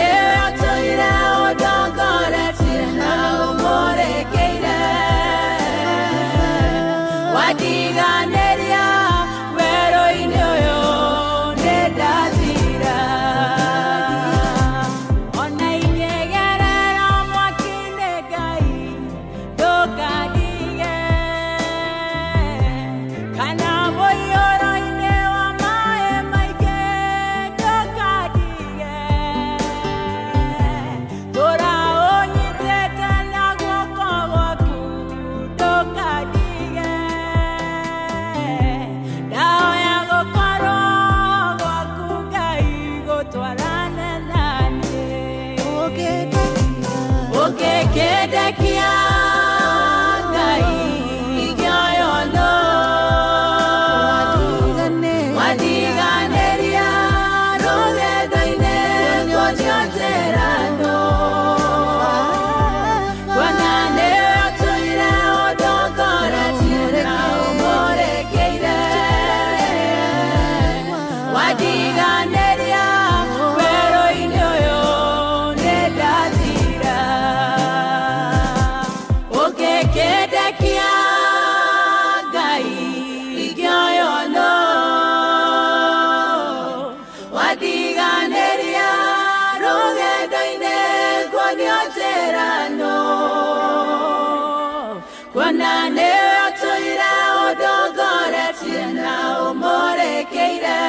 nĩwe ũtũire ũndongoretie na ũmũrĩkĩire wandiganĩria werũ-inĩ ũyũ nĩndathira ona ingĩgerera mwaki-inĩ Ngai ndũkandige kana mũiyũro-inĩ wa maĩ maingĩ ndũkandige tũra ũnyitĩte na guoko gwaku ndũkandige ndahoya gũkorwo gwaku Ngai gũtwarane naniĩ ũngĩkĩndekia Ngai ingĩoywo nũ wandiganĩria rũgendo-inĩ nguonio njĩra nũ kuona nĩwe ũtũire ũndongoretie na ũmũrĩkĩire wandiganĩria werũ-inĩ ũyũ nĩndathira ũngĩkĩndekia Ngai ingĩoywo nũ wandiganĩria rũgendo-inĩ nguonio njĩra nũ kuona nĩwe ũtũire ũndongoretie na ũmũrĩkĩire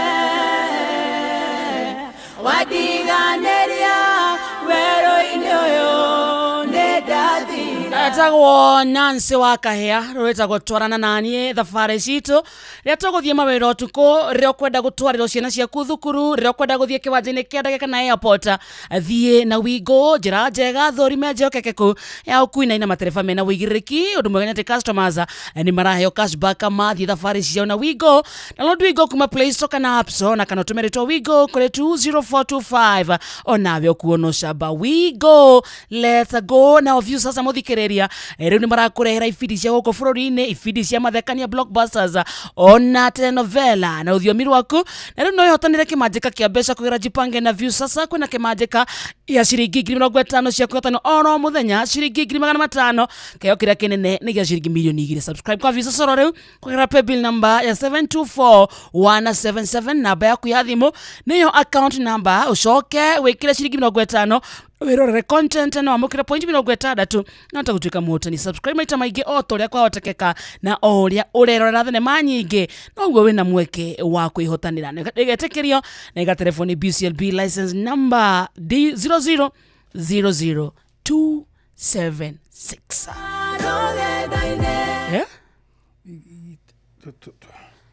wandiganĩria werũ-inĩ ũyũ nĩndathira Etagwo Nancy wa Kahĩa rwĩtagwo twarana naniĩ thabarĩ citũ rĩrĩa tũgũthiĩ mawĩra ũtukũ rĩrĩa ũkwenda gũtwarĩrwo ciana ciaku thukuru rĩrĩa ũkwenda gũthiĩ kĩwanja-inĩ kĩa ndege kana airport thiĩ na Wigo njĩra njega thũrime njehokekeku ya ũkui na ina matereba mena ũigĩrĩrĩki ũndũ mwega nĩ atĩ customers nĩ maraheo cashback mathiĩ thabarĩ ciao na Wigo download Wigo kuma Play Store kana App Store na kana ũtũme rĩtwa Wigo kũrĩ 20425 onawe ũkuona ũcamba Wigo let's go na view sasa mũthikĩrĩria rĩu nĩ marakũrehera ibindi cia gũkũ bũrũri-inĩ ibindi cia mathekania blockbusters ona telenovela na rũthiomi rwaku na rĩu no wĩhotanĩre kĩmanjĩka kĩa mbeca kũgerera Jipange na View sasa kwĩna kĩmanjĩka ya ciringi 50,000 cia kwĩhotana oro mũthenya ciringi 500,000 kĩheo kĩrĩa kĩnene nĩ gĩa ciringi 2,000,000 subscribe kwa View sasa oro rĩu kũgerera paybill number ya 724177 namba yaku ya thimũ nĩyo account number ũcoke wĩkĩre ciringi 50 wirorere content na wamũkĩre point 60 na ũtagũtuĩka mũhotani subscribe maita maingĩ o ta ũrĩa kwahotekeka na o ũrĩa ũrerorera thenema nyingĩ noguo wĩna mweke wa kwĩhotanĩra ĩgetĩkĩrio na ĩgatelefoni BCLB license number D0000276 rũgendo-inĩ eh?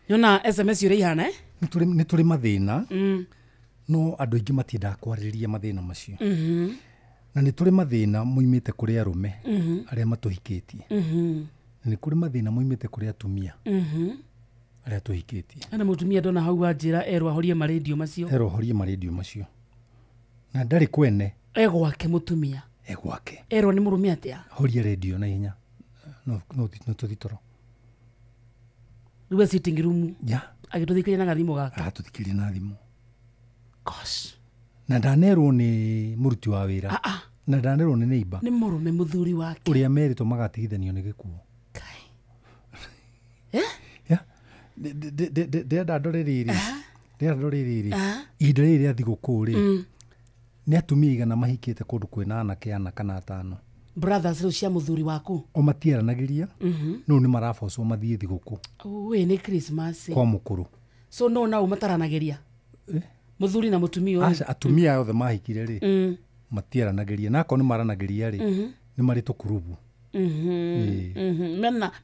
Yona SMS ũrĩa ihana eh? Nĩ tũrĩ mathĩna no andũ aingĩ matiendaga kwarĩrĩria mathĩna macio na nĩ tũrĩ mathĩna moimĩte kũrĩ arũme arĩa matũhikĩtie na nĩ kũrĩ mathĩna moimĩte kũrĩ atumia arĩa tũhikĩtie Ana mũtumia ndona hau wanjĩra erwo ahorie marendio macio erwo ahorie marendio macio na ndarĩ kwene e gwake mũtumia e gwake erwo nĩ mũrũme atĩa horia rendio na ihenya no tũthi toro rĩu e sitting room ya agĩtũthikĩria na gathimũ gake aratũthikĩria na thimũ gosh na ndanerwo nĩ mũruti wa wĩra na ndanerwo nĩ neighbor nĩ mũrũme mũthuri wake ũrĩa merĩtwo magatigithanio nĩ gĩkuũ Eh? Ndĩrenda ndore rĩrĩ ihinda rĩrĩ rĩa thigũkũ rĩ nĩ atumia igana mahikĩte kũndũ kwĩna anake ana kana atano brothers rĩu cia mũthuri waku o matiaranagĩria no nĩ marabocwo mathiĩ thigũkũ wĩ nĩ Christmas kwa mũkũrũ so no nao mataranagĩria mũthuri na mũtumia ũyũ aca atumia othe mahikire rĩ matiaranagĩria na akorwo nĩ maranagĩria rĩ nĩ marĩ tũkurubu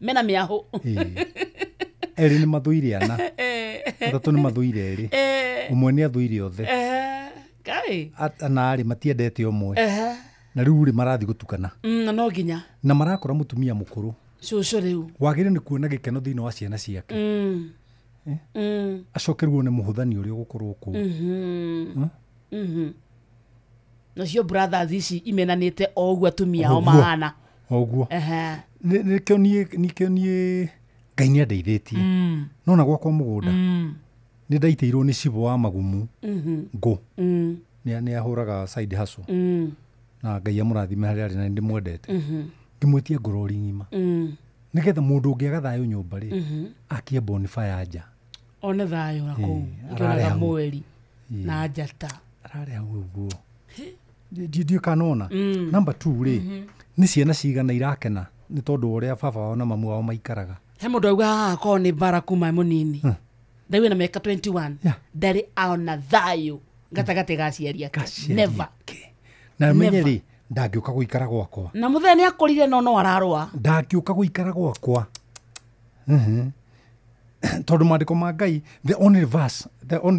mena mĩahũ erĩ nĩ mathũire ana atatũ nĩ mathũire erĩ ũmwe nĩ athũire othe Kai ana rĩ matiendete ũmwe na rĩu rĩ marathiĩ gũtukana na no nginya na marakora mũtumia mũkũrũ cũcũ rĩu wagĩrĩire nĩ kuona gĩkeno thĩinĩ wa ciana ciake acokerwo nĩ mũhũthani ũrĩa ũgũkorwo kũu nacio brothers ici imenanĩte o ũguo atumia ao mahana o ũguo nĩkĩo niĩ Ngai nĩ andeithĩtie nona gwakwa mũgũnda nĩ ndaitĩirwo nĩ cibũ wa magumu ngũ Nĩ ahũraga side hustle. Na Ngai amũrathime harĩa arĩ na nĩ ndĩmwendete. Ngĩmwĩtia ngorori ng'ima. Nĩgetha mũndũ ũngĩaga thayũ nyũmba rĩ, akie bonfire nja. One thayũ na kũu. Ararĩ Akĩonaga hau. mweri na njata. Ararĩ hau ũguo. Ndiũĩ kana nĩwona. Number 2 rĩ, nĩ ciana cigana irakena nĩ tondũ wa ũrĩa baba wao na mamu wao maikaraga. He mũndũ auga haha akorwo nĩ mbara kuma e mũnini. Ndaiwe na mĩaka 21. Ndarĩ ona thayũ gatagatĩ ga aciari ake. Never. Na menye Never. rĩ, ndangĩũka gũikara gwakwa. Na mũthee nĩ akũrire no no ararũa. Ndangĩũka gũikara gwakwa. Tondũ maandĩko ma Ngai, the only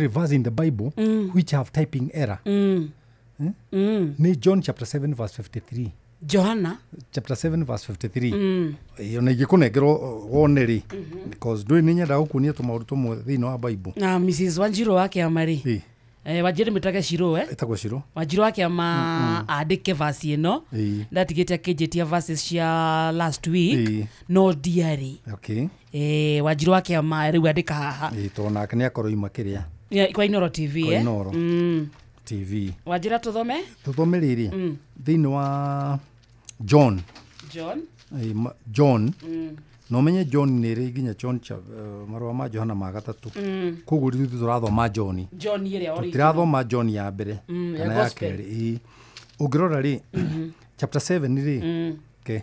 verse in the Bible which have typing error. Nĩ John chapter 7 verse 53. Johana chapter 7 verse 53. Ona ingĩkũnengerwo wone rĩ, because ndũĩ nĩ nyendaga gũkuonia tũmaũndũ tũmwe thĩinĩ wa Bible. Na Mrs Wanjiru wa kĩama rĩ, Wanjiru mĩtage Shiro, Ĩtagwo Shiro. Wanjiru wa kĩama andĩke verse ĩno. Ndatigĩte akĩnjĩtia verses cia last week no ndiarĩ. Okay. Wanjiru wa kĩama rĩu andĩka haha. Tondũ nake nĩ akorwo ima kĩrĩa. Kwa Inoro TV, Kwa Inoro TV. Wanjira tũthome? Tũthome rĩrĩ thĩinĩ wa John. John. John. Na ũmenye John nĩ ĩrĩ nginya John marũa ma Johana ma gatatũ. Koguo rĩu ithuĩ tũrathoma John. John ĩrĩa original. Tũtirathoma John ya mbere kana ya kerĩ. Ũngĩrora rĩ, chapter 7 rĩ, okay.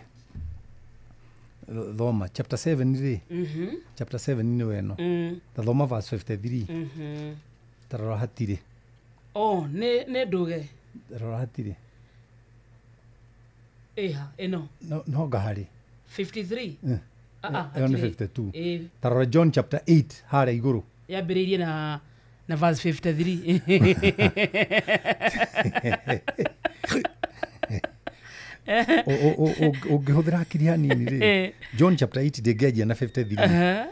Thoma chapter 7 rĩ. Chapter 7 nĩ weno. Ta thoma verse 53. Ta rora hatirĩ. Oh, nĩ nduge. Rora hatirĩ. Ĩha, ĩno. No ngaharĩ. 53. Ĩyo nĩ 52. Ta rora John chapter 8 harĩa igũrũ. Yambĩrĩirie na verse 53. Ũngĩhũthĩra hakiri hanini rĩ, John chapter 8 ndĩngĩanjia na 53.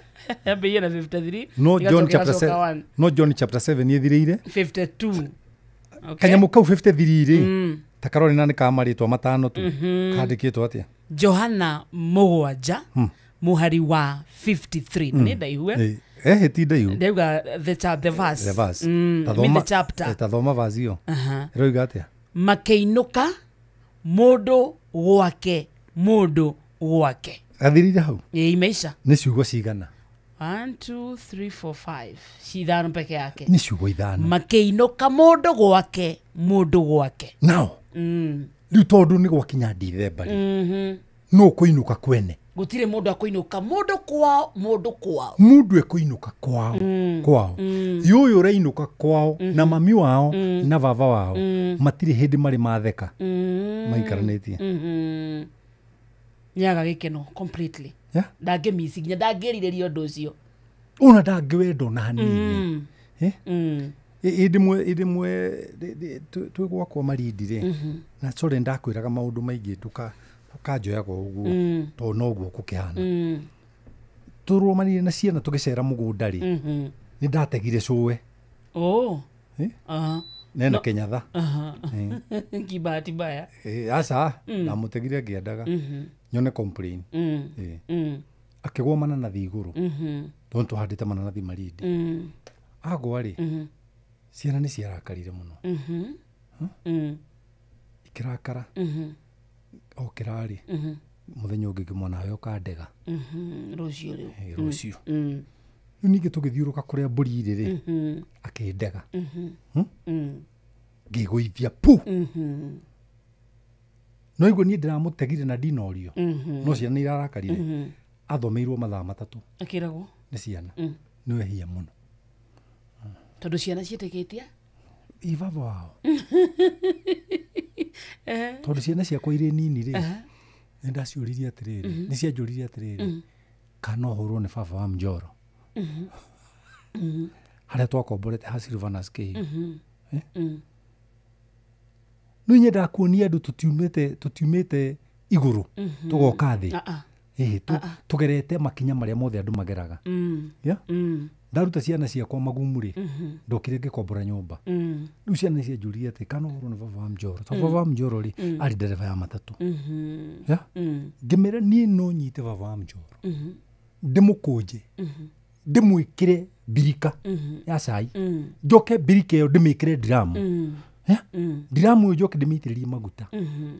Yambĩrĩirie na 53. No John chapter 7. No John chapter 7 ĩthirĩire 52. Okay. Kanyamũ kau 53 rĩ, ta karore na nĩ ka marĩtwa matano tu. Kandĩkĩtwo atĩa? Johana 7 mũhari wa 53. Nĩ ndaihu. Ti ndaihu. Ndauga the verse. The verse. The chapter. Ta thoma verse ĩyo. Ĩroiga atĩa? Makĩinũka mũndũ gwake, mũndũ gwake. Gathirire hau. Imeisha. Nĩ ciugo cigana? 1 2 3 4 5. Cithano peke yake. Nĩ ciugo ithano. Makĩinũka mũndũ gwake, mũndũ gwake. Now. Rĩu tondũ nĩ gwakinya Dithemba rĩ. No kũinũka kwene. Gũtirĩ mũndũ akũinũka mũndũ kwao, mũndũ kwao. Mũndũ ekũinũka kwao, kwao. Yũyũ ũrainũka kwao na mami wao na baba wao matirĩ hĩndĩ marĩ matheka. Maikaranĩtie. Nĩaga gĩkeno completely. Ndangĩmici nginya ndangĩrirĩria ũndũ ũcio. Ona ndangĩwenda ona hanini. Ĩndĩ mwe twĩ gwakwa Malindi rĩ, na sorry ndakwĩraga maũndũ maingĩ tũkanjoyaga ũguo tondũ noguo gũkĩhana. Tũrũmanire na ciana tũgĩcera mũgũnda rĩ, nĩ ndategire cũwe. Oh. Nena Kenyatha. Kibahati mbaya. Aca, ndamũtegire ngĩendaga nyone complain. Akĩgwa mananathi igũrũ. Tondũ tũhandĩte mananathi Malindi. Agwa rĩ, ciana nĩ ciarakarire mũno. Ikĩrakara. Okĩra rĩ, mũthenya ũngĩ ngĩmwona we ũkandega. Rũciũ rĩu. Rũciũ. Rĩu ningĩ tũgĩthiũrũka kũrĩa mbũri irĩ rĩ, akĩndega. Ngĩgũithia pu. No igua niĩ ndĩramũtegire na ndinorio. No ciana nĩ irarakarire. Athomeirwo mathaa 3. Akĩragwo? Nĩ ciana. Nĩ wehia mũno. Tondũ ciana ciĩtĩkĩtie? Ĩ baba wao. Tondũ ciana ciakwa irĩ nini rĩ, nĩ ndaciũririe atĩrĩrĩ, nĩ cianjũririe atĩrĩrĩ, kana no hũrwo nĩ baba wa Mjoro. Harĩa twakomborete ha Silvanus K. No nyendaga kuonia andũ tũtiumĩte igũrũ tũgoka thĩ. Tũgerete makinya marĩa mothe andũ mageraga. Ndaruta ciana ciakwa magumu rĩ, ndokire ngĩkombora nyũmba. Rĩu ciana cianjũririe atĩ kana ũhoro nĩ baba wa Mjoro. Tondũ baba wa Mjoro rĩ, arĩ ndereba ya matatũ. Ngĩmĩra niĩ no nyite baba wa Mjoro. Ndĩmũkũnje. Ndĩmwĩkĩre mbirika ya cai. Njoke mbirika ĩyo ndĩmĩkĩre ndiramu. Ndiramũĩ njoke ndĩmĩitĩrĩrie maguta.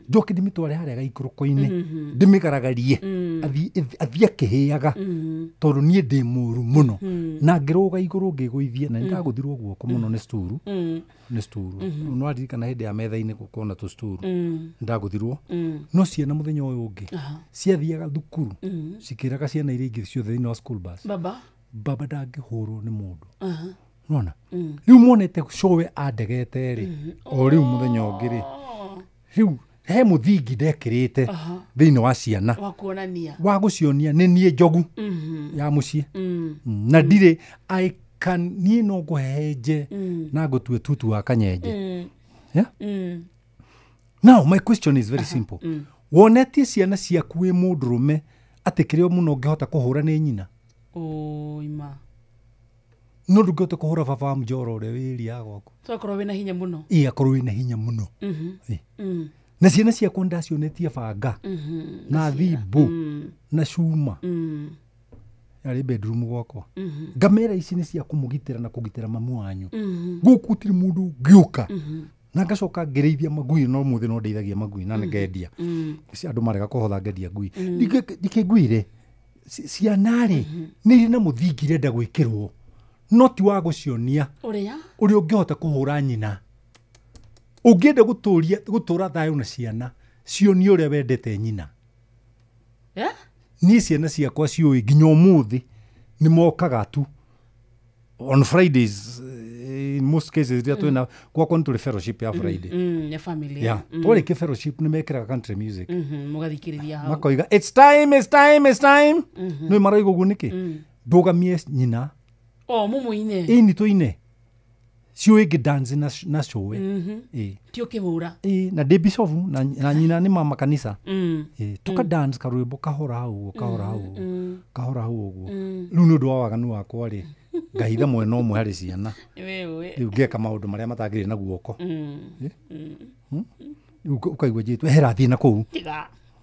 Njoke ndĩmĩtware harĩa gaikũrũko-inĩ. Ndĩmĩgaragarie. Athiĩ akĩhĩaga. Tondũ niĩ ndĩ mũru mũno. Na ngĩrũga igũrũ ngĩgũithia na nĩndagũthirwo guoko mũno nĩ sturu. Nĩ sturu. No aririkana hĩndĩ ya metha-inĩ gũkorwo na tũsturu. Ndagũthirwo. No ciana mũthenya ũyũ ũngĩ ciathiaga thukuru cikĩraga ciana iria ingĩ ciothe thĩinĩ wa school bus. Baba ndangĩhũrwo nĩ mũndũ. Nona rĩu monete cũwe andegete rĩ o rĩu mũthenya ũngĩ rĩ rĩu he mũthingi ndekĩrĩte thĩinĩ wa ciana wa gũcionia nĩ niĩ njogu ya mũciĩ na ndirĩ I can niĩ no ngũhehenje na ngũtue tutu wa kanyenje. Yeah? Now my question is very simple. Wonetie ciana ciaku wĩ mũndũrũme atĩ kĩrĩa mũno ũngĩhota kũhũra nĩ nyina? Oima. No ndũngĩhota kũhũra baba wa mũnjoro ũrĩa wĩ area gwaku. So akorwo wĩna hinya mũno. Ĩĩ akorwo wĩna hinya mũno. Na ciana ciakwa ndacionetie banga na thimbũ na cuma yarĩ bedroom gwakwa. Ngamera ici nĩ cia kũmũgitĩra na kũgitĩra mamu wanyu. Gũkũ gũtirĩ mũndũ ũngĩũka. Na ngacoka ngĩrĩithia magui no mũthĩ no ndeithagia magui na ngendia. Andũ marega kũhotha ngendia ngui. Ndikĩnguire ciana rĩ nĩ irĩ na mũthingi irenda gwĩkĩrwo no ti wa gũcionia ũrĩa ũngĩhota kũhũra nyina. Ũngĩenda gũtũra thayũ na ciana cionie ũrĩa wendete nyina. Niĩ ciana ciakwa ciũĩ nginya ũmũthĩ nĩ mokaga tu on Fridays in most cases rĩrĩa twĩna gwakwa nĩ tũrĩ fellowship ya Friday. Ya family. Yeah. Twarĩkia fellowship nĩ mekĩraga country music. Mũgathikĩrĩria hau. Makoiga it's time, it's time, it's time. Nĩ maroiga ũguo nĩkĩ? Ndũgamie nyina. O mumuine. Ĩni tũine. Ciũĩ ngĩ dance na cũwe. Ti ũkĩhũra. Ĩĩ na ndĩ bishop na nyina nĩ mama kanitha. Tũka dance karwĩmbo kahora hau ũguo kahora hau ũguo. Kahora hau ũguo. Rĩu nĩ ũndũ wa waganu wakwa rĩ ngahitha mwena ũmwe harĩ ciana. Rĩu ngeka maũndũ marĩa matagĩrĩire na guoko. Rĩu ũkaigua njĩtwo ehera thiĩ na kũu.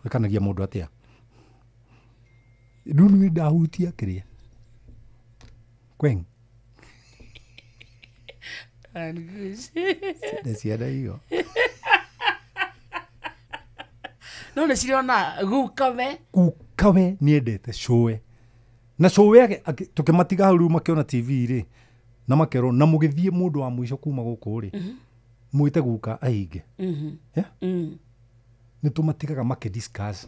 Wĩkanagia mũndũ atĩa? Rĩu nĩ ndahutia kĩrĩa. Kweng. Ciana iyo. No nĩ cirona gukawe. Gukawe nĩendete cũwe. Na cũwe tũkĩmatiga hau rĩu makĩona TV rĩ na makerwo na mũgĩthiĩ mũndũ wa mũico kuma gũkũ rĩ mwĩte guka ahinge. Nĩ tũmatigaga makĩ discuss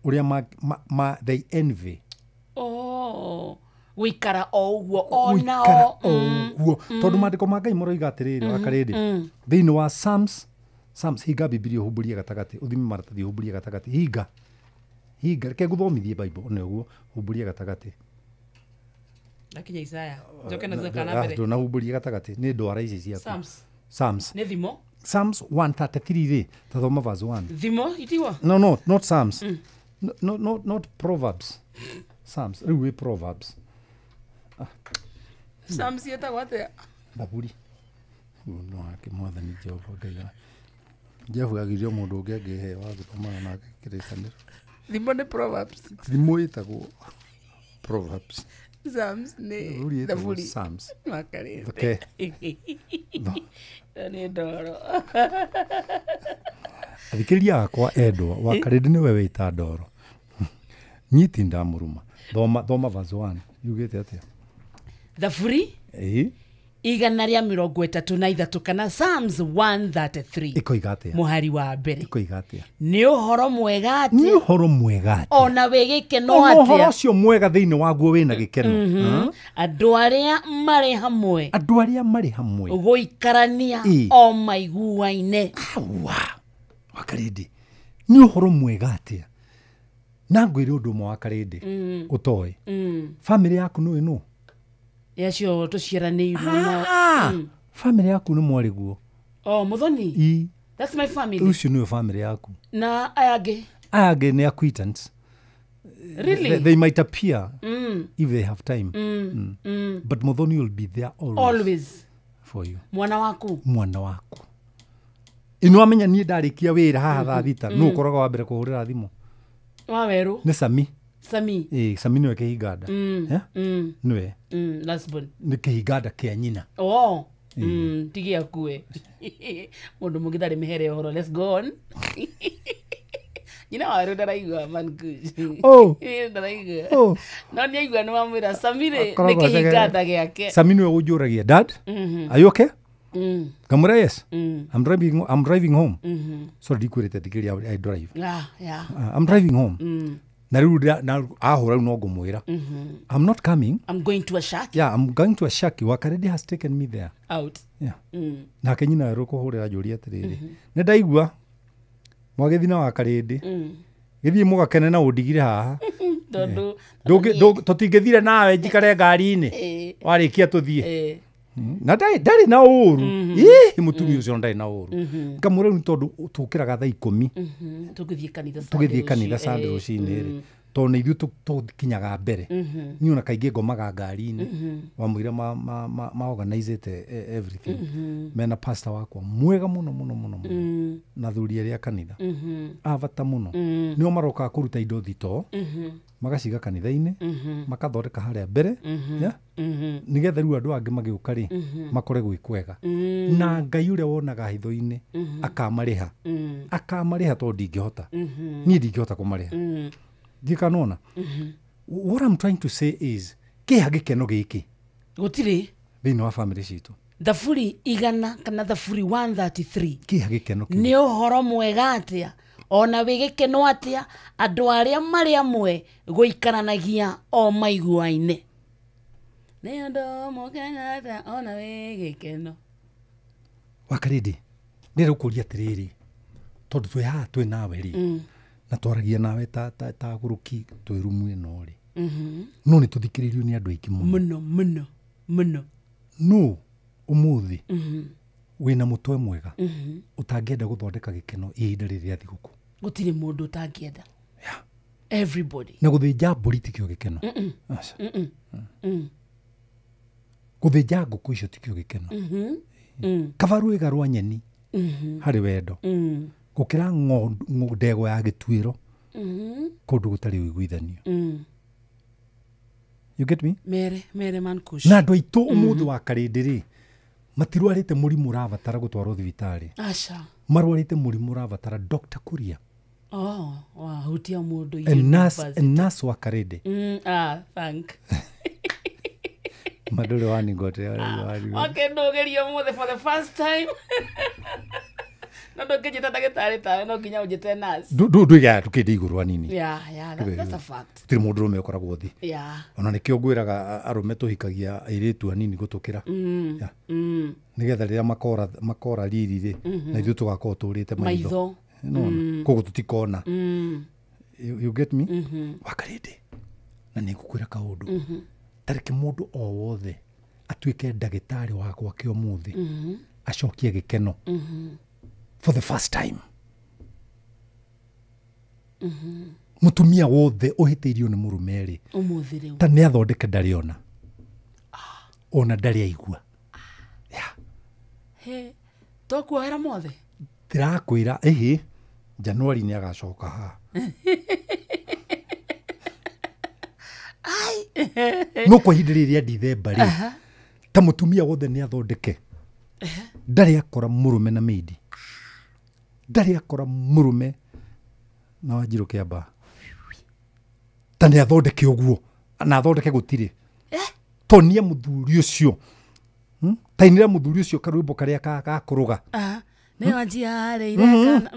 ũrĩa ma they envy. Oh, gũikara o ũguo o nao. Ũguo tondũ maandĩko ma Ngai maroiga atĩrĩrĩ wakarĩndĩ thĩinĩ wa Psalms hinga Bibilia ũhumbũrie gatagatĩ ũthime maratathi ũhumbũrie gatagatĩ hinga hinga reke ngũthomithie Bible nĩ ũguo humbũrie gatagatĩ ndakinya Isaya njoke na thutha kana mbere ndũnahumbũrie gatagatĩ nĩ ndwara ici ciaku Psalms nĩ thimo Psalms 133 rĩ tathoma verse 1 thimo itiwa no no not Psalms no no not Proverbs Psalms rĩu wĩ Proverbs. Psalms yetagwo atĩa? Thaburi. No hake mwathani Jehova Ngai. Jehova agirio mũndũ ũngĩ angĩhe wa gũthomana nake kĩrĩkanĩro. Thimo nĩ Proverbs. Thimo ĩtagwo Proverbs. Psalms nĩ Thaburi. Psalms. Makarĩte. Okay. Nĩ ndoro. Athikĩrĩria akwa endwa wakarĩndĩ nĩwe wĩta ndoro. Nyiti ndamũruma. Thoma verse 1 yugĩte atĩa? Thaburi 133 kana Psalms 133 ikoiga atĩa? Mũhari wa mbere ikoiga atĩa? Nĩ ũhoro mwega atĩ nĩ ũhoro mwega atĩ ona wĩ gĩkeno atĩa ona ũhoro ũcio mwega thĩinĩ waguo wĩna gĩkeno. Andũ arĩa marĩ hamwe andũ arĩa marĩ hamwe gũikarania o maiguaine. Awa wakarĩndĩ nĩ ũhoro mwega atĩa na ngwĩre ũndũ ũmwe wakarĩndĩ ũtoĩ famĩlĩ yaku nĩ nũ yacio tũciaranĩirwo na famĩlĩ yaku nĩ mwarĩ guo. Oh, Muthoni. That's my family. Ũcio nĩwe famĩlĩ yaku. Na aya angĩ? Aya angĩ nĩ acquaintance. Really? They might appear if they have time. But Muthoni will be there always. Always. For you. Mwana waku. Mwana waku. Ino amenya niĩ ndarĩkia wĩra haha thaa thita nũ ũkoraga wa mbere kũhũrĩra thimũ? Wa werũ. Nĩ Sami. Sami. Sami nĩwe kĩhinganda. Nĩwe. Last born. Nĩ kĩhinganda kĩa nyina. Oh. Ti gĩaku we. Mũndũ mũngĩ ndarĩ mĩhere ũhoro. Let's go on. Nyina wa rĩu ndaraigua man Kush. Oh. Ndaraigua. Oh. No nĩ aigua nĩ wamwĩra Samiri nĩ Akoragwo kĩhinga nda gĩake. Sami nĩwe ũnjũragia, dad, are you okay? Ngamwĩra yes. I'm driving home. Sorry, ndikwĩrĩte ndikĩrĩa I drive. I'm driving home. Na rĩu na ahũra rĩu no ngũmwĩra. I'm not coming. I'm going to a shack. Yeah, I'm going to a shack. Wakaredi has taken me there. Out. Yeah. Nake nyina rĩu kũhũrĩra njũria atĩrĩrĩ. Nĩ ndaigua mwagĩthiĩ na Wakarĩndĩ. Gĩthiĩ mũgakene na ũndigire haha. Tondũ tũtingĩthire nawe njikare ngari-inĩ. Warĩkia tũthiĩ. Na ndarĩ na ũru. Ĩ mũtumia ũcio ndarĩ na ũru. Ngamwĩra rĩu tondũ tũkĩraga thaa 10. Tũgĩthiĩ kanitha Sunday rũcinĩ rĩ. Tondũ nĩ ithuĩ tũkinyaga mbere. Niĩ ona kaingĩ ngomaga ngari-inĩ. Wamwĩra ma organizete everything. Mena pastor wakwa mwega mũno mũno mũno mũno. Na thuri arĩa kanitha. A bata mũno. Nĩo marokaga kũruta indo thitoo. Magaciga kanitha-inĩ. Makathondeka harĩa mbere. Yeah? Nĩgetha rĩu andũ angĩ magĩũka rĩ, makore gwĩ kwega. Na Ngai ũrĩa wonaga hitho-inĩ akamarĩha. Akamarĩha tondũ ndingĩhota. Niĩ ndingĩhota kũmarĩha. Ndikanona. What I'm trying to say is, kĩha gĩkeno gĩkĩ gũtirĩ thĩinĩ wa family citũ. Thaburi 100 kana thaburi 133. Kĩha gĩkeno kĩu. Nĩ ũhoro mwega atĩa ona wĩ gĩkeno atĩa andũ arĩa marĩ amwe gũikaranagia o maiguaine. Nĩ ũndũ mũkena atĩa ona wĩ gĩkeno. Wakarĩndĩ, ndĩrenda gũkũria atĩrĩrĩ, tondũ twĩ haha twĩ nawe rĩ, na twaragia nawe ta agũrũki twĩ rumu ĩno rĩ. No nĩ tũthikĩrĩirio nĩ andũ aingĩ mũno. Mũno mũno mũno. No ũmũthĩ wĩna mũtwe mwega ũtangĩenda gũthondeka gĩkeno ihinda rĩrĩ rĩa thigũkũ. Gũtirĩ mũndũ ũtangĩenda. Everybody. Na gũthĩnja mbũri tikĩo gĩkeno. Aca. Gũthĩnja ngũkũ icio tikĩo gĩkeno. Kaba rwĩga rwa nyeni harĩ wendo. Gũkĩra ndegwa ya gĩtuĩro kũndũ gũtarĩ ũiguithanio. You get me? Mere man Kush. Na andũ aitũ ũmũthĩ wa Karĩndĩ rĩ, matirwarĩte mũrimũ ũrabatara gũtwarwo thibitarĩ. Aca. Marwarĩte mũrimũ ũrabatara Dr. Kuria. Oh, wahutia mũndũ. And nurse wa Karĩndĩ. Thank. Madũrĩ wanigote. Okay, ndũgerio ũmũthĩ for the first time. No ndũngĩnjĩta ndagĩtarĩ tawe, no nginya ũnjĩte nurse. Ndũigaga tũkĩndĩ igũrũ hanini. Yeah, that's a fact. Gũtirĩ mũndũ ũrũme ũkoragwo thĩ. Yeah. Ona nĩkĩo ngwĩraga arũme tũhikagia airĩtu anini gũtũkĩra. Nĩgetha rĩrĩa makora riri rĩ, na ithuĩ tũgakorwo tũrĩte maitho. Nĩwona? Koguo tũtikona. You get me? Wakarĩndĩ, na nĩngũkwĩra kaũndũ. Tareke mũndũ o wothe atuĩke ndagĩtarĩ wa gwake ũmũthĩ, acokie gĩkeno. For the first time. Mũtumia wothe ũhĩtĩirio nĩ mũrũme rĩ, ta nĩ athondeke ndarĩ ona. Ona ndarĩ aigua. He, tokuohera mothe? Ndĩrakwĩra ĩhĩ, January nĩ agacoka haha. No kwa ihinda rĩrĩ rĩa Dithemba rĩ, ta mũtumia wothe nĩ athondeke. Ndarĩ akora mũrũme na mĩindi. Ndarĩ akora mũrũme na Wanjirũ Kĩambaa. Ta nĩ athondeke ũguo, na athondeke gũtirĩ. Tonia mũthuri ũcio. Tainĩra mũthuri ũcio karwĩmbo karĩa ga kũrũga. Nĩ wanjiarĩire kana.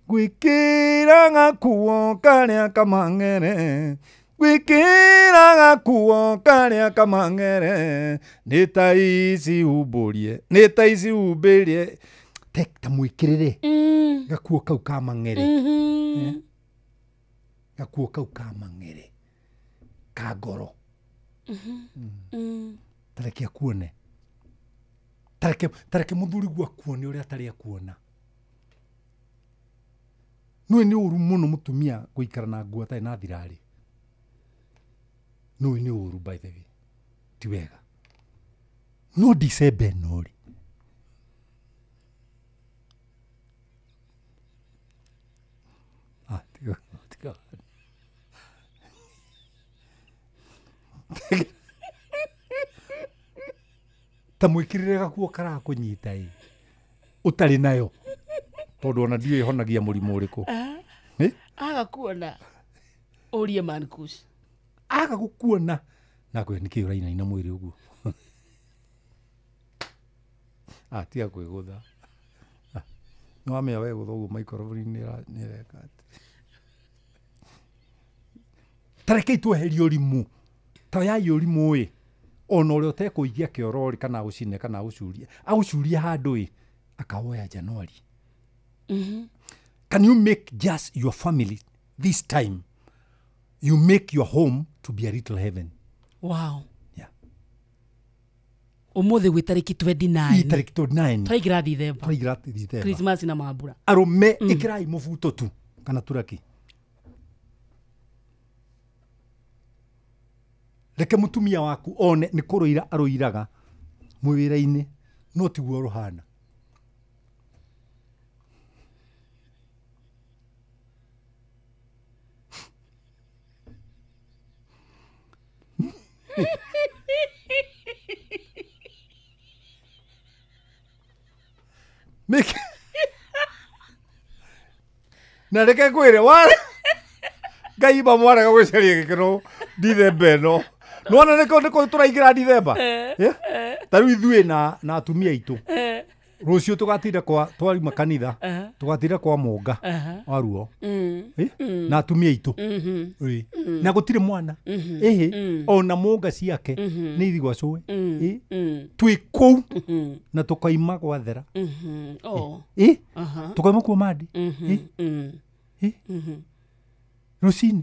Gwĩkĩra gakuo karĩa kamang'ere. Gwĩkĩra gakuo karĩa kamang'ere. Nĩ ta ici umbũrie, nĩ ta ici umbĩrie. Ta mwĩkĩrĩre gakuo kau ka mang'ere. Gakuo kau ka mang'ere ka ngoro. Tareke akuone. Tareke mũthuri guo akuone ũrĩa atarĩ akuona. Nũĩ nĩ ũru mũno mũtumia gũikara na nguo atarĩ na thirarĩ. Nũĩ nĩ ũru by the way. Ti wega. No Dicemba ĩno rĩ, tiga. Ta mwĩkĩrĩre gakuo karakũnyita ĩ ũtarĩ nayo tondũ ona ndiũĩ ĩhonagia mũrimũ ũrĩkũ. Aga kuona ũrie Mankush. Aga gũkuona na kwĩ nĩkĩ ũrainaina mwĩrĩ ũguo. Tiga kwĩgũtha. Nĩ wamenya wegũtha ũguo microphone nĩ ĩreka atĩ. Ta rekei tweherie ũrimũ. Ta oyai ũrimũ ĩ. Ona ũrĩa ũtekũigia kĩoro rĩ kana agũcine kana agũcurie. Agũcurie handũ ĩ akawoya January. Can you make just your family this time? You make your home to be a little heaven. Wow. Yeah. Ũmũthĩ gwĩ tarĩki 29. Tarĩki 29. Twaingĩra Dithemba. Twaingĩra Dithemba. Christmas na mambura. Arũme ĩkĩrai mũbuto tu kana turaki. Reke mũtumia waku one nĩ kũrũira arũiraga mwĩ wĩra-inĩ no tiguo rũhana. Make na reke ngwĩre wa Ngai ba mwaraga gwĩcaria gĩkeno Dithemba ĩno. Nĩwona nĩkũ tũraingĩra Dithemba? Ta rĩu ithuĩ na atumia aitũ rũciũ tũgatinda kwa twarima kanitha tũgatinda kwa mũnga wa ruo na atumia aitũ na gũtirĩ mwana ĩhĩ ona mũnga ciake nĩ ithigwa cũĩ twĩ kũu na tũkaima gwathera tũkaima kuo mandi rũcinĩ.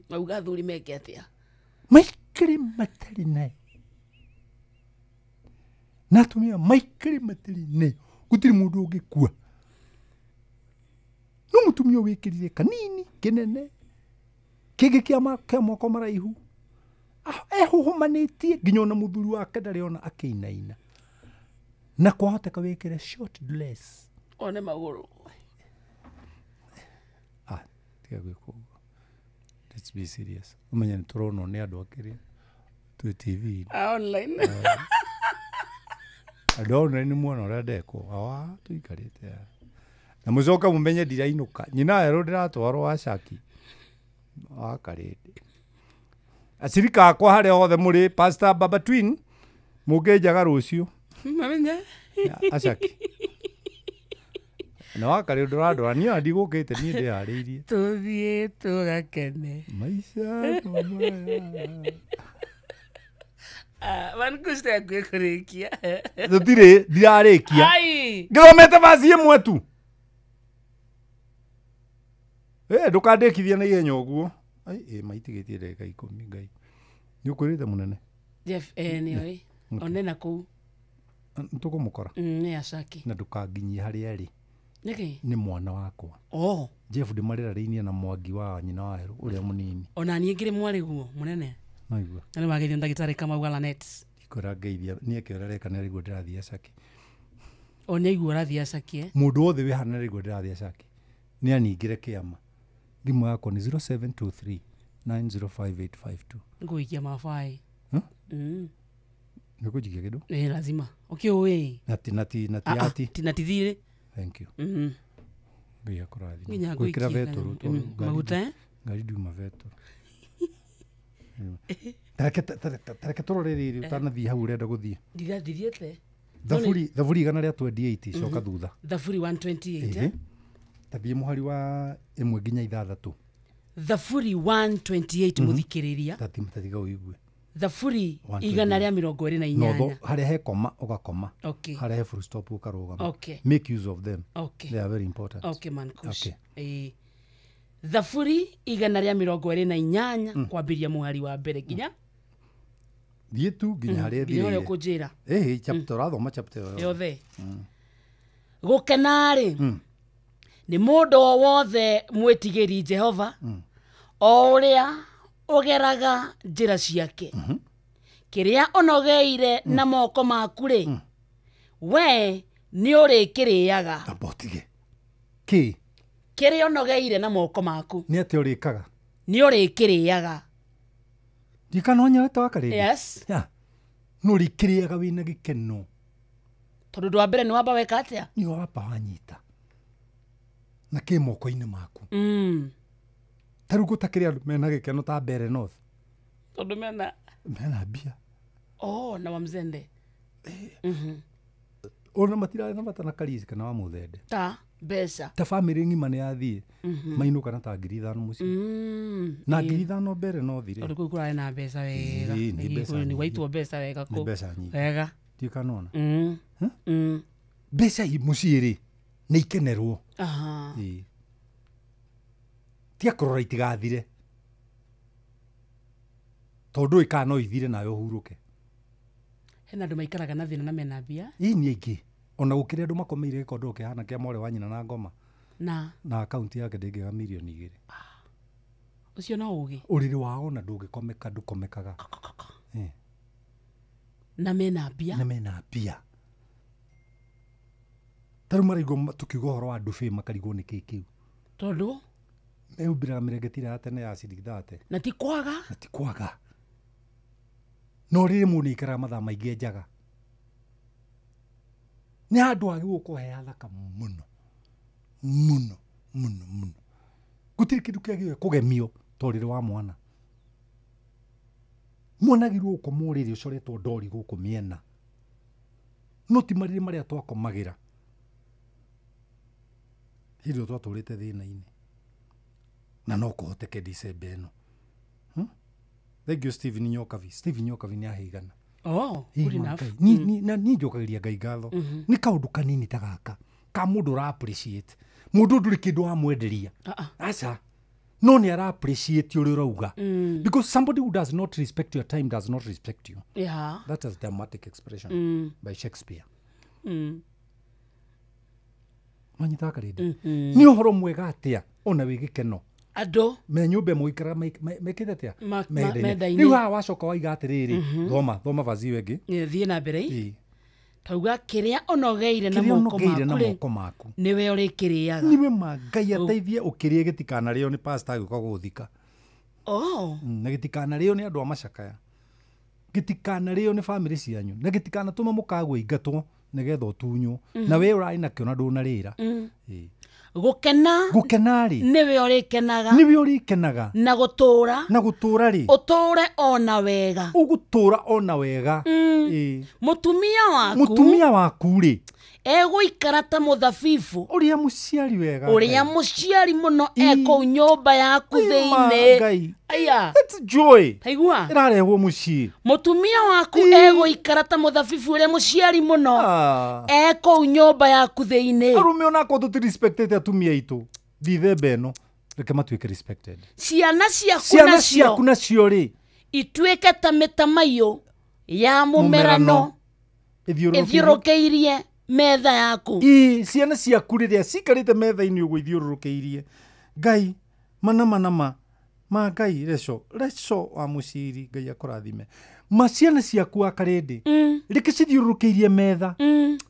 Mauga athuri meke atĩa? Maikare matarĩ nayo na atumia maikare matarĩ nayo gũtirĩ mũndũ ũngĩkua no mũtumia wĩkĩrire kanini kĩnene kĩngĩ kĩa moko maraihu ehũhũmanĩtie nginya ona mũthuri wake ndarĩ ona akĩinaina na kwahoteka wĩkĩre short dress one magũrũ. Tiga gwĩka ũguo. Let's be serious. Ũmenye nĩ tũronwo nĩ andũ akĩrĩa twĩ TV online. Andũ online muona ũrĩa ndekwo awa tũikarĩte haha na mũcoke mũmenye ndirainũka nyina erũ ndĩratwarwo Wacaki wa Karĩndĩ. Acirika akwa harĩa hothe mũrĩ Pastor Baba Twin mũngĩnjaga rũciũ Mamenya Acaki na wa Karĩndĩ ndũrandora niĩ ona ndigũkĩte niĩ ndĩharĩirie tũthiĩ tũgakene maica maya. Mankush ndakwĩ kũrĩkia. Tũtirĩ ndirarĩkia ngĩthomete vaci ĩmwe tu. Ndũkandĩkithie na ihenya ũguo. Maitigĩtie ndagĩka 10 Ngai. Nĩ ũkwĩrĩte mũnene? Jeff nĩoĩ one na kũu nĩtũkũmũkora nĩ Acaki na ndũkanginyie harĩa arĩ. Nĩkĩ? Nĩ mwana wakwa. Jeff ndĩmarĩrarĩinie na Mwangi wa nyina wa Herũ ũrĩa mũnini. Ona niĩ ngĩrĩ mwarĩ guo mũnene. Naigua. Na nĩ wageithio ndagĩtarĩ Kamau Lanet. Ndikwĩra ngeithia niĩ akĩũra reka nĩ arĩguo ndĩrathiĩ Acaki. O nĩ aigua ũrathiĩ Acaki. Mũndũ wothe wĩ haha nĩ arĩguo ndĩrathiĩ Acaki. Nĩ aningĩre kĩama. Thimũ yakwa nĩ 0723 905852. Ngũikia mabaĩ. Nĩ ũkũnjikia kĩndũ? Lazima. Ũkĩũĩ? Nati nati nati ati. Tinatithire. Thank you. Ngai akũrathime. Nginya Gwĩkĩra ngũikie betũrũ tondũ maguta ngari ndiuma betũrũ. Tareke tũrore rĩrĩ ũtanathiĩ hau ũrenda gũthiĩ. Ndirathiĩte. Thaburi 128 coka thutha. Thaburi 128. Tathiĩ mũhari wa 1 nginya 6. Thaburi 128 mũthikĩrĩria. Tatiga ũigue. Thaburi 128. Notho harĩa he koma ũgakoma. Okay. Harĩa he full stop ũkarũgama. Okay. Make use of them. Okay. They are very important. Okay, Mankush. Okay. Thaburi 128 kwambĩrĩria mũhari wa mbere nginya thiĩ tu nginya harĩa nginya harĩa ũkũnjĩra. Chapter ũrathoma chapter yothe. Gũkena-rĩ nĩ mũndũ o wothe mwĩtigĩri Jehova o ũrĩa ũgeraga njĩra ciake. Kĩrĩa ũnogeire na moko maku rĩ we nĩ ũrĩkĩrĩaga. Amba ũtige. Kĩ? Kĩrĩa ũnogeire na moko maku. Nĩ atĩa ũrĩkaga? Nĩ ũrĩkĩrĩaga. Ndikana wanyarete wa Karĩndĩ? Yes. Yeah. No rĩkĩrĩaga wĩna gĩkeno. Tondũ ũndũ wa mbere nĩ wamba weka atĩa? Nĩ wamba wanyita. Na kĩ moko-inĩ maku. Ta rĩu gũtakĩrĩ andũ mena gĩkeno ta Mbere North. Tondũ mena mbia. Oh, na wa Mzende. Ona matirarĩ na bata na Karisi kana wa Mũthende. Ta mbeca. Ta bamĩrĩ ng'ima nĩ yathiĩ. Mainũka na ta 5,000 mũciĩ. Na 5,000 Mbere North rĩ. Tondũ kũu kũrarĩ na mbeca wega. Nĩ mbeca Nĩ nyingĩ. gwaitwo mbeca wega Nĩ kũu. mbeca nyingĩ. Wega. Ndiũĩ kana nĩwona. Mbeca mũciĩ rĩ nĩ ikenerwo. Ĩĩ. Tiga kũrora itigathire. Tondũ ĩkaa no ithire nawe ũhurũke. Hena andũ maikaraga na thĩna na mena mbia. Ĩĩ nĩ aingĩ. Ona gũkĩrĩ andũ makomeire gĩkondoro kĩhana kĩa mwarĩ wa nyina na ngoma. Na akaunti yake ndĩngĩaga 2 milioni. Ũcio no ũgĩ. Ũrĩrĩ wao ona ndũngĩkomeka ndũkomekaga. Na mena mbia. Na mena mbia. Ta rĩu maraigua tũkiuga ũhoro wa ndubi makarigwo nĩ kĩĩ kĩu. Tondũ mehumbĩraga mĩrĩngĩti ĩrĩa ya tene ya ciringi 30. Na ti kwaga. Na ti kwaga. No rĩrĩ mũndũ nĩaikaraga mathaa maingĩ njaga. Nĩ handũ hagĩrĩirwo gũkorwo he hathaka mũno. Mũno, mũno, mũno. Gũtirĩ kĩndũ kĩagĩrĩire kũgemio ta ũrĩrĩ wa mwana. Mwana agĩrĩirwo gũkoma ũrĩrĩ ũcoretwo ndori gũkũ mĩena. No ti marĩrĩ marĩa twakomagĩra. Hĩndĩ ĩyo twatũrĩte thĩna-inĩ. Na no kũhoteke December ĩno. Thank you Stephen Nyokavi. Stephen Nyokavi nĩ aheigana. Oh, good enough. Niĩ njokagĩria Ngai ngatho. Nĩ kaũndũ kanini ta gaka ka mũndũ ũra appreciate. Mũndũ ndũrĩ kĩndũ wamwenderia. Aca. No nĩ ara appreciate ũrĩa ũrauga. Because somebody who does not respect your time does not respect you. Yeah. That is dramatic expression by Shakespeare. Manyita karĩndĩ. Nĩ ũhoro mwega atĩa ona wĩ gĩkeno. Andũ me nyũmba ĩmwe ikaraga mekĩte atĩa? Mendaine. Rĩu haha wacoka waiga atĩrĩrĩ, thoma vazi ĩyo ĩngĩ. Thiĩ na mbere. Tauga kĩrĩa ũnogeire na moko maku nĩwe ũrĩkĩrĩaga. Nĩwe ma Ngai ateithie ũkĩrĩe gĩtikanarĩo nĩ pastor agĩũka gũgũthika. Oh. Na gĩtikanarĩo nĩ andũ a macakaya. Gĩtikanarĩo nĩ bamĩrĩ cianyu. Na gĩtikanatũme mũkagwe ingatwo nĩgetha ũtunywo. Na we ũrarĩ nakĩo na ndũnarĩra. Gũkena gũkena rĩ nĩwe ũrĩkenaga. Nĩwe ũrĩkenaga. Na gũtũra. Na gũtũra rĩ. Ũtũre ona wega. Ũgũtũra ona wega. Mũtumia waku. Mũtumia waku rĩ. Egũikara ta mũthabibu. Ũrĩa mũciari wega. Ũrĩa mũciari mũno ekũu nyũmba yaku thĩinĩ. Aya. That's joy. Taigua. Ĩrarehwo mũciĩ. Mũtumia waku egũikara ta mũthabibu ũrĩa mũciari mũno ekũu nyũmba yaku thĩinĩ. Arũme onakorwo tũtirespectĩte atumia aitũ. Ndithemba ĩno reke matuĩke respected. Ciana ciaku Ciana ciaku nacio rĩ ituĩke ta mĩtamaiyũ ya mũmerano ĩthiũrũkĩirie metha yaku. Ĩ ciana ciaku rĩrĩa cikarĩte metha-inĩ ũguo ithiũrũrũkĩirie. Ngai mana mana ma ma Ngai reco reco wa mũciri Ngai akũrathime. Ma ciana ciaku akarĩndĩ reke cithiũrũrũkĩirie metha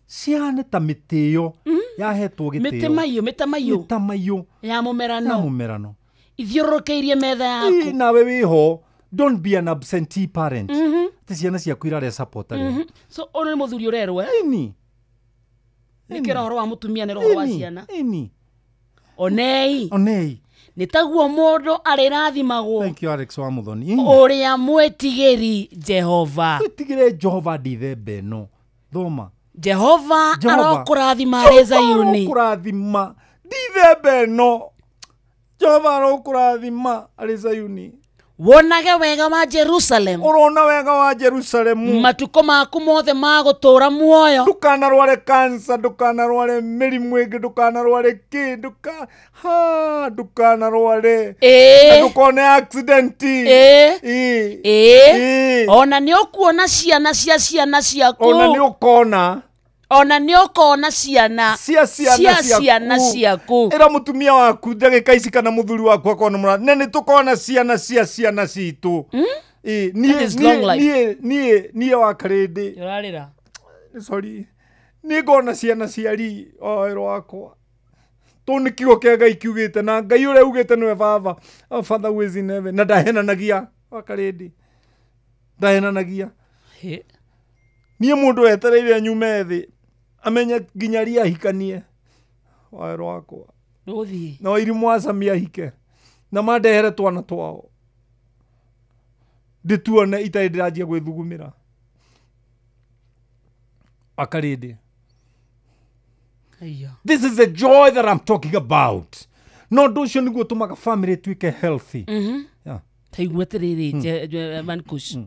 ciane ta mĩtĩ ĩyo yahetwo gĩtĩo. Mĩtamaiyũ mĩtamaiyũ mĩtamaiyũ ya mũmerano ya mũmerano ithiũrũrũkĩirie metha yaku. Nawe wĩho. Don't be an absentee parent. Ti ciana ciaku irarĩa support arĩa. So ũyũ nĩ mũthuri ũrerwo Ĩni. Nĩ kĩra ũhoro wa mũtumia nĩ ũhoro wa ciana. Ĩni. Onei. Onei. Nĩ taguo mũndũ arĩrathimagwo. Thank you Alex wa Muthoni. Ũrĩa mwĩtigĩri Jehova. Mwĩtigĩre Jehova ndithemba ĩno. Thoma. Jehova arokũrathima arĩ Zayuni. Arokũrathima ndithemba ĩno. Jehova arokũrathima arĩ Zayuni. Wonage wega wa Jerusalem. Ũrona wega wa Jerusalemu. Matukũ maku mothe ma gũtũũra muoyo. Ndũkanarware cancer, ndũkanarware mĩrimũ ĩngĩ, ndũkanarware kĩ, ndũkanarware. Na ndũkone accident. Ona nĩ ũkuona ciana cia ciana ciaku. Ona nĩ ũkona. Ona nĩ ũkona ciana cia ciana ciaku. Ĩra mũtumia waku ndagĩka ici kana mũthuri waku akorwo nĩ mũra. Na nĩ tũkona ciana cia ciana citũ. Niĩ wa karĩndĩ. Ũrarĩra. Sorry. Niĩ ngona ciana cia ri oerwo wakwa. Tondũ nĩ kiugo kĩa Ngai kiugĩte na Ngai ũrĩa ugĩte nĩwe baba. Our Father who is in heaven. Na ndahenanagia wa karĩndĩ. Ndahenanagia. Niĩ mũndũ wetereire nyume thĩ amenye nginya ria ahikanie wae rwakwa. Ndũgũthiĩ. No irimũ acami ahike na mandehere twana twao ndĩtuone itarĩ ndĩranjia gwĩthugumĩra. Akarĩndĩ. This is the joy that I'm talking about. No ũndũ ũcio nĩguo ũtũmaga family ĩtuĩke healthy. Yeah. Taigua atĩrĩrĩ, Mankush.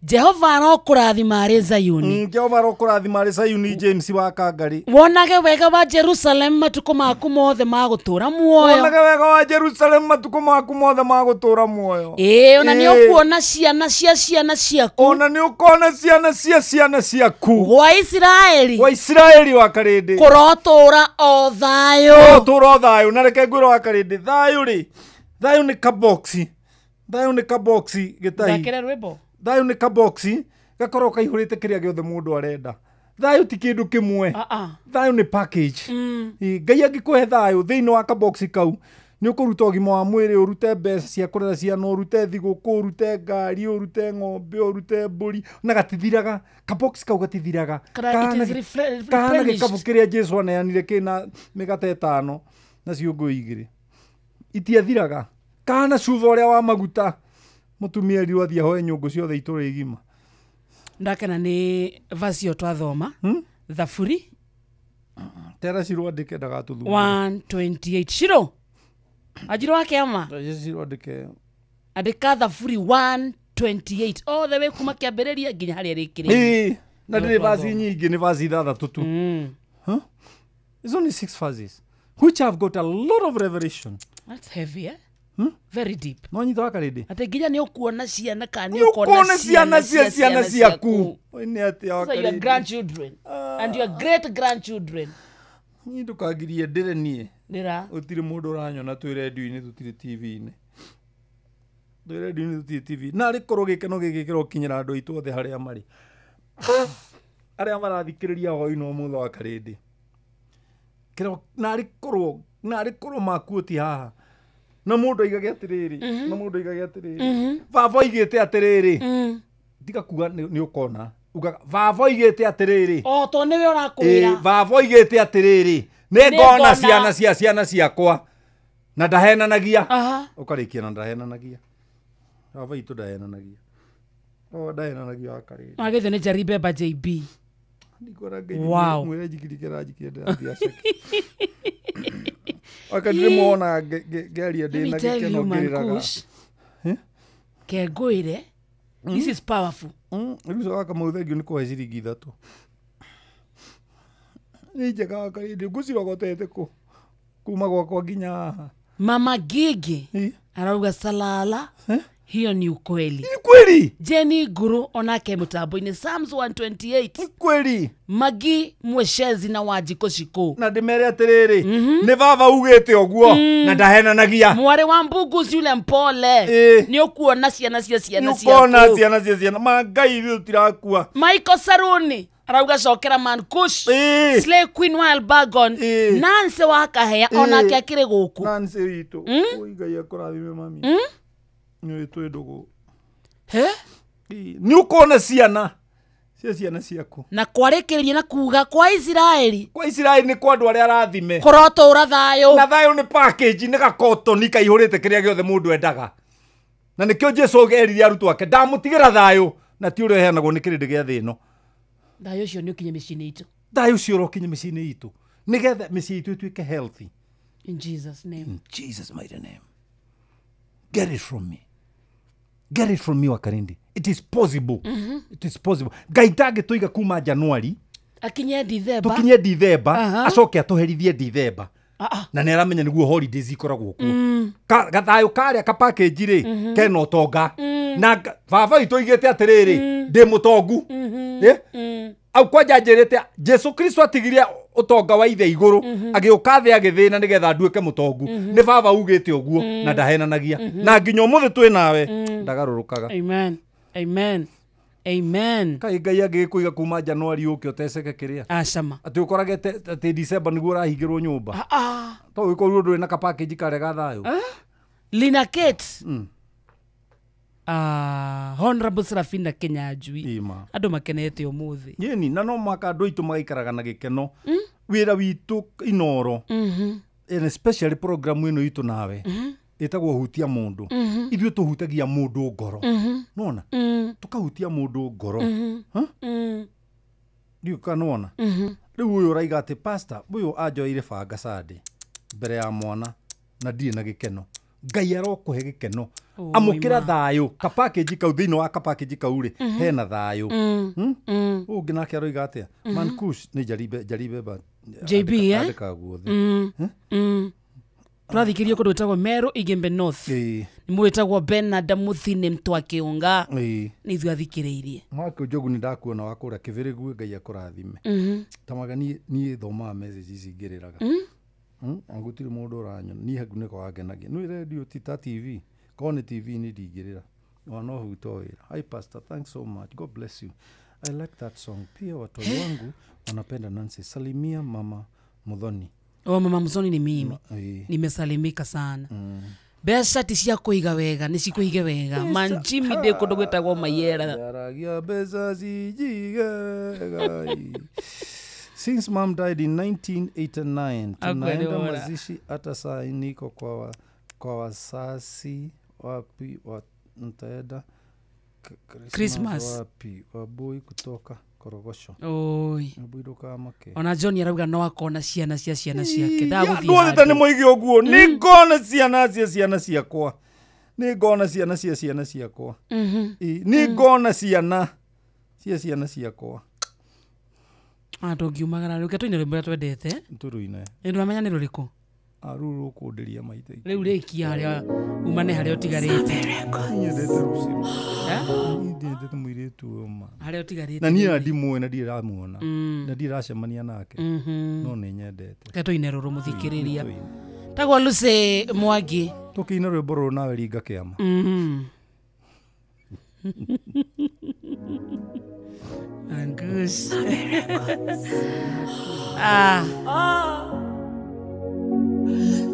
Jehova arokũrathima arĩ Zayuni. Jehova arokũrathima arĩ Zayuni. James wa Kangari. Wonage wega wa Jerusalem matukũ maku mothe ma gũtũũra muoyo. Wonage wega wa Jerusalem matukũ maku mothe ma gũtũũra muoyo. Ĩĩ, ona nĩ ũkuona ciana cia ciana ciaku. Ona nĩ ũkona ciana cia ciana ciaku. Gwa Isiraeli. Gwa Isiraeli wa Karĩndĩ. Kũrotũũra o thayũ. Kũrotũũra o thayũ. Na reke ngwĩre wa Karĩndĩ, thayũ rĩ, thayũ nĩ kaboxi. Thayũ nĩ kaboxi gĩtahi. Thakĩra rwĩmbo. Thayũ nĩ kaboxi gakoragwo kaihũrĩte kĩrĩa gĩothe mũndũ arenda. Thayũ ti kĩndũ kĩmwe. Thayũ nĩ package. Ngai angĩkũhe thayũ thĩinĩ wa kaboxi kau nĩ ũkũruta ũgima wa mwĩrĩ, ũrute mbeca cia kũrera ciana, ũrute thigũkũ, ũrute ngari, ũrute ng'ombe, ũrute mbũri, na gatithiraga. Kaboxi kau gatithiraga. Kahana gĩkabũ kĩrĩa Jesũ aneanire kĩna mĩgate 5 na ciũngũyũ 2. Itiathiraga. Kana cuba ũrĩa wa maguta mũtumia erirwo athiĩ ahoe nyũngũ ciothe itũũra igima. Ndakena nĩ verse ĩyo twathoma. Thaburi tera Shiro andĩke ndagatũthumbũre. 128. Shiro ajiro wake ama Shiro andĩke. Andĩka Thaburi 128 all the way kuma kĩambĩrĩria nginya harĩa ĩrĩkĩrĩirie. Na ndĩrĩ verse nyingĩ, nĩ verse 6 tu. It's only 6 verses which have got a lot of revelation. That's heavy, eh? Very deep. No nyita wa Karĩndĩ. Atĩ nginya nĩ ũkuona ciana kana nĩ ũkona ciana cia ciana ciaku. Nĩ atĩa wa Karĩndĩ. Your grandchildren and your great grandchildren. Niĩ ndũkangirie ndĩre niĩ. Ndĩra. Gũtirĩ mũndũ ũranyona twĩ redio-inĩ, tũtirĩ TV-inĩ. Twĩ redio-inĩ tũtirĩ TV. Na arĩ korwo gĩkeno gĩkĩ kĩrokinyĩra andũ aitũ othe harĩa marĩ. Arĩa marathikĩrĩria hwaĩ-inĩ ũmũthĩ wa Karĩndĩ. Na arĩ korwo makuo ti haha. Na mũndũ aigage atĩrĩrĩ, na mũndũ aigage atĩrĩrĩ. Baba oigĩte atĩrĩrĩ. Tiga kuga nĩ ũkona. Ugaga baba oigĩte atĩrĩrĩ. O to nĩwe ũrakwĩra. Baba oigĩte atĩrĩrĩ. Nĩ ngona ciana cia ciana ciakwa. Na ndahenanagia. Ũkarĩkia na ndahenanagia. Baba itũ ndahenanagia. O ndahenanagia wa Karĩndĩ. Wagĩthio nĩ Jaribeba JB. Ndikora Ngai mwĩre njikirike ranjikie ndĩrathiĩ aceke. Wakati muona ngĩaria ndĩ na gĩkeno ngĩrĩraga. Kengũĩre. This is powerful. Rĩu wa Kamau thengio nĩ kũhe ciringi 3. Nĩ njega wa Karĩndĩ, ngũcirogotete kũ kuma gwakwa nginya haha. Mama Gigi arauga salala. Hiyo ni ukweli. Ni kweli. Jenny Guru onake mutambo-inĩ Psalms 128. Ni kweli. Magi Mweshezi na Wanjikũ Shiko. Na ndĩmere atĩrĩrĩ, nĩ baba ugĩte ũguo na ndahenanagia. Mwarĩ wa Mbuguzi yule mpole. Nĩ ũkuona ciana cia ciana ciaku. Nĩ ũkuona ciana cia ciana. Ma Ngai ithuĩ tũtirakua. Michael Saruni arauga cokera Mankush. Slay Queen Wild Bagon. Nancy wa Kahea onake akĩrĩ gũkũ. Nancy witũ. Oi Ngai akũrathime mami. Nĩ twĩ ndũgũ. He? Nĩ ũkona ciana cia ciana ciaku. Na kwarĩkĩrĩria na kuga kwa Isiraeli. Kwa Isiraeli nĩ kwa andũ arĩa arathime. Kũrotũũra thayũ. Na thayũ nĩ package, nĩ gakotoni kaihũrĩte kĩrĩa gĩothe mũndũ endaga. Na nĩkĩo Jesũ erire arutwo ake, ndamũtigĩra thayũ na ti ũrĩa ũheanagwo nĩ kĩrĩndĩ gĩa thĩ ĩno. Thayũ ũcio nĩ ũkinye mĩciĩ-inĩ itũ. Thayũ ũcio ũrokinye mĩciĩ-inĩ itũ. Nĩgetha mĩciĩ itũ ĩtuĩke healthy. In Jesus name. In Jesus mighty name. Get it from me. Get it from me, Wakarindi. It is possible. It is possible. Ngai ndangĩtũiga kuma January akinye Dithemba. Tukinye Dithemba, acoke atũherithie Dithemba. Na nĩ aramenya nĩguo holidays ikoragwo kuo. Gathayũ karĩa ka package rĩ, kena ũtonga. Na baba witũ oigĩte atĩrĩrĩ, ndĩ mũtongu. Au kwanja njĩrĩte Jesu Kristo atigirie ũtonga wa ithe igũrũ, agĩũka thĩ agĩthĩna nĩgetha nduĩke mũtongu. Nĩ baba ugĩte ũguo na ndahenanagia. Na nginya ũmũthĩ twĩ nawe ndagarũrũkaga. Amen. Amen. Amen. Kai Ngai angĩgĩkũiga kuma January ũke ũteceke kĩrĩa. Acama. Atĩ ũkorage atĩ December nĩguo ũrahingĩrwo nyũmba. To ũgĩkorwo ndũrĩ na ka package karĩa ga thayũ. Lina Kate. Honorable Serafina Kinyanjui andå makenete umuthi yeni na no mwaka andå aitå magaikaraga na gĩkeno wĩra witũ Inoro and especially program ĩno itũ nawe ĩtagwo hutia mũndũ ithuĩ tũhutagia mũndũ ngoro nona tũkahutia mũndũ ngoro ndiũ kana nona rĩu ũyũ ũraiga atĩ pastor ũyũ anjoeire banga Sunday mbere ya mwana na ndirĩ na gĩkeno Ngai arokũhe gĩkeno amũkĩra thayũ ka package kau thĩinĩ wa ka package kau rĩ hena thayũ ũngĩ nake aroiga atĩa Mankush nĩ jaribe ba JB andĩkaga guothe tũrathikirio kũndũ gwĩtagwo Meru Igembe North nĩ mwĩtagwo Bernard Muthini Mtwakiunga nĩ ithuĩ athikĩrĩirie Mwaka Njogu nĩ ndakuona wa kũrĩa Kĩbĩrĩgu Ngai akũrathime tamaga niĩ thomaga message ici ngĩrĩraga gũtirĩ mũndũ ũranyona niĩ haku nĩko wangenagia nĩ radio ti ta TV korwo nĩ TV nĩ ndingĩrĩra ona no huto wĩra. Hi pastor, thanks so much, God bless you, I like that song. Pia watoto wangu wanapenda Nancy. Salimia mama Muthoni. O mama Muthoni ni mimi nimesalimika sana. Mbeca ti cia kũiga wega nĩ cikũige wega manjimi ndĩ kũndũ gwĩtagwo Mayera Yaragia mbeca cijige. Since mom died in 1989 tunaenda mazishi hata saa niko kwa wasasi wapi nitaenda Christmas wapi waboi kutoka Korogosho. Oi waboi ndukamake ona John arauga no akona ciana cia ciana ciake ndagũthiĩ ndwothe nĩ moige ũguo nĩ ngona ciana cia ciana ciakwa nĩ ngona ciana cia ciana ciakwa nĩ ngona ciana cia ciana ciakwa ndũngiumagara rĩu tũine rwĩmbo rũrĩa twendete tũrũine nĩ ndũramenya nĩ rũrĩkũ rĩu rũkũndĩria maitho rĩu rĩkia harĩa umane harĩa ũtigarĩte nyendete rũciũ nyendete mũirĩtu ũyũ ma harĩa ũtigarĩte na niĩ na ndimũĩ na ndirĩ ndamuona na ndirĩ ndacemania nake no nĩ nyendete reke tũine rũrũ mũthikĩrĩria tagwo Lucy Mwangi tũkĩina rwĩmbo rũrũ nawe ringa kĩama Angus.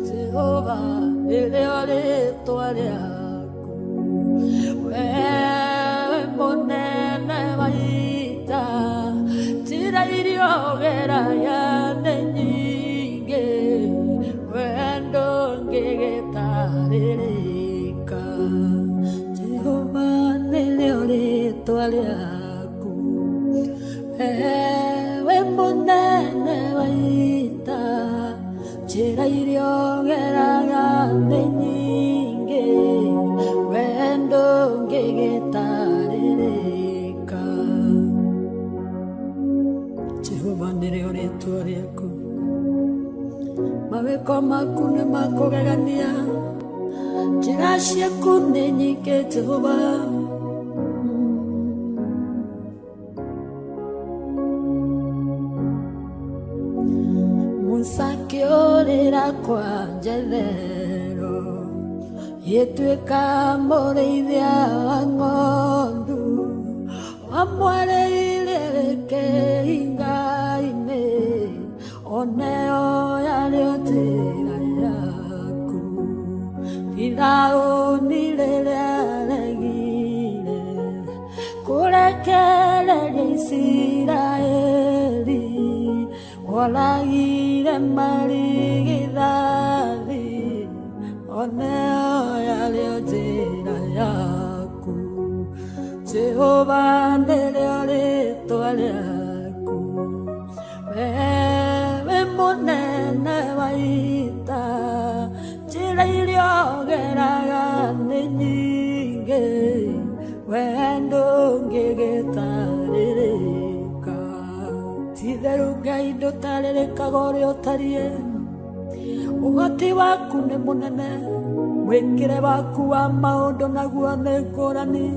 Jehovah, nĩrĩo rĩĩtwa rĩaku wewe mũnene wa ita njĩra iria ũgeragia nĩ nyingĩ wendo ndũngĩgĩtarĩrĩka Jehovah, nĩrĩo rĩĩtwa rĩaku wewe mũnene wa ita njĩra iria ũgeraga nĩ nyingĩ wendo ndũngĩgĩtarĩrĩka Jehova nĩrĩo rĩĩtwa rĩaku mawĩko maku nĩ makũgegania njĩra ciaku nĩ nyingĩ Jehova Musa akĩũrĩra kwa Jethero gĩtuĩka mũrĩithia wa ng'ondu wamwarĩire kĩhinga-inĩ oneo yarĩo njĩra yaku Firaũni rĩrĩa aregire kũrekereria Isiraeli oragire marigithathi oneo yarĩo njĩra yaku Jehova nĩrĩo rĩĩtwa rĩaku wewe mũnene wa ita njĩra iria ũgeraga nĩ nyingĩ wendo ndũngĩgĩtarĩrĩka Ti-itherũ Ngai ndũtarĩrĩkaga ũrĩa ũtariĩ ũhoti waku nĩ mũnene mwĩkĩre waku wa maũndũ naguo nĩ ngũrani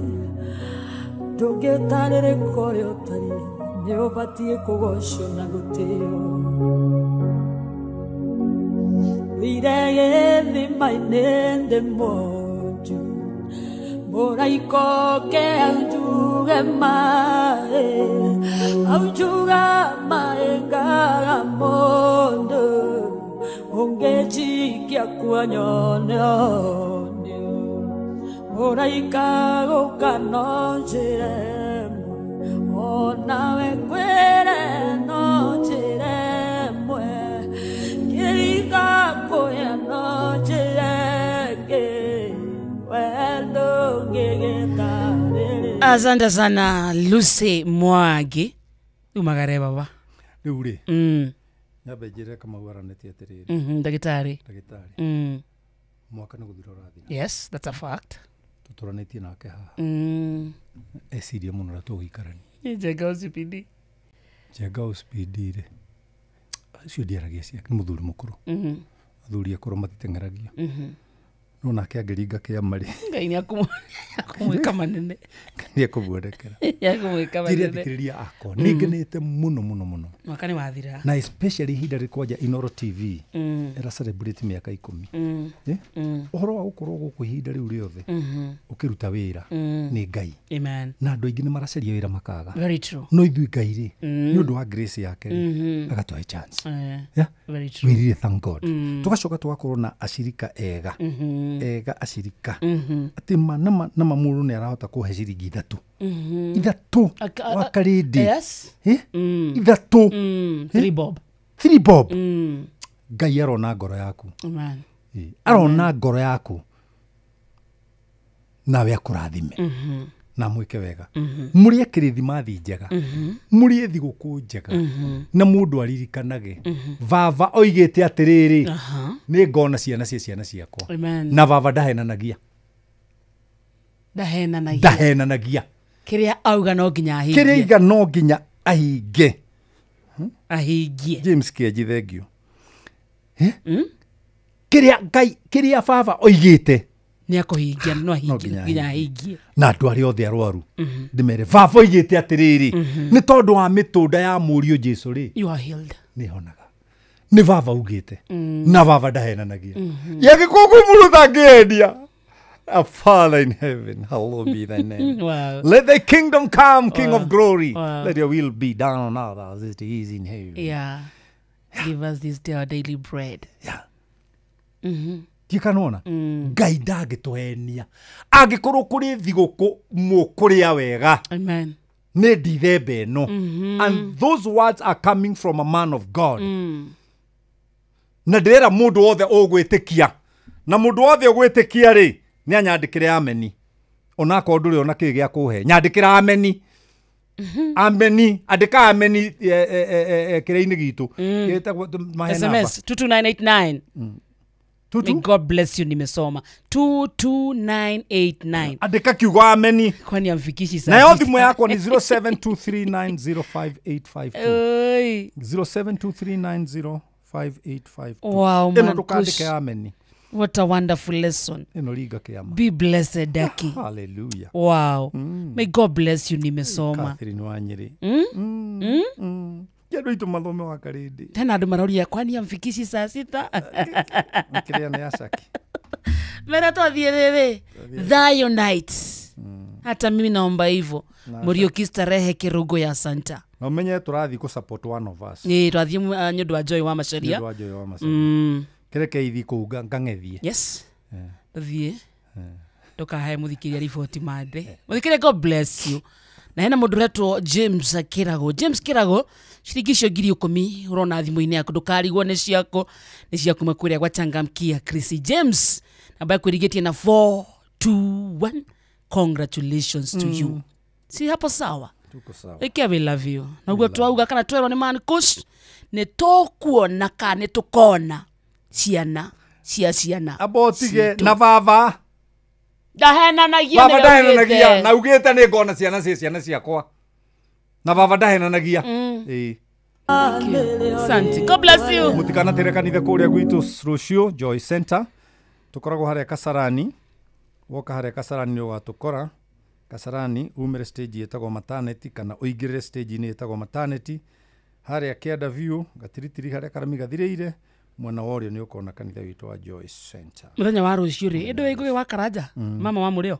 ndũngĩtarĩrĩka ũrĩa ũtariĩ nĩ ũbatiĩ kũgocwo na gũtĩo Wĩire gĩthima-inĩ ndĩ mwonju mũraika oke aunjuge maĩ aunjuga maĩ ngaga mũndũ ũngĩnjikia kuo nyone ũnio Kũraika gũka no njĩra ĩmwe, onawe ngwĩre no njĩra ĩmwe, kĩriga kũya no njĩra ĩngĩ, wendo ũngĩgĩtarĩria. Asante sana Lucy Mwangi. Umagare baba. Rĩu rĩ, nyambe njĩre Kamau aranĩtie atĩrĩrĩ. Ndagĩtarĩ. Ndagĩtarĩ. Mwaka nĩ gũthira ũrathira. Yes, that's a fact. Tũtũranĩtie nake haha. Eciria mũno ũrĩa tũgũikarania. Njenga OCPD. Njenga OCPD rĩ, acio ndiaragia ciake, nĩ mũthuri mũkũrũ. Athuri akũrũ matiteng'eragia. No nake angĩringa kĩama rĩ, Ngai nĩ akũmwĩka manene. nĩ ekũmuonekera. Nĩ akũmwĩka Njĩre manene. athikĩrĩria akwa, nĩ ngenete mũno mũno mũno. Mwaka nĩ wathira. Na especially ihinda rĩ kwanja Inoro TV ĩra celebrate mĩaka 10. Ũhoro wa gũkorwo gũkũ ihinda rĩu rĩothe ũkĩruta wĩra nĩ Ngai. Amen. Na andũ aingĩ nĩ maracaria wĩra makaga. Very true. No ithuĩ Ngai rĩ, nĩ ũndũ wa grace yake rĩ, agatũhe chance. Yeah? Very true. We really thank God. Tũgacoka tũgakorwo na acirika ega. Ega acirika. Atĩ ma nama nama mũndũ nĩ arahota kũhe ciringi 3. 3 wa karĩndĩ. Yes. 3. 3 bob. 3 bob. Ngai arona ngoro yaku. Amen. Arona ngoro yaku. Nawe akũrathime. Na mwĩke wega. Mũrĩe kĩrithimathi njega. Mũrĩe thigũkũ njega. Na mũndũ aririkanage. Baba oigĩte atĩrĩrĩ, nĩ ngona ciana cia ciana ciakwa. Amen. Na baba ndahenanagia. Ndahenanagia. Ndahenanagia. Kĩrĩa auga no nginya ahingie. Kĩrĩa aiga no nginya ahingie. Ahingie. James Kĩenji, thengio. Kĩrĩa Ngai, kĩrĩa baba oigĩte nĩ akũhingia, no no nginya ahingie. Na andũ arĩa othe arwaru ndĩmere baba oigĩte atĩrĩrĩ, nĩ tondũ wa mĩtũnda ya mũriũ Jesũ rĩ, You are healed. nĩ honaga. Nĩ baba ugĩte. Na baba ndahenanagia. Yangĩkorwo kwĩ mũndũ ũtangĩendia. Our Father in heaven, hallowed be thy name. Wow. Let thy kingdom come, King of glory. Wow. Let your will be done on earth as it is in heaven. Yeah. Give us this day our daily bread. Yeah. Ndikanona Ngai ndangĩtũhenia. Angĩkorwo kũrĩ thigũkũ mũkũrĩa wega. Amen. Nĩ ndithemba ĩno. And those words are coming from a man of God. Na ndĩrera mũndũ wothe ũgwĩtĩkia. Na mũndũ wothe ũgwĩtĩkia rĩ, nĩ anyandĩkĩre ameni. Onakorwo ndũrĩ ona kĩ gĩa kũhe, nyandĩkĩra ameni. Ameni, andĩka ameni kĩrĩa-inĩ gitũ. Gĩtagwo mahe namba. SMS 22989. May God bless you, nimesoma 22989. Andĩka kiugo ameni. Kwani amfikishi sasa. Nayo thimũ yakwa ni 0723905852. Oi. 0723905852. Wow, Ĩno man, ndũkandĩke ameni. What a wonderful lesson. Ĩno ringa kĩama. Be blessed, Daki. Hallelujah. Wow. May God bless you, nimesoma. Catherine wa Nyeri. Andũ aitũ mathome wa karĩndĩ. Tena andũ maroria kwani amfikishi saa 6. Kĩrĩa nĩ acaki. Mera twathiĩ rĩrĩ. Thayo night. Hata mimi naomba hivyo. Mũriũki starehe kĩrũngũ ya Santa. Na ũmenye tũrathiĩ kũ support one of us. Ĩĩ twathiĩ nĩ ũndũ wa Joy wa Macharia. Nĩ ũndũ wa Joy wa Macharia. Kĩreke ithi kũu ngang'ethie. Yes. Tũthiĩ. Ndũkahe mũthikĩria riboti mande. Mũthikĩria, God bless you. Na hena mũndũ ũretwo James Kĩrago. James Kĩrago, ciringi icio 10,000 ũrona thimũ-inĩ yaku, ndũkarigwo nĩ ciaku, nĩ cia kuma kũrĩa gwa Changamkia Chris James. Namba yaku ĩrigĩtie na 421. Congratulations to you. Si hapo sawa? Tuko sawa. Eke we love you. Na uguo twauga kana twerwo nĩ man Kush, nĩ tũkuona kana nĩ tũkona ciana cia ciana. Amba ũtige na baba. Ndahenanagia. Baba ndahenanagia. Na ugĩte nĩ ngona ciana cia ciana ciakwa. Na baba ndahenanagia. Ĩĩ. Asante. God bless you. Mũtikanatere kanitha kũrĩa gwitũ rũciũ Joy Center. Tũkoragwo harĩa Kasarani. Woka harĩa Kasarani nĩ ũgatũkora. Kasarani umĩre stage ĩtagwo maternity kana ũingĩrĩre stage-inĩ ĩtagwo maternity. Harĩa Kĩanda View, gatiritiri harĩa karami gathirĩire, Mwena wa ũrĩo nĩ ũkona kanitha witũ wa Joy Center. Mũthenya wa rũciũ rĩ, ĩndũ ĩ Ngũgĩ wa Karanja, mama wa Mũrĩo,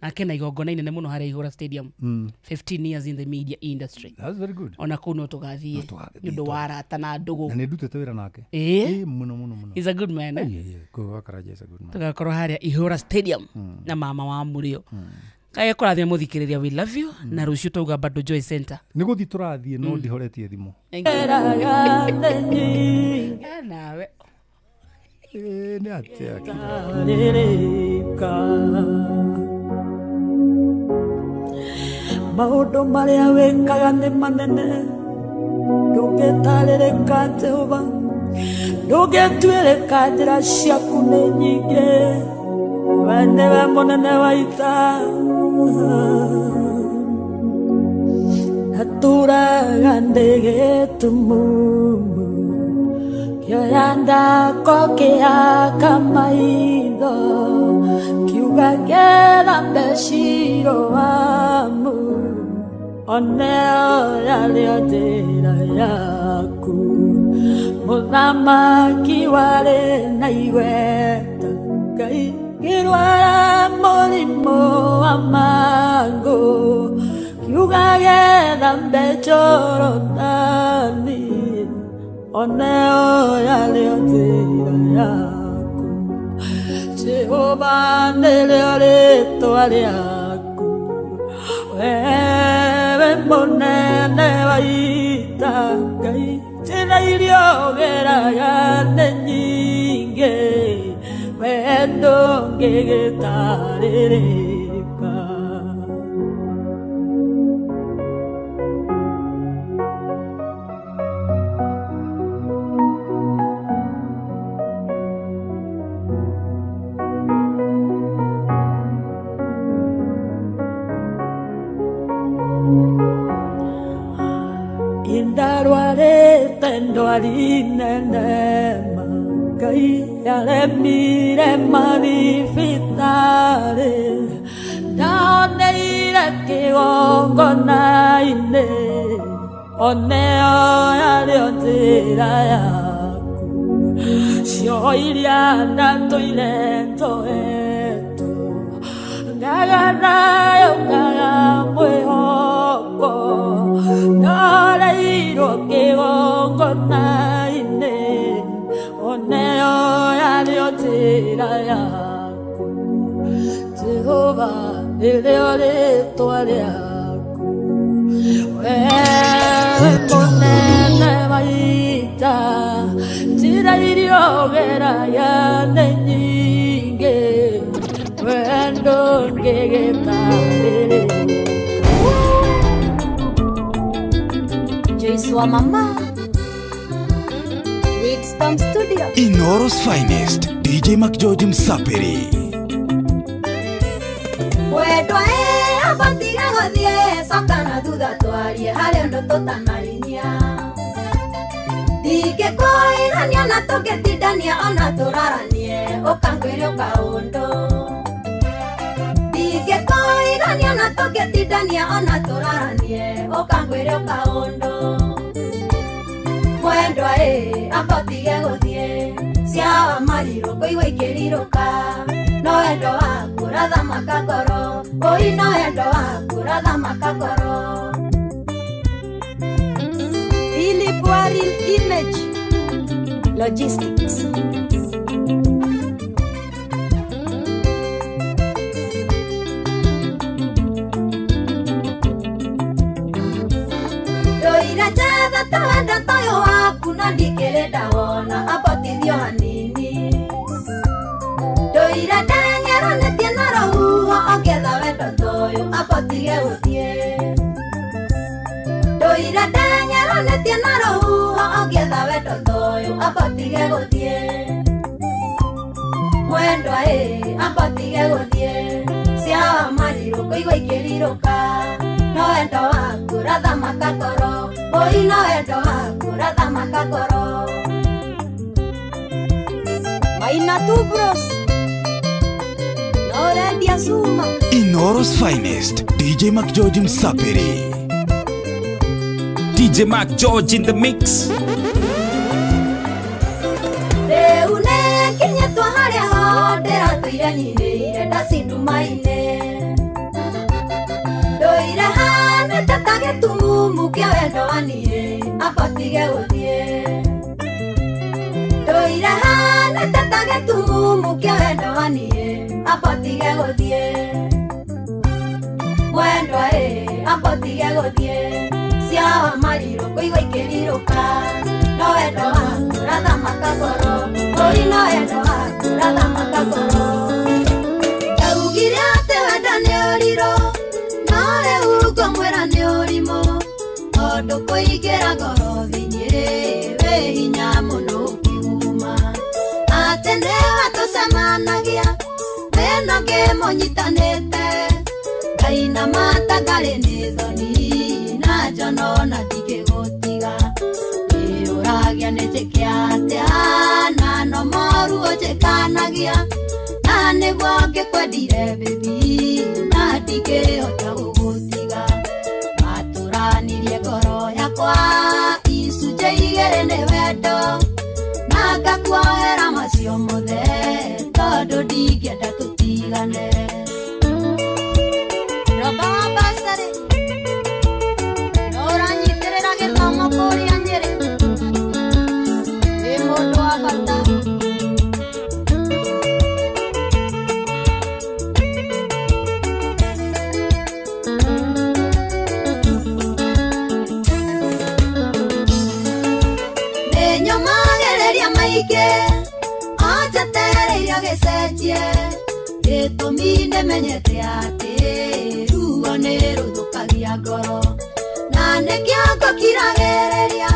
nake na igongona inene mũno harĩa Ihũra Stadium. 15 years in the media industry. That's very good. Ona kũu no tũgathiĩ nĩ ũndũ wa arata na ndũgũ. Na nĩ ndutĩte wĩra nake. Ĩĩ. Mũno mũno mũno. He's a good man. Eh? Yeah. Ngũgĩ wa Karanja is a good man. Tũgakorwo harĩa Ihũra Stadium na mama wa Mũrĩo. Kaĩ kũrathime mũthikĩrĩria, we love you, na rũciũ twauga bado Joy Center. Nĩ gũthiĩ tũrathiĩ no ndihoretie thimũ. Nawe. Nĩ atĩa? Maũndũ marĩa wĩkaga nĩ manene, ndũngĩtarĩrĩka Jehova, ndũngĩtuĩrĩka, njĩra ciaku nĩ nyingĩ, we nĩwe mũnene wa ita. Natũraga ndĩ gĩtumumu, kĩoya ndako kĩaka maitho, kiuga ngĩthambe ciro wamu, oneo yarĩo njĩra yaku. Mũthamaki warĩ na igweta, Ngai ngĩrwara mũrimũ wa mangũ, kiuga gĩthambe Jorodani, oneo yarĩo njĩra yaku. Jehova nĩrĩo rĩtwa rĩaku, wewe mũnene wa ita, Ngai njĩra iria ũgeraga nĩ nyingĩ, we ndũngĩgĩtarĩrĩka. Indarwarĩte ndwari nene ma, Ngai yaremire mathibitarĩ, ndahoneire kĩgongona-inĩ, oneo yarĩo njĩra yaku. Cioho iria ndatũire njoetwo, ngaga nayo ngaga mwĩhoko, ndahoreirwo kĩgongona-inĩ, oneo yarĩo njĩra yaku. Jehova nĩrĩo rĩtwa rĩaku, wewe mũnene wa ita, njĩra iria ũgeraga nĩ nyingĩ, we ndũngĩgĩtarĩrĩka. Joyce wa mama, Storm Studio. Inoro's finest, DJ McGeorge Msapiri. Wendwa abatiga gũthiĩ coka na thutha twarie harĩ ũndũ tũtanarinyia. Ndingĩkũigania na tũngĩtindania ona tũraranie, ũkangwĩre ũkaũndũ. Ndingĩkũigania na tũngĩtindania ona tũraranie, ũkangwĩre ũkaũndũ. Mwendwa ambatige gũthiĩ cia marirũ kũigua ikĩrirũka, no wendo waku ũrathamaka ngoro, ũi no wendo waku ũrathamaka ngoro. Philip Warren Image Logistics. Ndoira njetha ta wendo toyũ waku na ndikĩrĩ ndawona ambotithio hanini. Ndoira ndengeranĩtie na rũhuho ongĩetha wendo toyũ ambotige gũthiĩ. Ndoira ndengeranĩtie na rũhuho ongĩetha wendo toyũ ambotige gũthiĩ. Mwendwa ambotige gũthiĩ cia marirũ kũigua ikĩrirũka, no wendo waku ũrathamaka ngoro, ũi no wendo waku ũrathamaka ngoro. Maina tu bros, no ũrendia cuma. Inoro's finest, DJ McGeorge Msapiri. DJ McGeorge in the mix. Ndatũire nyinĩire ndacindumaine Ndũire hanĩte ta gĩtumumu kĩa wendo wa niĩ Amba tige gũthiĩ Ndũire hanĩte ta gĩtumumu kĩa wendo wa niĩ Amba tige gũthiĩ Mwendwa ĩ amba tige gũthiĩ Ciawa marirũ kũigua ikĩrirũka No wendo waku ũrathamaka ngoro Oi no wendo waku ũrathamaka ngoro Ndaugire atĩ wendo nĩ ũrirũ No rĩu ngũmwĩra nĩ ũrimũ Tondũ kũingĩra ngoro thĩinĩ wĩ hinya mũno ũkiuma Atĩ nĩwe tũcemanagia Wĩna ngĩmũnyitanĩte Ngainamata ngarĩ nĩ thoni Na njono na ndingĩgũtiga Ũragia nĩ njĩke atĩa Na no moru ũnjĩkanagia Na nĩguo ngĩkwendire baby Na ndingĩhota gũgũtiga Matũranirie ngoro yakwa Icunjĩ igĩrĩ nĩ wendo Na ngakuohera macio mothe Tondũ ndingĩenda tũtigane Roba wa basarĩ No ũranyitĩrĩra gĩthomo kũrĩa Nyĩrĩ Wĩ mũndũ wa bata Nĩnyũmagĩrĩria maingĩ Anjetereirio gĩcenjie Gĩtũmi nĩmenyete atĩ Ruo nĩ rũthũkagia ngoro Na nĩkĩo ngũkiragĩrĩria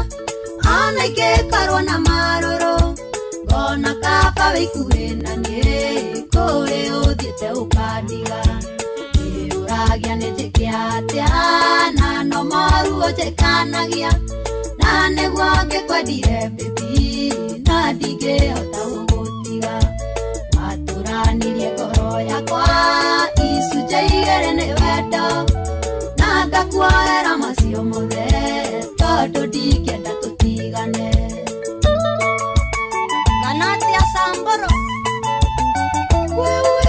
Ona ingĩkorwo na marũrũ Ngona kaba wĩikuhĩ na niĩ Kũrĩ ũthiĩte ũkandiga Nĩũragia nĩ njĩke atĩa Na no moru ũnjĩkanagia Na nĩguo ngĩkwendire baby Na ndingĩhota gũgũtiga Matũranirie ngoro yakwa Icunjĩ igĩrĩ nĩ wendo Na ngakuohera macio mothe Tondũ ndingĩenda tũtigane Kana atĩa Samburu Wewe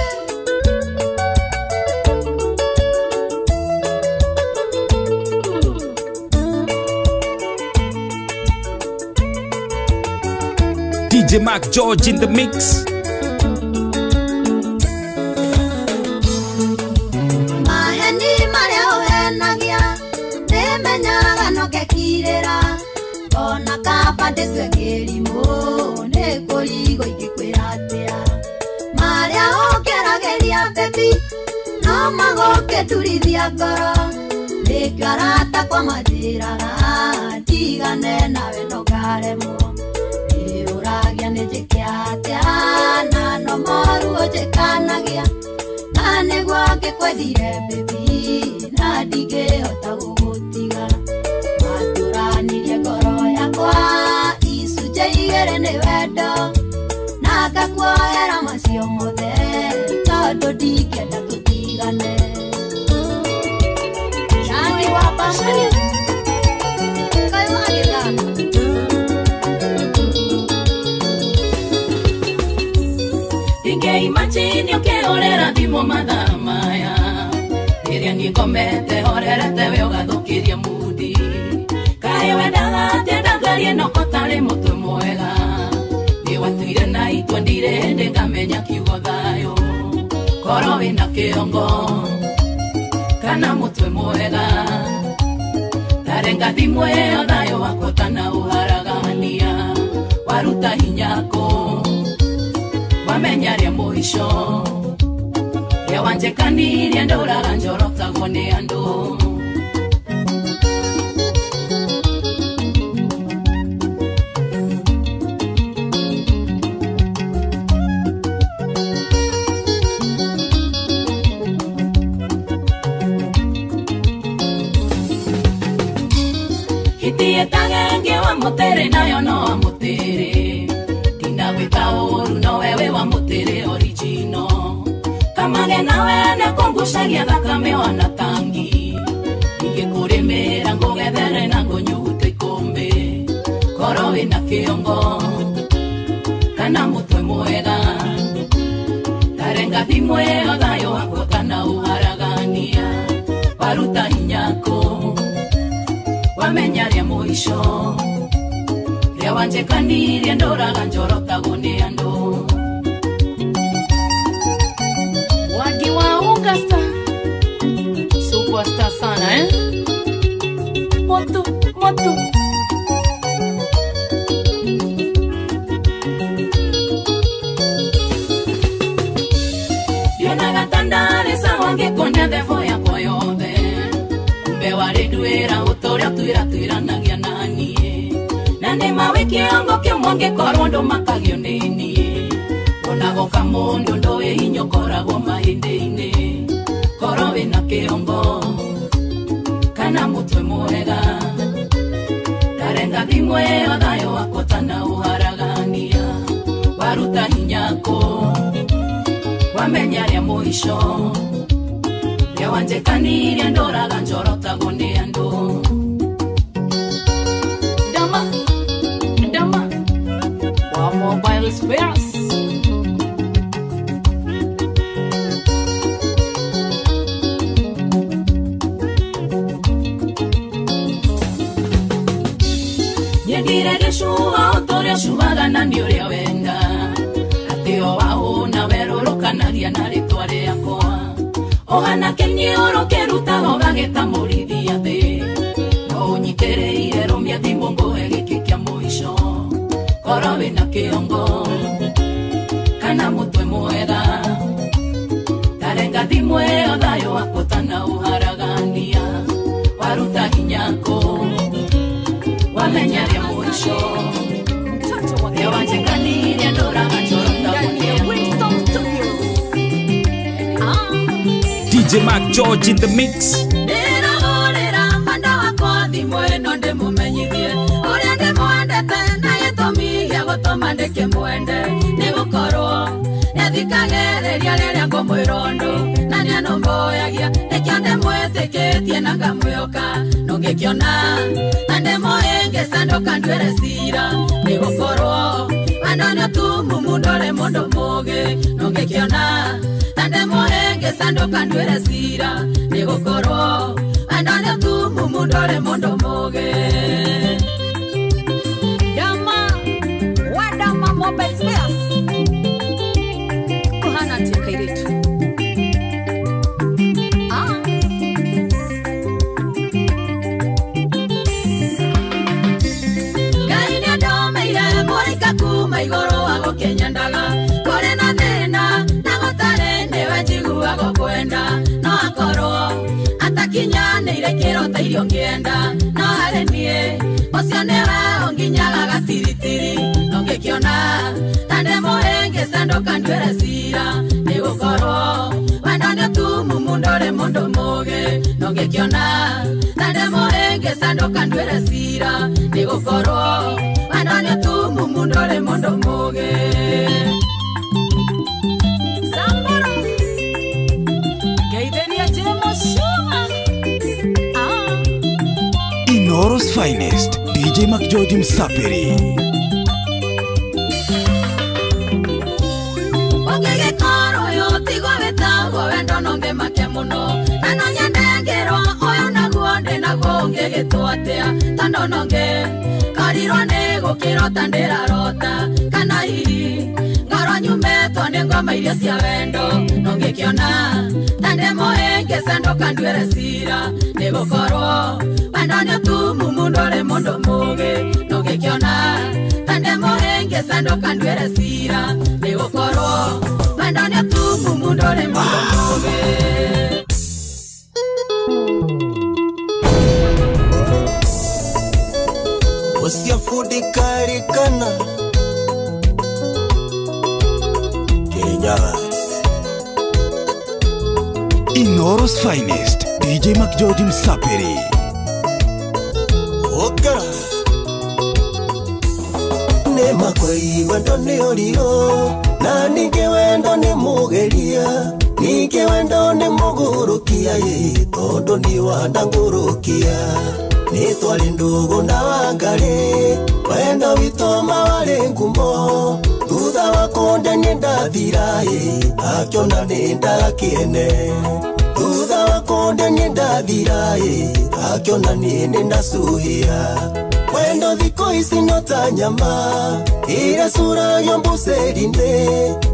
DJ Mark George in the mix. Maheni marĩa ũhenagia Nĩmenyaga no ngekirĩra Ona kaba ndĩtue kĩrimũ Nĩ kũrigwo ingĩkwĩra atĩa Marĩa ũngeragĩria baby No magũkĩturithia ngoro Nĩkĩo arata kwa manjĩraga Ndigane nawe no ngaremwo Nĩũragia nĩ njĩke atĩa Na no moru ũnjĩkanagia Na nĩguo ngĩkwendire baby Na ndingĩhota gũgũtiga Matũranirie ngoro yakwa Icunjĩ igĩrĩ nĩ wendo Na ngakuohera macio mothe Tondũ ndingĩenda tũtigane Shani wa bashani Kaĩ wagĩthaka Imagine ũkĩhũrĩra thimũ mathaa maya Rĩrĩa niĩ ngomete horerete we ũgathũkĩria mudi Kaĩ wendaga atĩa ndangarie no kotarĩ mũtwe mwega Nĩ watuire na itua ndirĩ hĩndĩ ngamenya kiugo thayũ Korwo wĩna kĩongo kana mũtwe mwega Tarenga thimũ ĩyo thayũ wakwa ũtanaũharagania Waruta hinya kũ Wamenya rĩa mũico Rĩa wanjĩkanirie ndũraga njorotagwo nĩ andũ Hiti ĩtagenge wa mũtĩrĩ nayo no wa mũtĩrĩ Ndinagwĩka ũru no wewe wa mũtĩrĩ original Kamage nawe nĩkũngucagia thakame wana tangi Ingĩkũrĩmĩra ngũgethere na ngũnyute ikũmbĩ Korwo wĩna kĩongo kana mũtwe mwega Tarĩ Tarenga thimũ ĩyo thayũ wakwa kana ũharagania. Waruta hinyako wamenya rĩa mũico. Rĩa wanjĩkanirie ndũraga njorotagwo nĩ andũ. Wagi wa Augusta superstar sana eh? Moto, moto. Ndionaga ta ndarĩ sawa ngĩkuonia thevo yakwa yothe. Kumbe warĩ nduĩra ũtũrĩa twĩratwĩranagia na niĩ. Na nĩma wĩ kĩongo kĩmwe ngĩkorwo ndũmakagio nĩ niĩ. Wonagoka mũndũ ndũĩ hinya ũkoragwo mahĩndĩ-inĩ. Korwo wĩna kĩongo kana mũtwe mwega. Tarenga thimũ ĩyo thayũ wakwa tana ũharagania. Waruta hinyako wamenya rĩa mũico. Rĩa wanjĩkanirie ndũraga njorotagwo nĩ andũ. Dama, dama, wa mobile spares. Nyendire gĩcua ũtũrĩa ũcuaga na nĩ ũrĩa wenda. Atĩ o wahũna werũrũkanagia na rĩtwa rĩakwa. Ũhana kĩnyĩũrũ kĩrutaga ũgagĩta mũrithia thĩ. No ũnyitĩrĩire rũmia thimũ ngũhe gĩkĩ kĩa mũico. Korwo wĩna kĩongo kana mũtwe mwega. Tarenga thimũ ĩyo thayũ wakwa tana ũharagania. Waruta hinyako wamenya rĩa mũico. Rĩa wanjĩkanirie ndũraga njorotagwo nĩ andũ. DJ Mark George in the mix. Ndĩrahũrĩra mwenda wakwa thimũ ĩno ndĩmũmenyithie ũrĩa ndĩmwendete na gĩtũmi gĩa gũtũma ndĩkĩmwende nĩ gũkorwo nĩathikagĩrĩria rĩrĩa ngũmwĩra ũndũ na nĩanũmbũyagia nĩkĩo ndĩmwĩtĩkĩtie na ngamwĩhoka ndũngĩkĩona na ndĩmũhĩngĩca ndũkanduĩre cira nĩgũkorwo wendo nĩ ũtumumu ndũrĩ mũndũ mũũgĩ ndũngĩkĩona na ndĩmũhĩngĩca ndũkanduĩre cira nĩgũkorwo wendo nĩ ũtumumu ndũrĩ mũndũ mũũgĩ. Dama, wadama mobile spares. Kuhana atĩa kairĩtu? Ngai nĩandomeire mũraika kuma igũrũ agũkĩnyendaga kũrĩ na thĩna na gũtarĩ nĩwe njiguaga ũkwenda no akorwo atakinyanĩire kĩrota iria ũngĩenda no harĩ niĩ ũcio nĩwe ũnginyaga gatiritiri ndũngĩkĩona ta ndĩmũhĩngĩca ndũkanduĩre cira nĩgũkorwo wendo nĩ ũtumumu ndũrĩ mũndũ mũũgĩ ndũngĩkĩona ta ndĩmũhĩngĩca ndũkanduĩre cira nĩgũkorwo wendo nĩ ũtumumu ndũrĩ mũndũ mũũgĩ. Samburu Geithĩria Jemo Shuma. Inoro's finest, DJ Mark George Msapiri. Ũngĩgĩkorwo ũyũ tiguo wĩtagwo wendo no ngĩmake mũno na no nyende ngĩrwo ũyũ naguo ndĩ naguo ũngĩgĩtwo atĩa tondũ no ngĩkorirwo nĩ gũkĩrota ndĩrarota kana hihi ngorwo nyumĩtwo nĩ ngoma iria cia wendo ndũngĩkĩona ta ndĩmũhĩngĩca ndũkanduĩre cira nĩgũkorwo wendo nĩ ũtumumu ndũrĩ mũndũ mũũgĩ ndũngĩkĩona ta ndĩmũhĩngĩca ndũkanduĩre cira nĩgũkorwo wendo nĩ ũtumumu ndũrĩ mũndũ mũũgĩ. Usiafudikarikana Kenya. Inoro's finest, DJ Mark George Msapiri. Okara Nema kwei wendo nĩ ũrio na ningĩ wendo nĩ mũgeria ningĩ wendo nĩ mũgũrũkia ĩ tondũ nĩ wandangũrũkia nĩ twarĩ ndũgũ na Wangarĩ wendo witũ mawarĩ ngumo thutha wa kũndenia nĩ ndathira akĩona nĩ ndakĩene thutha wa kũndĩa nĩ ndathira akĩona niĩ nĩ ndacuhia wendo thikũ ici no ta nyama ĩrĩa curagio mbucĩri-inĩ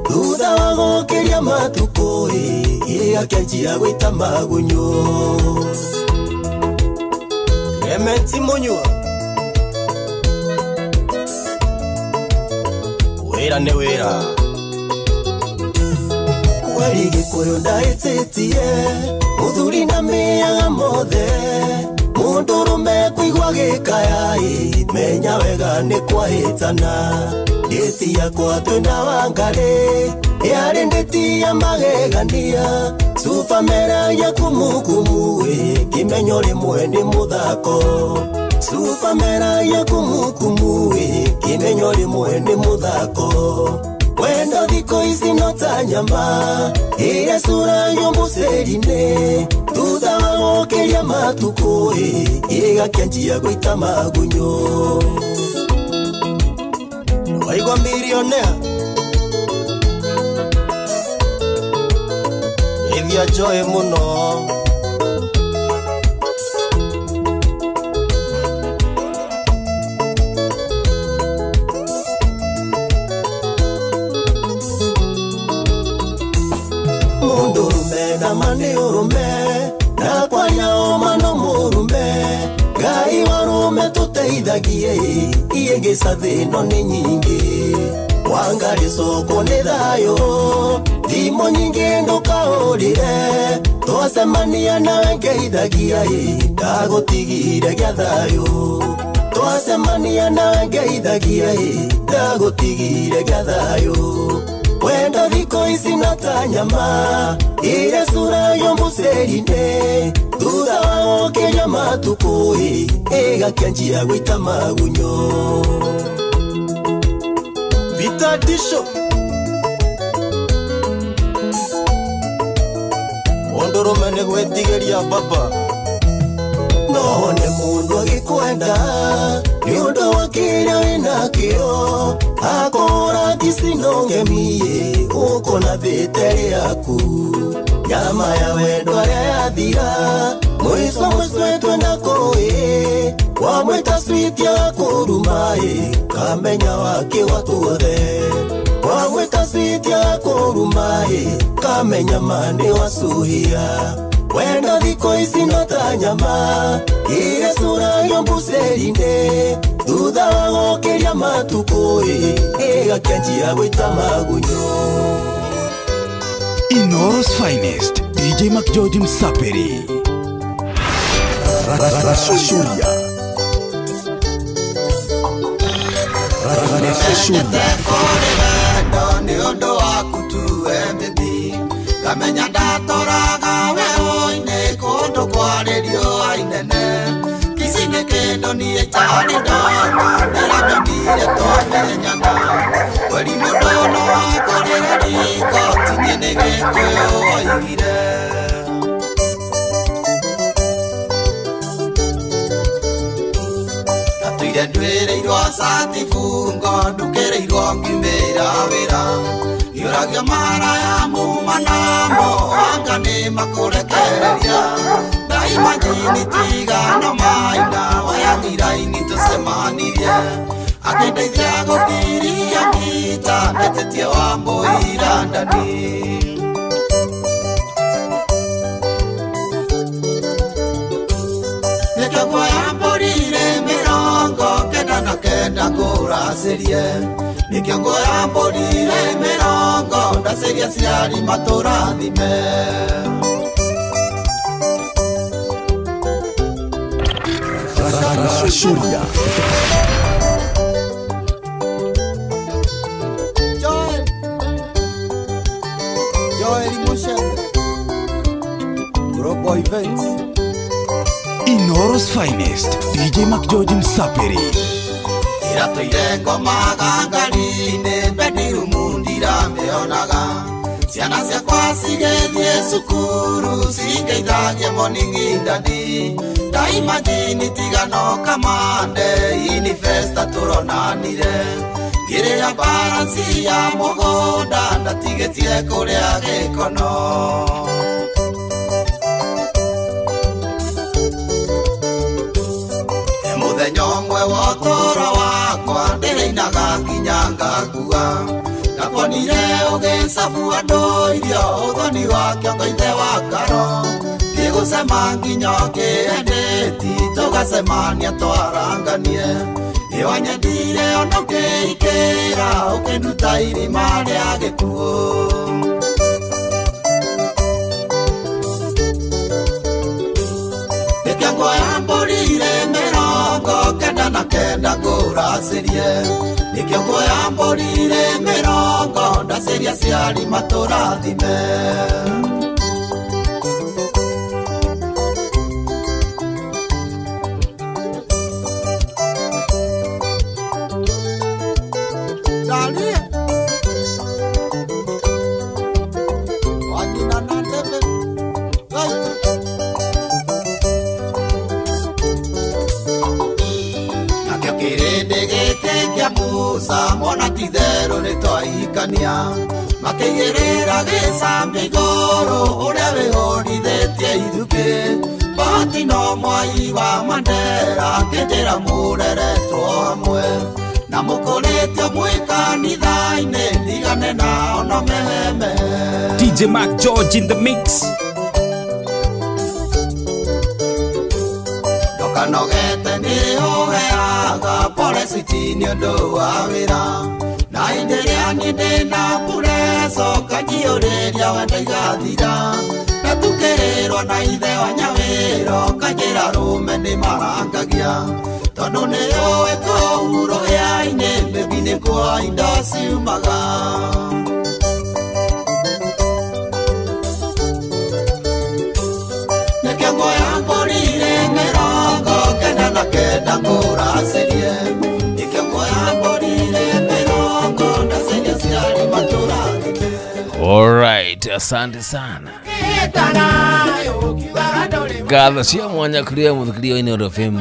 thutha wa gũkĩria matukũ ĩgakĩanjia gwĩta magunyũ. Clementi Munyua wĩra nĩ wĩra kweri gĩkũyũ ndaĩtĩtie mũthuri na mĩaga mothe mũndũrũme kũigua gĩkaya menya wega nĩ kwahĩtana ndĩti yakwa twĩna Wangarĩ yarĩ ndĩti ya magegania cuba meragia kumukumu kĩmenyo rĩmwe nĩ mũthako cuba meragia kumukumu kĩmenyo rĩmwe nĩ mũthako wendo thikũ ici no ta nyama ĩrĩa curagio mbucĩri-inĩ thutha wa gũkĩria matukũ ĩgakĩanjia gwĩta magunyũ. Waigua milionea ithia njoĩ mũno mũndũrũme nama nĩ ũrũme na kwaria ũma no mũrũme Ngai wa tũteithagie iĩngĩca thĩno nĩ nyingĩ Wangarĩ coko nĩ thayũ thimũ nyingĩ ndũkaũrĩre twacemania nawe ngeithagia ndagũtigire gĩa thayũ twacemania nawe ngeithagia ndagũtigire gĩa thayũ wendo thikũ ici no ta nyama ĩrĩa curagio mbucĩri-inĩ thutha wa gũkĩria matukũ ĩgakĩanjia gwĩta magunyũ. Peter Tisho mũndũrũme nĩ gwĩtigĩria baba no one mũndũ agĩkwenda nĩ ũndũ wa kĩrĩa wĩnakĩo akũra ticino ngemi ũkona thĩte rĩaku nyama ya wendo arĩa yathira mũico mũico twenda kũĩ wamwĩta switi ya kũruma kamenya wake watuothe wamwĩta switi ya kũruma kamenya ma nĩ wacuhia wendo thikũ ici no ta nyama ĩrĩa curagio mbucĩri-inĩ thutha wa gũkĩria matukũ ĩgakĩanjia gwĩta magunyũ. Inoro's finest DJ McGeorge Msaperi Rashuria nĩ ũndũ waku tu emithi ngamenya ndatoraga werũ-inĩ kũndũ kwarĩrio inene kici nĩ kĩndũ niĩ njarĩ ndona ndĩramenyire twamenyana kweri mũndũ no akũrĩre riko tinie nĩ Gĩkũyũ oigire. Natuire ndwĩrĩirwo cati bungo ndukĩrĩirwo ngimĩra wĩra ngĩũragio maraya muma namo anga nĩ makũrekereria ndaimajini tigano maina wayagiraini tũcemanirie akĩndeithia gũkiria ngita ndetĩtie wa mbũira ndani. Nĩkĩo nguoya mbũri-rĩ mĩrongo kenda na kenda ngũracĩrie nĩkĩo nguoya mbũri-rĩ mĩrongo ndacĩrie aciari matũrathime. Rashuria Joel Joel Mushebe Global Events Inoro's finest DJ McGeorge Msaperi Iratũire ngomaga ngari-inĩ bedroom ndiramĩonaga ciana ciakwa cigĩthiĩ cukuru cingeithagia morning ndadi ndaimajini tigano kamande inifesta tũronanire ngĩrĩra baransi ya mũgũnda Ndikĩtie kũrĩa gĩkono. Mũthenya ũmwe wa ũtũũro wakwa ndĩrĩinaga nginya ngakua. Ndakuonire ũgĩcabu andũ irio ũthoni wa kĩongo ithe wa karo. Ndigũcema nginya ũkĩendeti tũgacemania twaranganie. Nĩwanyendire ona ũkĩikĩra ũkĩnduta irima rĩa gĩkuũ. Nĩkĩo nguoya mbũri irĩ 99 ngũracĩrie. Nĩkĩo nguoya mbũri irĩ 80 ndacĩria aciari matũrathime. Mwana titherũ nĩtwahikania makĩigĩrĩra gĩcambia igũrũ ũrĩa wĩhũrithĩtie ithukĩ. Bahati no mwai wa Mandera akĩnjĩra mũreretwo hamwe na mũkũrĩtio mwĩ kanitha-inĩ ndigane nao no meheme. DJ Mark George in the mix. Ndokanogete nĩũheaga pole switi nĩ ũndũ wa wĩra. Na hĩndĩ ĩrĩa niĩ ndĩna pureco kanjiyũrĩria wendo igathira. Ndatukĩrĩrwo na ithe wa nyawĩra ũkanjĩra rũme nĩmarangagia. Tondũ nĩũĩ kũu rũhĩa-inĩ mĩbi nĩkuo indo ciumaga. Nĩkĩo nguoya mbũri irĩ 99 ngũracĩrie. Nĩkĩo nguoya mbũri irĩ 80 ndacĩria aciari matũrathime. Alright, asante sana. Ngatho cia mwanya kũrĩ mũthikĩria wa Inooro FM.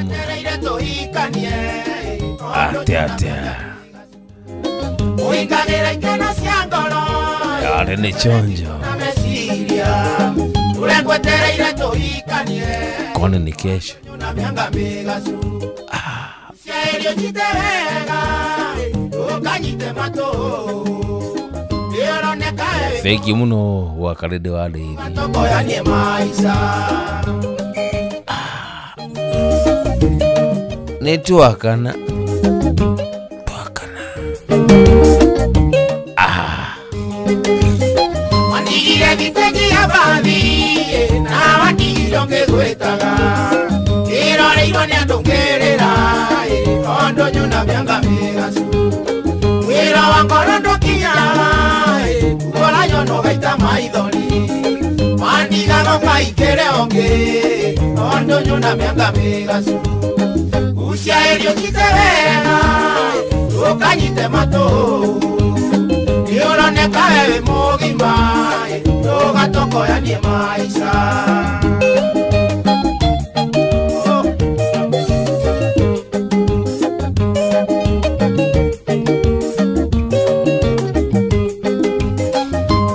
Atia atia. Yarĩ nĩ chonjo. Kwani ni kesho? Thank you muno wa karede wa hivi. Nĩ twakana. Twakana. Wandigire gĩtegi ya bathi na watigire ngĩgwĩtaga. Ĩroreirwo nĩ andũ ngĩrĩra tondũ nyona mĩanga mĩgacu. Wĩra wa ngoro ndũkinyaga kũgũra nyono gaita maithori. Wandigaga ũkaikĩre ũngĩ tondũ nyona mĩanga mĩgacu. Uciaĩrio nyite wega ndũkanyite matũ. Nĩũroneka wĩ mũgima ndũgatokoyanie maica.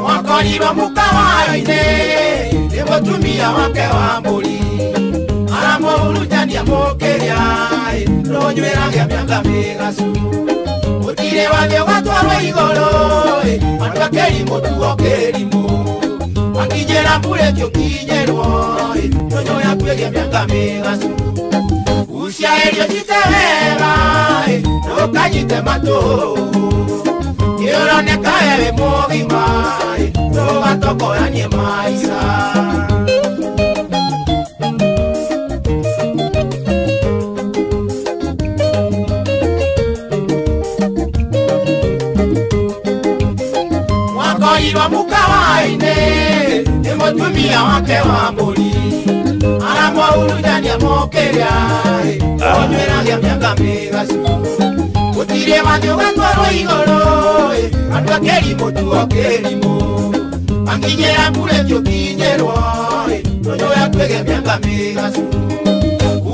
Mwakorirwo mũkawa-inĩ nĩ mũtumia wake wa mbũri. Aramũhurunjania mũkĩrĩa ndũnywĩragia mĩanga mĩgacu. Gũtirĩ wathiĩ ũgatwarwo igũrũ andũ a kĩrimũ tuo kĩrimũ. Makinjĩra mbũrĩki ũkinyĩrwo ndũnyũ yaku ĩgĩe mĩanga mĩgacu. Uciaĩrio nyite wega ndũkanyite matũ. Nĩũroneka wĩ mũgima ndũgatokoyanie maica. Mwakorirwo mũkawa-inĩ nĩ mũtumia wake wa mbũri. Aramũhurunjania mũkĩrĩa ndũnywĩragia mĩanga mĩgacu. Gũtirĩ wathiĩ ũgatwarwo igũrũ andũ a kĩrimũ tuo kĩrimũ. Makinyĩra mbũrĩki ũkinyĩrwo ndũnyũ yaku ĩgĩe mĩanga mĩgacu.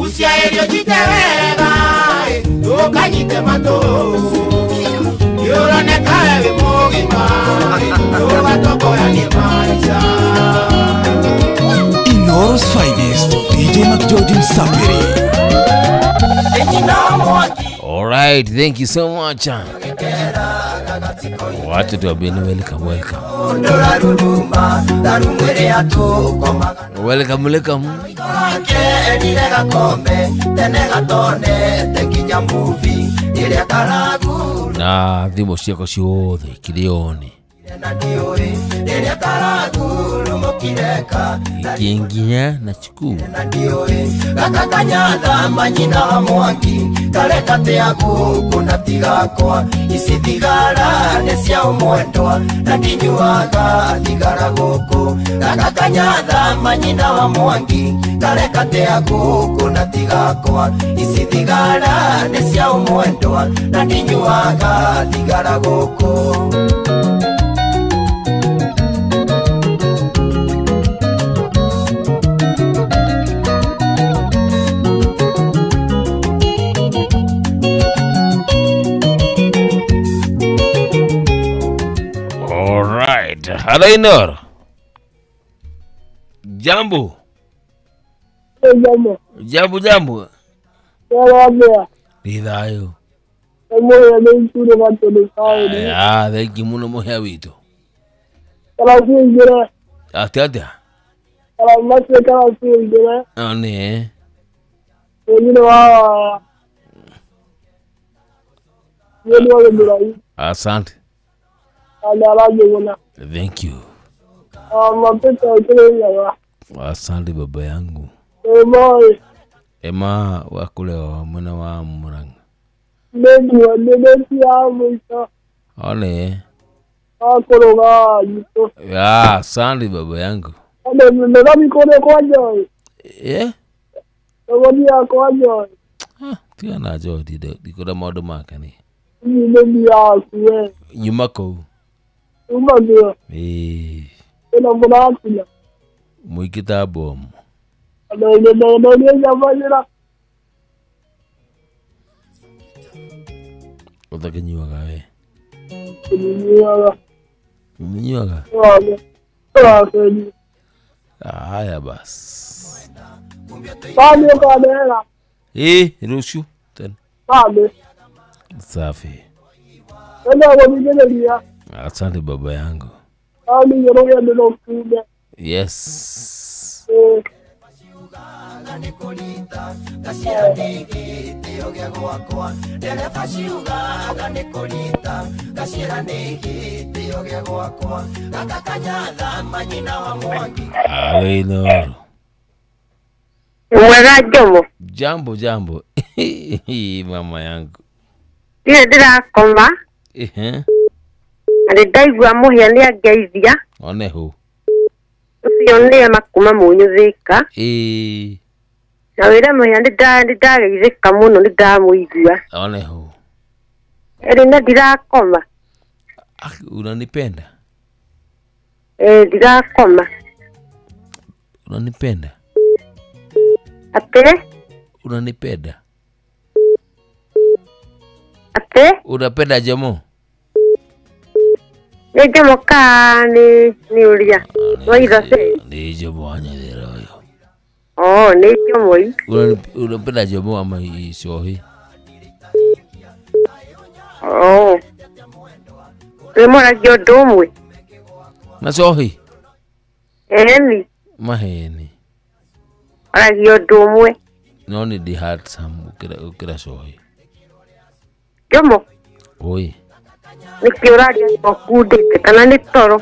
Uciaĩrio nyite wega ndũkanyite matũ. Nĩũroneka wĩ mũgima Alright, thank you so much. Wacha tuambieni welcome, welcome. Welcome, welcome. Na thimũ ciakwa ciothe kirioni ikiinginya na chukuu gakakanyatha manyina wa mwangi kareka tea gũkũ na tigakwa ici thigara nĩ cia ũmwendwa na ndinyuaga thigara gũkũ gakakanyatha manyina wa mwangi kareka tea gũkũ na tigakwa ici thigara nĩ cia ũmwendwa na ndinyuaga thigara gũkũ. Hello Inoro. Jambo. Jambo. Jambo jambo. Jambo. Ni thayo. Ah, thank you muno muhea witu. Ate atia. One. Asante. Thank you. Asante baba yangu. Ema wakule wa mwana wa Murang'a. One. Ya, asante baba yangu. Eh? Tia na jo ndikora maundu make ni. Nyuma kuu. Eh. Muikita bomu. Utakinyuaga we. Nyuaga. Haya basi. Eh, ruhusu tena. Safi. Asante baba yangu. Yes. Aleinoro. Mwega Jomo. Jambo jambo. Mama yangu. Ndiye ndirakoma. Ehe. Na nĩ ndaigua mũhĩa nĩ angeithia. One hu. Ũcio nĩ Emma kuma Mũnyũ Thĩka. Ĩĩ. Na wĩre mũhĩa nĩ ndageithĩka mũno nĩ ndamũigua. One hu. Ĩrĩ na ndirakoma. Unanipenda? Eh, ndirakoma. Unanipenda? Ate? Unanipenda? Ate? Unapenda Jomo? Nĩ Jomo ka nĩ ũrĩa waitha se? Nĩ Jomo wa Nyathera ũyũ. Oh, nĩ Jomo i. Unapenda Jomo ama icohi? Oh. Twĩmũragia ũndũ ũmwe. Na cohi? Ĩni. Maheni. Aragia ũndũ ũmwe. No nĩ ndĩ handsome gũkĩra cohi. Jomo? Oi. Nĩkĩ ũraria ũkundĩte kana nĩ toro?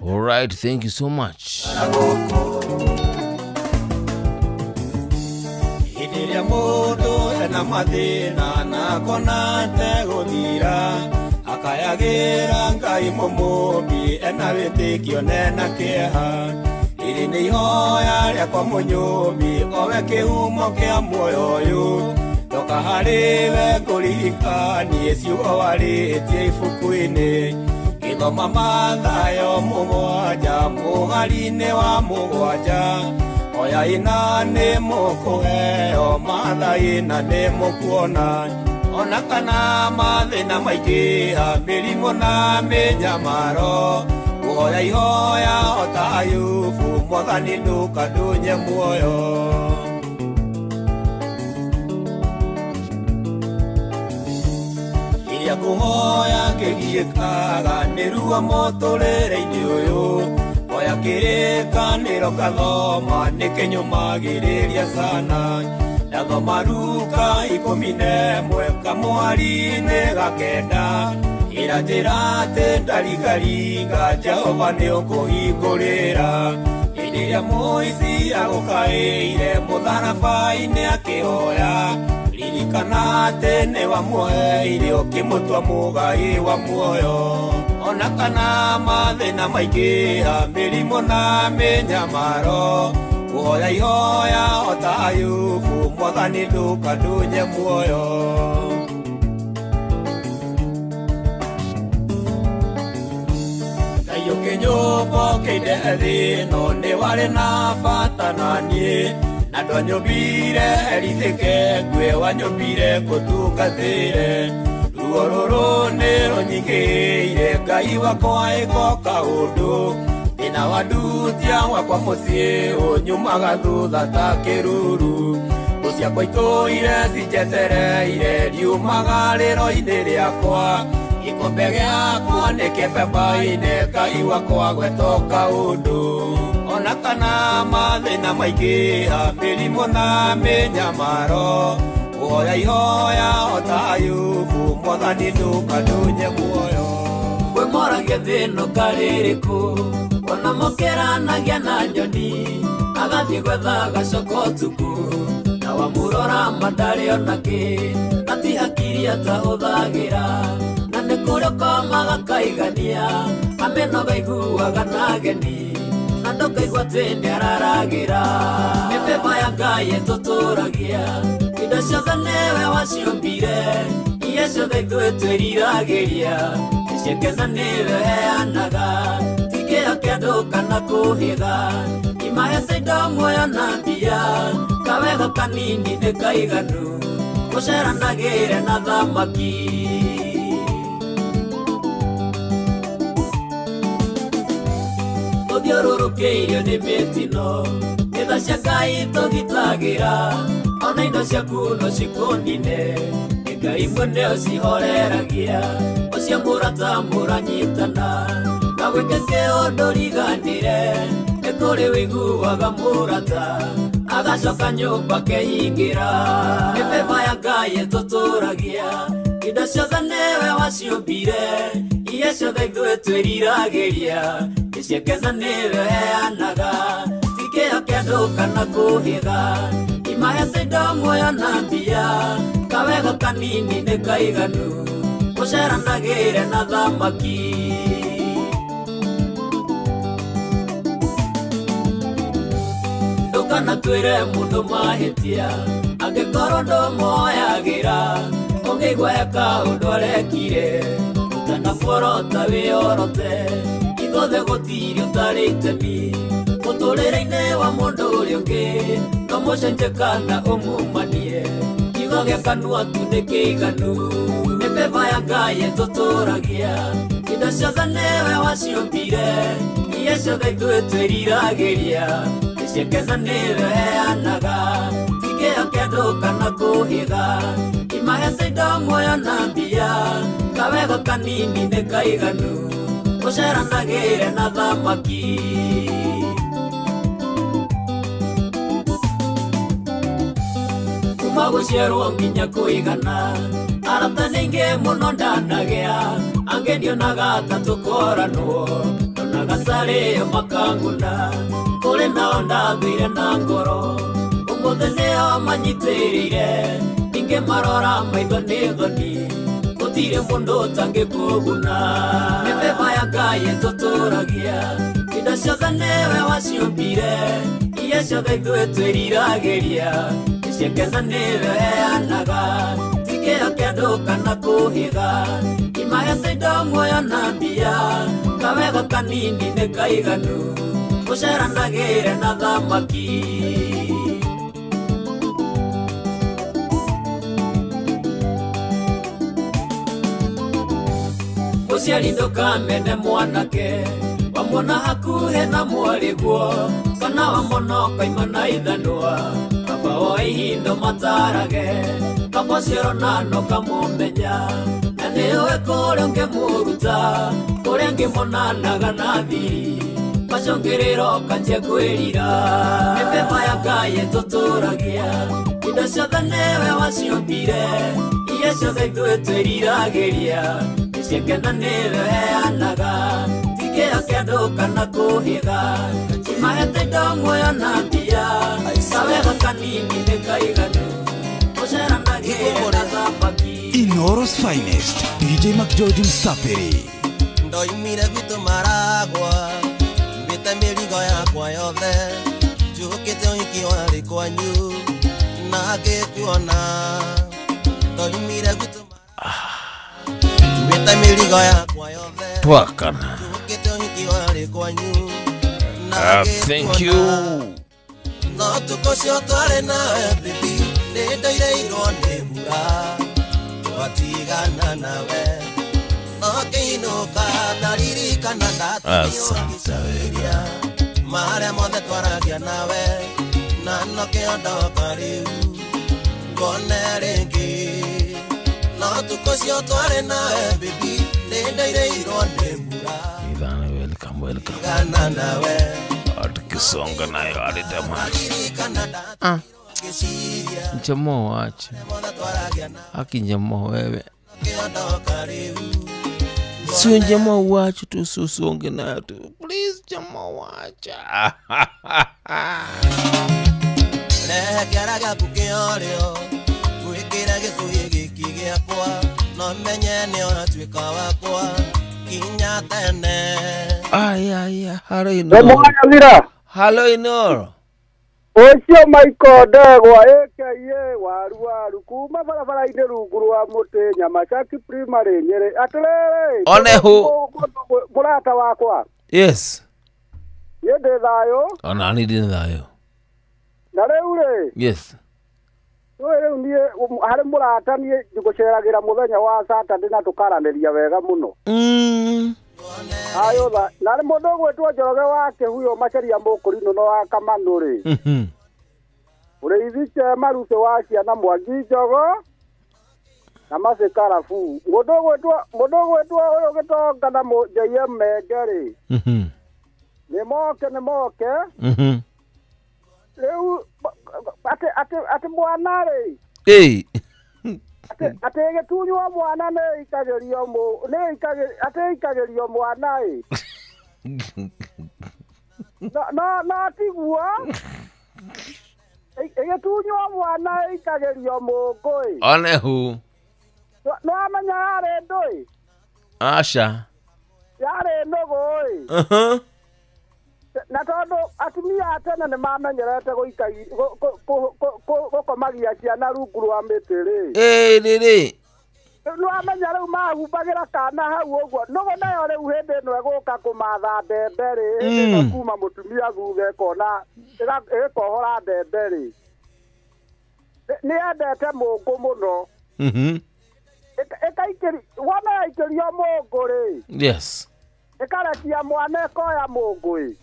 All right, thank you so much. Mundu ena mathina na kona teguthira akayagira Ngai mũmũmbi ena wĩtĩkio nena kĩeha iri nĩ ihoya rĩakwa mũnyũmbi owe kĩhumo kĩa muoyo ũyũ ndoka harĩ we ngũririkanie ciugo warĩtie ibuku-inĩ gĩthoma Mathayo 7 mũhari-inĩ wa 7 oya ina nĩ mũkũheo matha ina nĩ mũkuona Ona kana mathĩna maingĩha mĩrimũ na mĩnyamaro kũhoya ihoya o ta Ayubu Mwathani ndũkandunye muoyo. Iria kũhoya ngĩgiĩkaga nĩ ruo mũtũrĩre-inĩ ũyũ hoya kĩrĩkanĩro ngathoma nĩkĩnyũmagĩrĩria sana ndathoma Luka 11 kamwari-inĩ ga 9 ĩra njĩra atĩ ndarigaringa Jehova nĩũkũhingũrĩra hĩndĩ ĩrĩa mũici agũkaĩire mũtharaba-inĩ akĩhoya ririkana atĩ nĩwamuoeire ũkĩmũtua mũgai wa muoyo. Ona kana mathĩna maingĩha mĩrimũ na mĩnyamaro kũhoya ihoya o ta Ayubu Mwathani ndũkandunye muoyo. Ngai ũkĩnyũmba ũkĩinde thĩ ĩno nĩwarĩ na bata na niĩ na ndwanyũmbire herithĩke ngue wanyũmbire ngũtungatĩre ruo rũrũ nĩrũnyingĩire Ngai wakwa ĩko kaũndũ thĩna wa ndutia wakwa mũciĩ ũnyumaga thutha ta kĩruru thũ ciakwa itũire cinjetereire riumaga rĩro-inĩ rĩakwa gĩkombe gĩakwa nĩ kĩbeba-inĩ Ngai wakwa gwetwo kaũndũ. Ona kana mathĩna maingĩha mĩrimũ na mĩnyamaro kũhoya ihoya o ta Ayubu Mwathani ndũkandunye muoyo. Kwĩmoragia thĩno karĩrĩkũ ona mũkĩranagia na nyoni agathiĩ gwetha gacoka ũtukũ na wamũrora ma ndarĩ ona kĩ na ti hakiri atahũthagĩra na nĩ kũrĩ ũkomaga kaigania amĩnoga iguaga na ageni na ndũkaigua atĩ nĩararagĩra. Mĩbeba ya Ngai ĩtũtũragia indo ciothe nĩwe waciũmbire iria ciothe ithuĩ twĩriragĩria nĩciakena nĩwe ũheanaga ti kĩo kĩa andũ kana kũhĩga imahete indo muoyo na mbia kawega kanini nĩ kaiganu gũceranagĩre na thamaki. Tũthiũrũrũkĩirio nĩ mĩtino nĩ tha cia Ngai tũgitagĩra ona indo ciaku no cikũnine nĩ Ngai mwene ũcihoreragia ũcio mũrata mũranyitana na gwĩke kĩũndũ riganĩre nĩ kũrĩ wĩiguaga mũrata agacoka nyũmba kehingĩra. Mĩbeba ya Ngai ĩtũtũragia indo ciothe nĩwe waciũmbire iria ciothe ithuĩ twĩriragĩria nĩciakena nĩwe ũheanaga ti kĩo kĩa andũ kana kũhĩga imahete indo muoyo na mbia kawega kanini nĩ kaiganu gũceranagĩre na thamaki. Ndũkana twĩre mũndũ mahĩtia angĩkorwo ndũmuoyagĩra ũngĩigua he kaũndũ arekire ũtanamuorota wĩyorote ithuothe gũtirĩ ũtarĩ itemi mũtũrĩre-inĩ wa mũndũ ũrĩa ũngĩ no mũcenjie kana ũmumanie kiugo gĩa kanua tu nĩ kĩiganu. Mĩbeba ya Ngai ĩtũtũragia indo ciothe nĩwe waciũmbire iria ciothe ithuĩ twĩriragĩria nĩciakena nĩwe ũheanaga ti kĩo kĩa andũ kana kũhĩga imahete indo muoyo na mbia kawega kanini nĩ kaiganu gũceranagĩre na thamaki. Kuma gũciarwo nginya kũigana arata nĩ aingĩ mũno ndanagĩa angĩ ndionaga ta tũkoranwo ndonaga tarĩo makanguna kũrĩ nao ndathire na ngoro ũmũthĩ nĩo manyitĩrĩire ningĩ marora maitho nĩ thoni gũtirĩ mũndũ ũtangĩkũguna. Mĩbeba ya Ngai ĩtũtũragia indo ciothe nĩwe waciũmbire iria ciothe ithuĩ twĩriragĩria nĩciakena nĩwe ũheanaga ti kĩo kĩa andũ kana kũhĩga imahete indo muoyo na mbia kawega kanini nĩ kaiganu gũceranagĩre na thamaki. Mũciari ndũkamene mwanake wamwona hakuhĩ na mwarĩguo kana wamwona ũkaima na ithanwa kaba woe ihindo matarage kaba ũcio na ũkamũmenya na nĩũĩ kũrĩa ũngĩmũruta kũrĩa ngĩmonanaga na thiri macũngĩrĩro kanjia kwĩrira mĩbeba ya Ngai ĩtũtũragia indo ciothe nĩwe waciũmbire iria ciothe ithuĩ twĩriragĩria nĩciakena nĩwe ũheanaga ti kĩo kĩa andũ kana kũhitha cimahete indo muoyo na mbia kawega kanini nĩ kaiganu ũceranagĩre na thamaki. Inooro's finest, DJ McGeorge Msapiri. Ndoimire gwitũ Maragwa mbĩte mĩrigo yakwa yothe njũkĩte ũhiki warĩ kwanyu na ngĩkuona. Ndoimire gwitũ mbĩte mĩrigo yakwa yothe twakana njũkĩte ũhiki warĩ kwanyu na thank you. No tukũ cio twarĩ nawe baby nĩndoireirwo nĩ mbura twatigana nawe. Asante wega. Marĩa mothe twaragia nawe na nokĩondoka rĩu ngone rĩngĩ no tukũ cio twarĩ nawe baby nĩndoireirwo nĩ mbura. Ithana, welcome, welcome. Tigana nawe atukisonga nayo hadi tamati. Njamoo wache haki, njamoo wewe sio jamaa wache tu, usonge nayo tu please, jamaa wacha. Rehe kĩara gĩaku kĩorĩo gwĩkĩra gĩkuhĩ gĩkĩ gĩakwa no menye nĩ ũratuĩka wakwa kinya tene. Aya, halo Inooro. Halo Inooro. Ũcio Michael Ndegwa aka waru waru kuma barabara-inĩ rungu rwa mũtĩ Nyamacaki Primary Nyĩrĩ. Atĩrĩrĩ, Onehu mũrata wakwa. Yes. Niĩ ndĩ thayũ. Ona niĩ ndĩ thayũ. Na rĩu rĩ. Yes. Rĩu rĩu niĩ harĩ mũrata niĩ ngũceragĩra mũthenya wa Saturday na tũkaranĩria wega mũno. Ayo tha na nĩ mũndũ ũgwĩtwo Njoroge wa Kĩhuyo Macharia Mũkũrinũ no wa Kamanũ rĩ. Ũrĩithi Chema Rutĩ wa ciana Mwangi Njogo na Macĩ Karabu. Mũndũ ũgwĩtwo ũyũ Gĩtonga na JM Menge rĩ. Nĩ moke nĩ moke. Rĩu atĩ mwana rĩ. Ĩĩ. Atĩ gĩtunywo mwana nĩ ikagĩrio atĩ ikagĩrio mwana ĩ. No tiguo ĩgĩtunywo mwana ĩikagĩrio mũngũ ĩ. Onehu. No amenya yarĩ ndũĩ. Aca. Yarĩ nũgũ ĩ. Na tondũ atumia a tene nĩ mamenyerete gũkomagia ciana rungu rwa mĩtĩ rĩ. Ĩĩ rĩrĩ. Nĩ wamenya rĩu mahumbagĩra kana hau ũguo nũgũ nayo rĩu hĩndĩ ĩno ĩgũka kũmatha mbembe rĩ hĩndĩ ĩno kuma mũtumia thutha ĩkona ĩkohora mbembe rĩ nĩ yendete mũngũ mũno. Ĩkaikĩria wona yaikĩrio mũngũ rĩ. Yes. Ĩkarekia mwana ĩkoya mũngũ ĩ.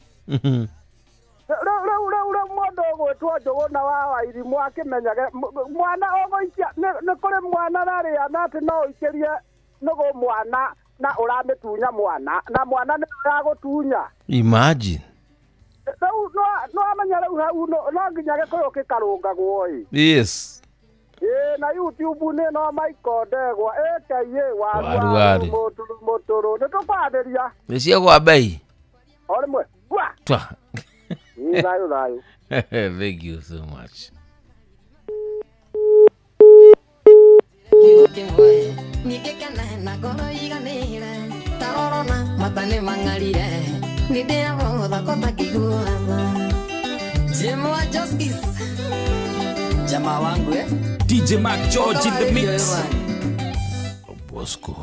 Rĩu mũndũ ũgwĩtwo Njũgũna wa Wairimũ akĩmenyage mwana ũgũikia nĩ kũrĩ mwana rarĩa na atĩ no ũikĩrie nũgũ mwana na ũramĩtunya mwana na mwana nĩ ũragũtunya. Imagine. Rĩu no amenya rĩu hau no nginya gĩkũyũ gĩkarũngagwo ĩ. Yes. Ĩĩ na YouTube nĩ no Michael Ndegwa aka waru mũtũrũ nĩ tũkwarĩria. Nĩ cia gwa bei. O rĩmwe. Twa. Thayo thayo. Thank you so much. DJ Mark George in the mix. Bosco.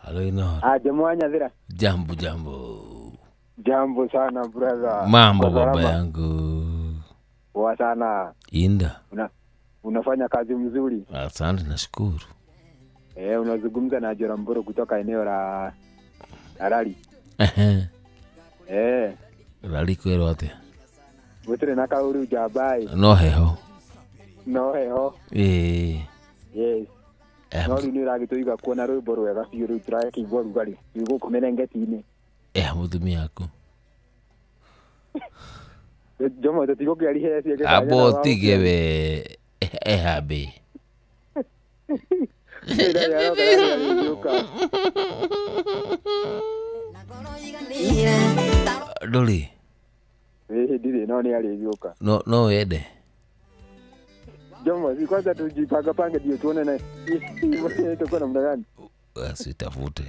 Halo Inoro. Ah, Jomo Nyathira. Jambo jambo. Jambo sana brother. Mambo baba yangu. Poa sana. Inda. Unafanya kazi mzuri. Asante, nashukuru. Unazungumza na Jora Mboro kutoka eneo la Harari. Rari kwero atia? Gutire na kauru jabai. No heho. No heho. Yes. No riu ni uragituiga kuona rwimbo rwega biũ rĩu tũrakĩigua rugarĩ rĩu gũkũ mĩrengeti-inĩ. Mũtumia aku. Jomo tũtigũkĩarihe ciake. Abo tige we ehabe. Ndũrĩ? Ndirĩ no nĩ arĩgĩũka. No wende? Jomo, si kwanza tujipanga pange ndio tuone na tuko namna gani. Usitafute.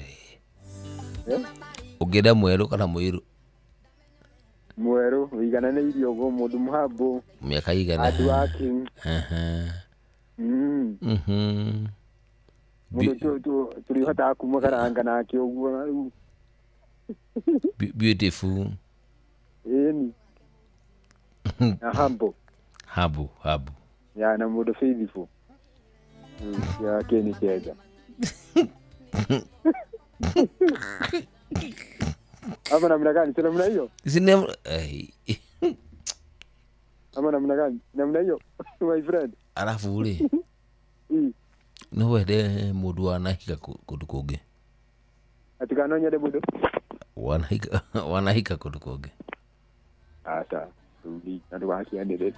Ũngĩenda mwerũ kana mũirũ? Mwerũ, ũigananĩirie ũguo mũndũ mũhambo. Mĩaka igana? Hard working. Mũndũ tũrĩhotaga kumukaranga nake ũguo. Beautiful. Ĩni. Na humble. Humble. Ya na mũndũ faithful. Ya kĩni kĩega. Ama namna gani? Si namna hiyo? Si namna Ama namna gani? Namna hiyo my friend. Alafu ule. No wende mũndũ wanahika kũndũ kũngĩ. Ati kana no nyende mũndũ? Wanahika kũndũ kũngĩ. Aca, rĩu andũ wakianĩrĩra.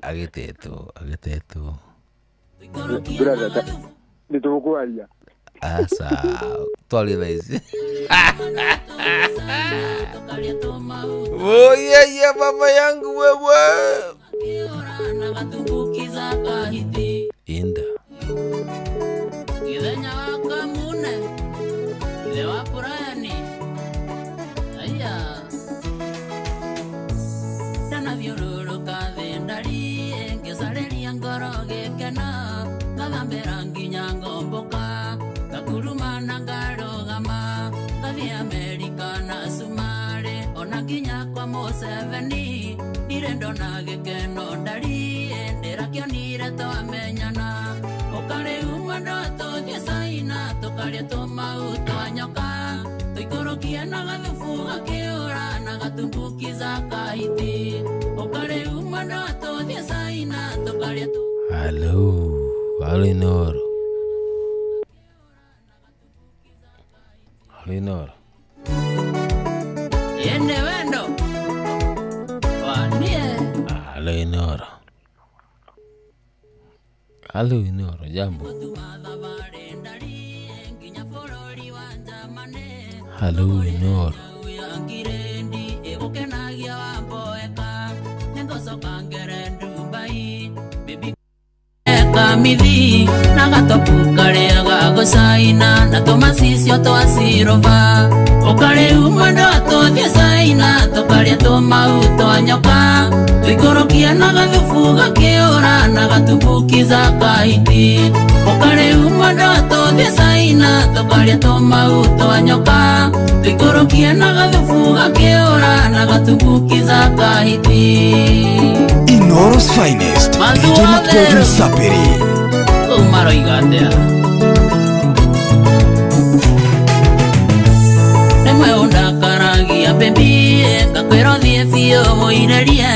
Agĩtetwo. Brother, nĩ tũkwaria. Aca, twarie thaa ici. Oye, baba yangu wewe. Inda. Hello, Inoro. Halo Inoro. Yende wendo. Wanie. Halo Inoro. Halo Inoro, jambo. Halo Inoro. Mithi nagatopukaria gagocaina na tũmacicio twa cirova ũkarĩu mwendo tũthiĩ caina tũkarĩa tũmau twa nyoka tũikũrũkie na gathubu gakĩũra na gatumbukiza kahiti ũkarĩu mwendo tũthiĩ caina tũkarĩa tũmau twa nyoka tũikũrũkie na gathubu gakĩũra na gatumbukiza kahiti. Inoro's finest, DJ McGeorge Sapiri. Umaroiga atia? Rĩmwe ũndakaragia baby, ngakwĩra ũthiĩ biũ ũirĩrie,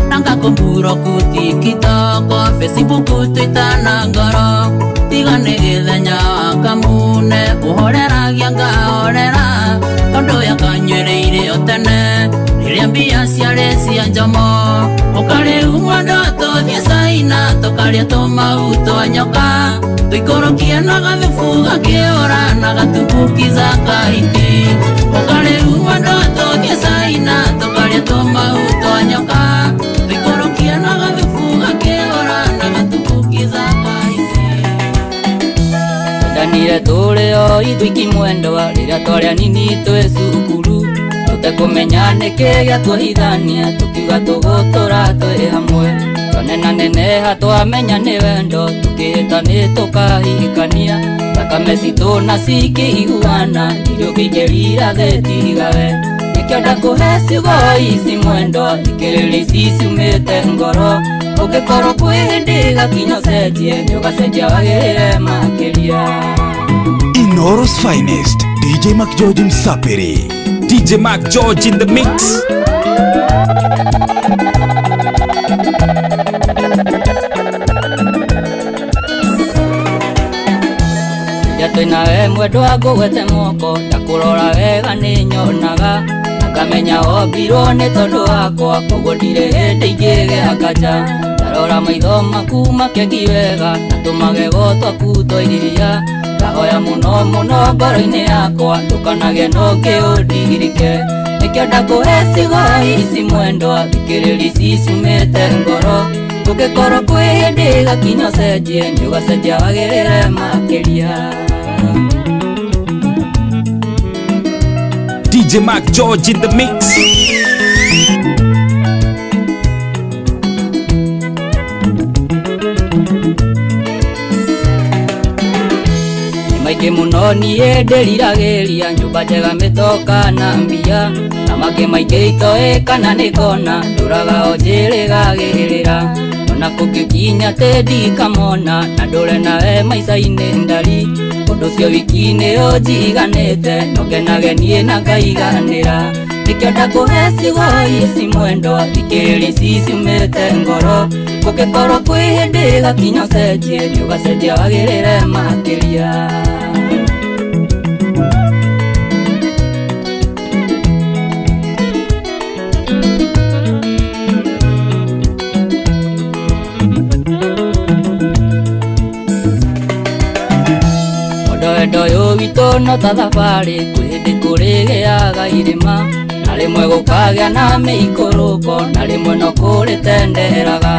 na ngakũmburoku TikTok, Facebook, Twitter na ngoro. Tiga nĩ gĩthenya wa kamune, ũhoreragia ngahorera, tondũ yakanyuĩrĩire o tene. Rĩrĩa mbia ciarĩ cia njomo ũkarĩu mwendo tũthiĩ caina tũkarĩa tũmau twa nyoka tũikũrũkie na gathubu gakĩũra na gatumbukiza kahiti ũkarĩu mwendo tũthiĩ caina tũkarĩa tũmau twa nyoka tũikũrũkie na gathubu gakĩũra na gatumbukiza kahiti. Twendanire tũrĩ o ithuiki mwendwa rĩrĩa twarĩ anini twĩ cukuru tũtekũmenya nĩkĩ gĩatũhithania tũkiuga tũgũtũra twĩ hamwe. Twanenaneneha twamenya nĩ wendo tukĩhĩta nĩ tũkahikania thakame citũ na cikĩiguana irio kĩingĩrira thĩtigawe nĩkĩo ndakũhe ciugo ici mwendo thikĩrĩria ici ciumĩte ngoro ũngĩkorwo kwĩ hĩndĩ gakinya ũcenjie nĩũgacenjia wagĩrĩre makĩria. Inooro's finest, DJ McGeorge Msapiri. DJ McGeorge in the mix. Twĩnawe mwendwa ngũgwete moko ndakũrora wega nĩ nyonaga akamenya wombirwo nĩ tondũ wakwa koguo ndirĩ hĩndĩ ingĩgĩa nganja ndarora maitho maku makĩangi wega na tũmagego twaku twa iria ngahoya mũno mũno ngoro-inĩ yakwa ndũkanagĩe na ũngĩ ũndirike nĩkĩo ndakũhe ciugo ici mwendwa thikĩrĩria ici ciumĩte ngoro ũngĩkorwo kwĩ hĩndĩ gakinya ũcenjie nĩũgacenjia wagĩrĩre makĩria. DJ McGeorge in the mix. Maingĩ mũno niĩ ndĩriragĩria nyũmba njega mĩtoka na mbia na mangĩ maingĩ itoĩ kana nĩ kona ndũraga o njĩrĩgagĩrĩra ona kũngĩkinya atĩ ndikamona na ndũre nawe maica-inĩ ndari ũndũ ũcio wiki nĩ ũnjiganĩte no ngenage niĩ na ngaiganĩra nĩkĩo ndakũhe ciugo ici mwendwa thikĩrĩria ici ciumĩte ngoro ũngĩkorwo kwĩ hĩndĩ gakinya ũcenjie nĩũgacenjia wagĩrĩre makĩria. Wendo ũyũ witũ no ta thabarĩ kwĩ hĩndĩ kũrĩgĩaga irĩma na rĩmwe gũkagĩa na mĩikũrũko na rĩmwe no kũrĩtenderaga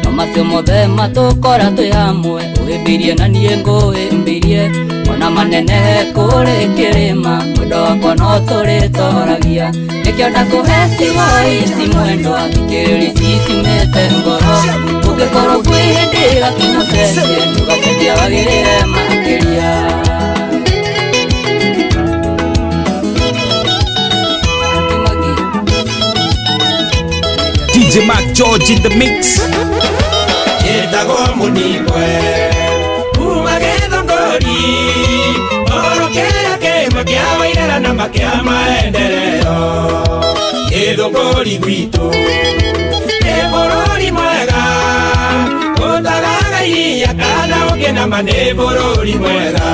no macio mothe matũkora twĩ hamwe ũhĩmbĩirie na niĩ ngũhĩmbĩirie ona manenehe kũrĩ kĩrĩma mwendo wakwa no tũrĩtoragia nĩkĩo ndakũhe ciugo ici mwendwa thikĩrĩria ici ciumĩte ngoro ũngĩkorwo kwĩ hĩndĩ gakinya ũcenjie ndũgacenjia wagĩrĩre makĩria. DJ McGeorge in the mix. Njĩtagwo mũningwe kuma Gĩthũngũri oro kĩrĩa kĩmwe kĩa Wairera na makĩa maendeleo Gĩthũngũri gwitũ nĩ bũrũri mwega ũtagaga iria kana ũngĩ nama nĩ bũrũri mwega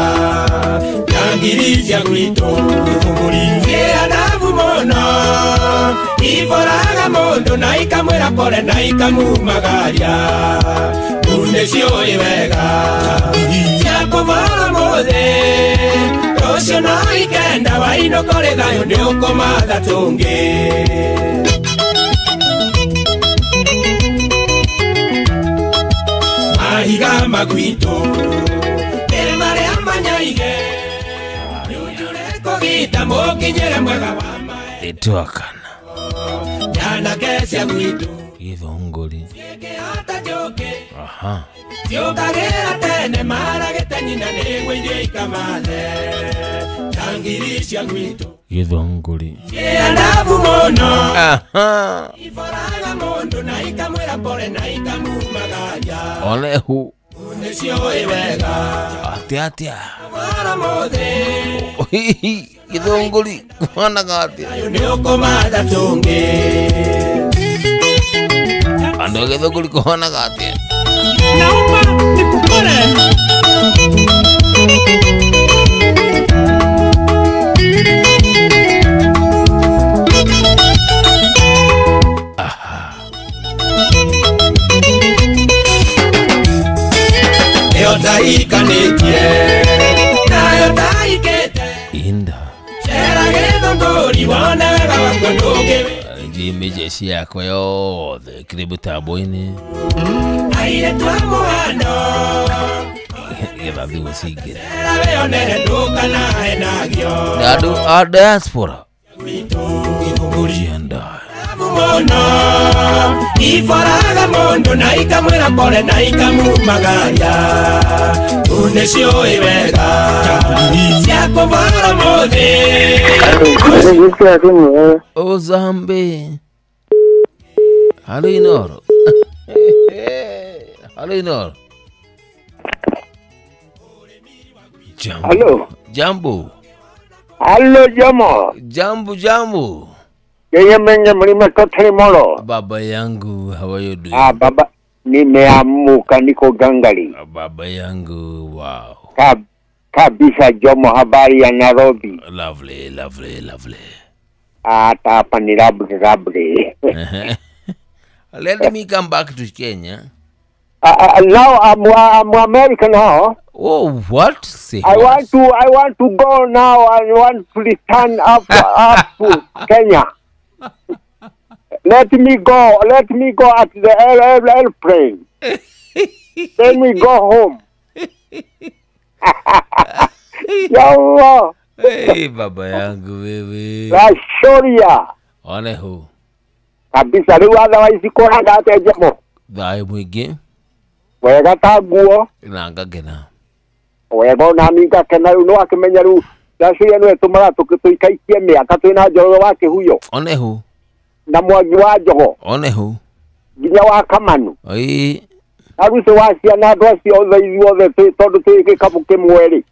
na ngiri cia gwitũ Gĩthũngũri ciĩ adabu mũno iboraga mũndũ na ikamwĩra pole na ikamumagaria nĩ ciũĩ wega cia kũbora mũthĩ rũciũ no ikenda wainũka ũrĩ thayũ nĩ ũkũmatha tũngĩ. Mahiga magwitũ nĩ marĩa manyaige nĩũnjure kũgita mũkinyĩre mwega wa Ĩtwakana nyanake cia gwitũ Gĩthũngũri ciĩkĩhota njũkĩ aha ciũkagĩra tene maragĩte nyina nĩguo irio ikamathe njangiri cia gwitũ Gĩthũngũri ciĩ adabu mũno aha iboraga mũndũ na ikamwĩra pole na ikamumagaria onehu nĩ ciũĩ wega atĩa atĩa bora mũthĩ Gĩthũngũri kũhanaga atĩa nĩ ũkũmatha tũngĩ andũ a Gĩthũngũri kũhanaga atĩa naomba nikukore Ĩyo ndaikanĩtie nayo ndaikĩte inda cera Gĩthũngũri wone wega wakwa ndũngĩ Njĩ yakwa yothe kĩrĩ mĩtambo-inĩ airĩtu a mũhano getha thimũ cingĩre cera wĩonere ndũkanahenagio andũ a diaspora jiandae Mũno iboraga mũndũ na ikamwĩra pole na ikamumagaria nĩciũĩ wega cia kũbora mũthĩ. Ozambe. Halo Inoro. Halo Inoro. Jambo. Halo. Jambo. Halo Jomo. Jambo jambo. Yeye mwenye mlima totally molo. Baba yangu, how are you doing? Ah, baba, nimeamuka niko gangali. Baba yangu, wow. Kabisa Jomo, habari ya Nairobi. Lovely, lovely, lovely. Hata hapa ni lovely, lovely. Let me come back to Kenya. Now I'm American now. Oh, what? Say I what? want to go now. I want to return up to Kenya. Let me go. Let me go at the airplane. Then we go home. Yalla. Hey, baba yangu wewe. Rashoria. One who. Kabisa rĩu otherwise kũraga atĩa Jomo? Thayũ mũingĩ. Wega ta nguo. Na ngakena. Wega ona niĩ ngakena rĩu nĩwakĩmenya rĩu Rashoria nĩwe tũmaga tũikaikie mĩaka twĩna Njoroge wa Kĩhuyo. One who. Na Mwangi wa Njogo. One who. Nginya wa Kamanu. Ĩĩ. Na Ruth wa ciana andũ acio othe ithuothe tondũ twĩ gĩkabũ kĩmwe rĩ.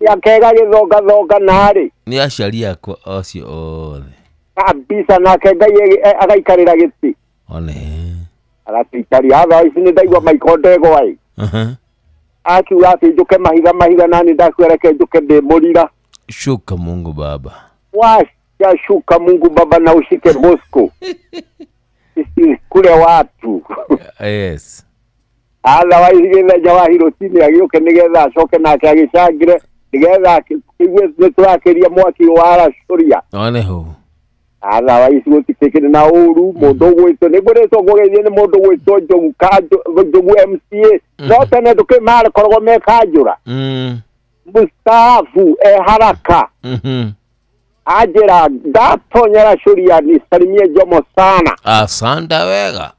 Gĩake gagĩthongathonga narĩ. Nĩ aciari akwa acio othe. Kabisa nake Ngai agaikarĩra gĩtĩ. One. Agatuikaria thaa ici nĩ ndaigua Michael Ndegwa ĩ. Akiuga atĩ njũke mahiga mahiga nani ndakuga reke njũke ndĩ mũrira. Shuka Mungu Baba. Washa shuka Mungu Baba na ushike Bosco. Kule watu. Yes. Otherwise gĩthenya wa Hirotini agĩũke nĩgetha acoke nake agĩcangĩre nĩgetha igue nĩtũrakĩria mwaki wa Rashoria. One ho. Otherwise gũtikĩrĩ na ũru mũndũ ũgwĩtwo nĩngũrĩtwo ngũgeithie nĩ mũndũ ũgwĩtwo Njogu Njogu MCA no tene ndũkĩ makoragwo me kanjũra. Mustaafu e haraka. Anjĩra ndatonya Rashoria nisalimie Jomo sana. Asante wega.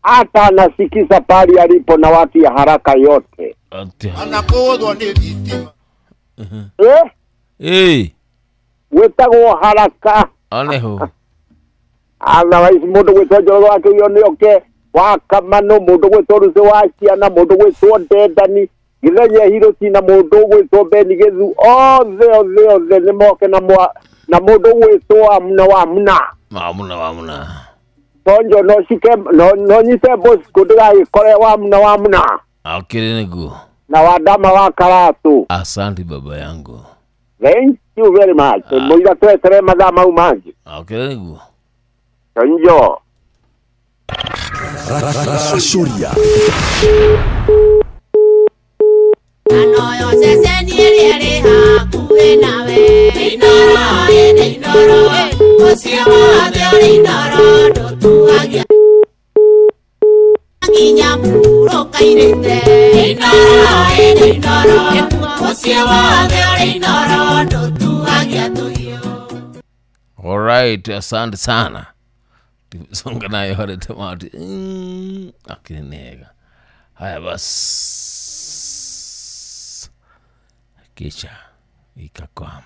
Hata anasikiza pali alipo na watu ya haraka yote. Anakodwa ni thitima. Eh? Eh. Wetagwo haraka. Oneho. Otherwise mundu gwitwo Njoroge wa Kĩhuyo nĩoke wa Kamanu, mundu gwitwo Ruth wa ciana, mundu gwitwo Ndendani, Gĩthenya Hiroti na mundu gwitwo Beni Gĩthu, othe othe othe nĩmoke na mundu gwitwo Amuna wa Amuna. Amuna wa Amuna. Tonjo no shike no nyite Bosco ndĩgagĩkore wa Amuna wa Amuna. Akĩrĩ nĩguo. Na wadama wa Karatu. Asante baba yangu. Thank you very much. Mũira twetere mathaa mau mangĩ. Akĩrĩ nĩguo. Tonjo. Rashoria. Anoyo ceceni ĩrĩa ĩrĩ hakuhĩ nawe. Inoro, Inoro, mũciĩ wothe ũrĩ Inoro ndũtuagia nginya mũrũkairĩte. Inoro, Inoro, mũciĩ wothe ũrĩ Inoro ndũtuagia tũhiũ. Alright, asante sana. Tumesonga nayo hadi tamati. Akinega. Haya basi. Kisha ikakwama.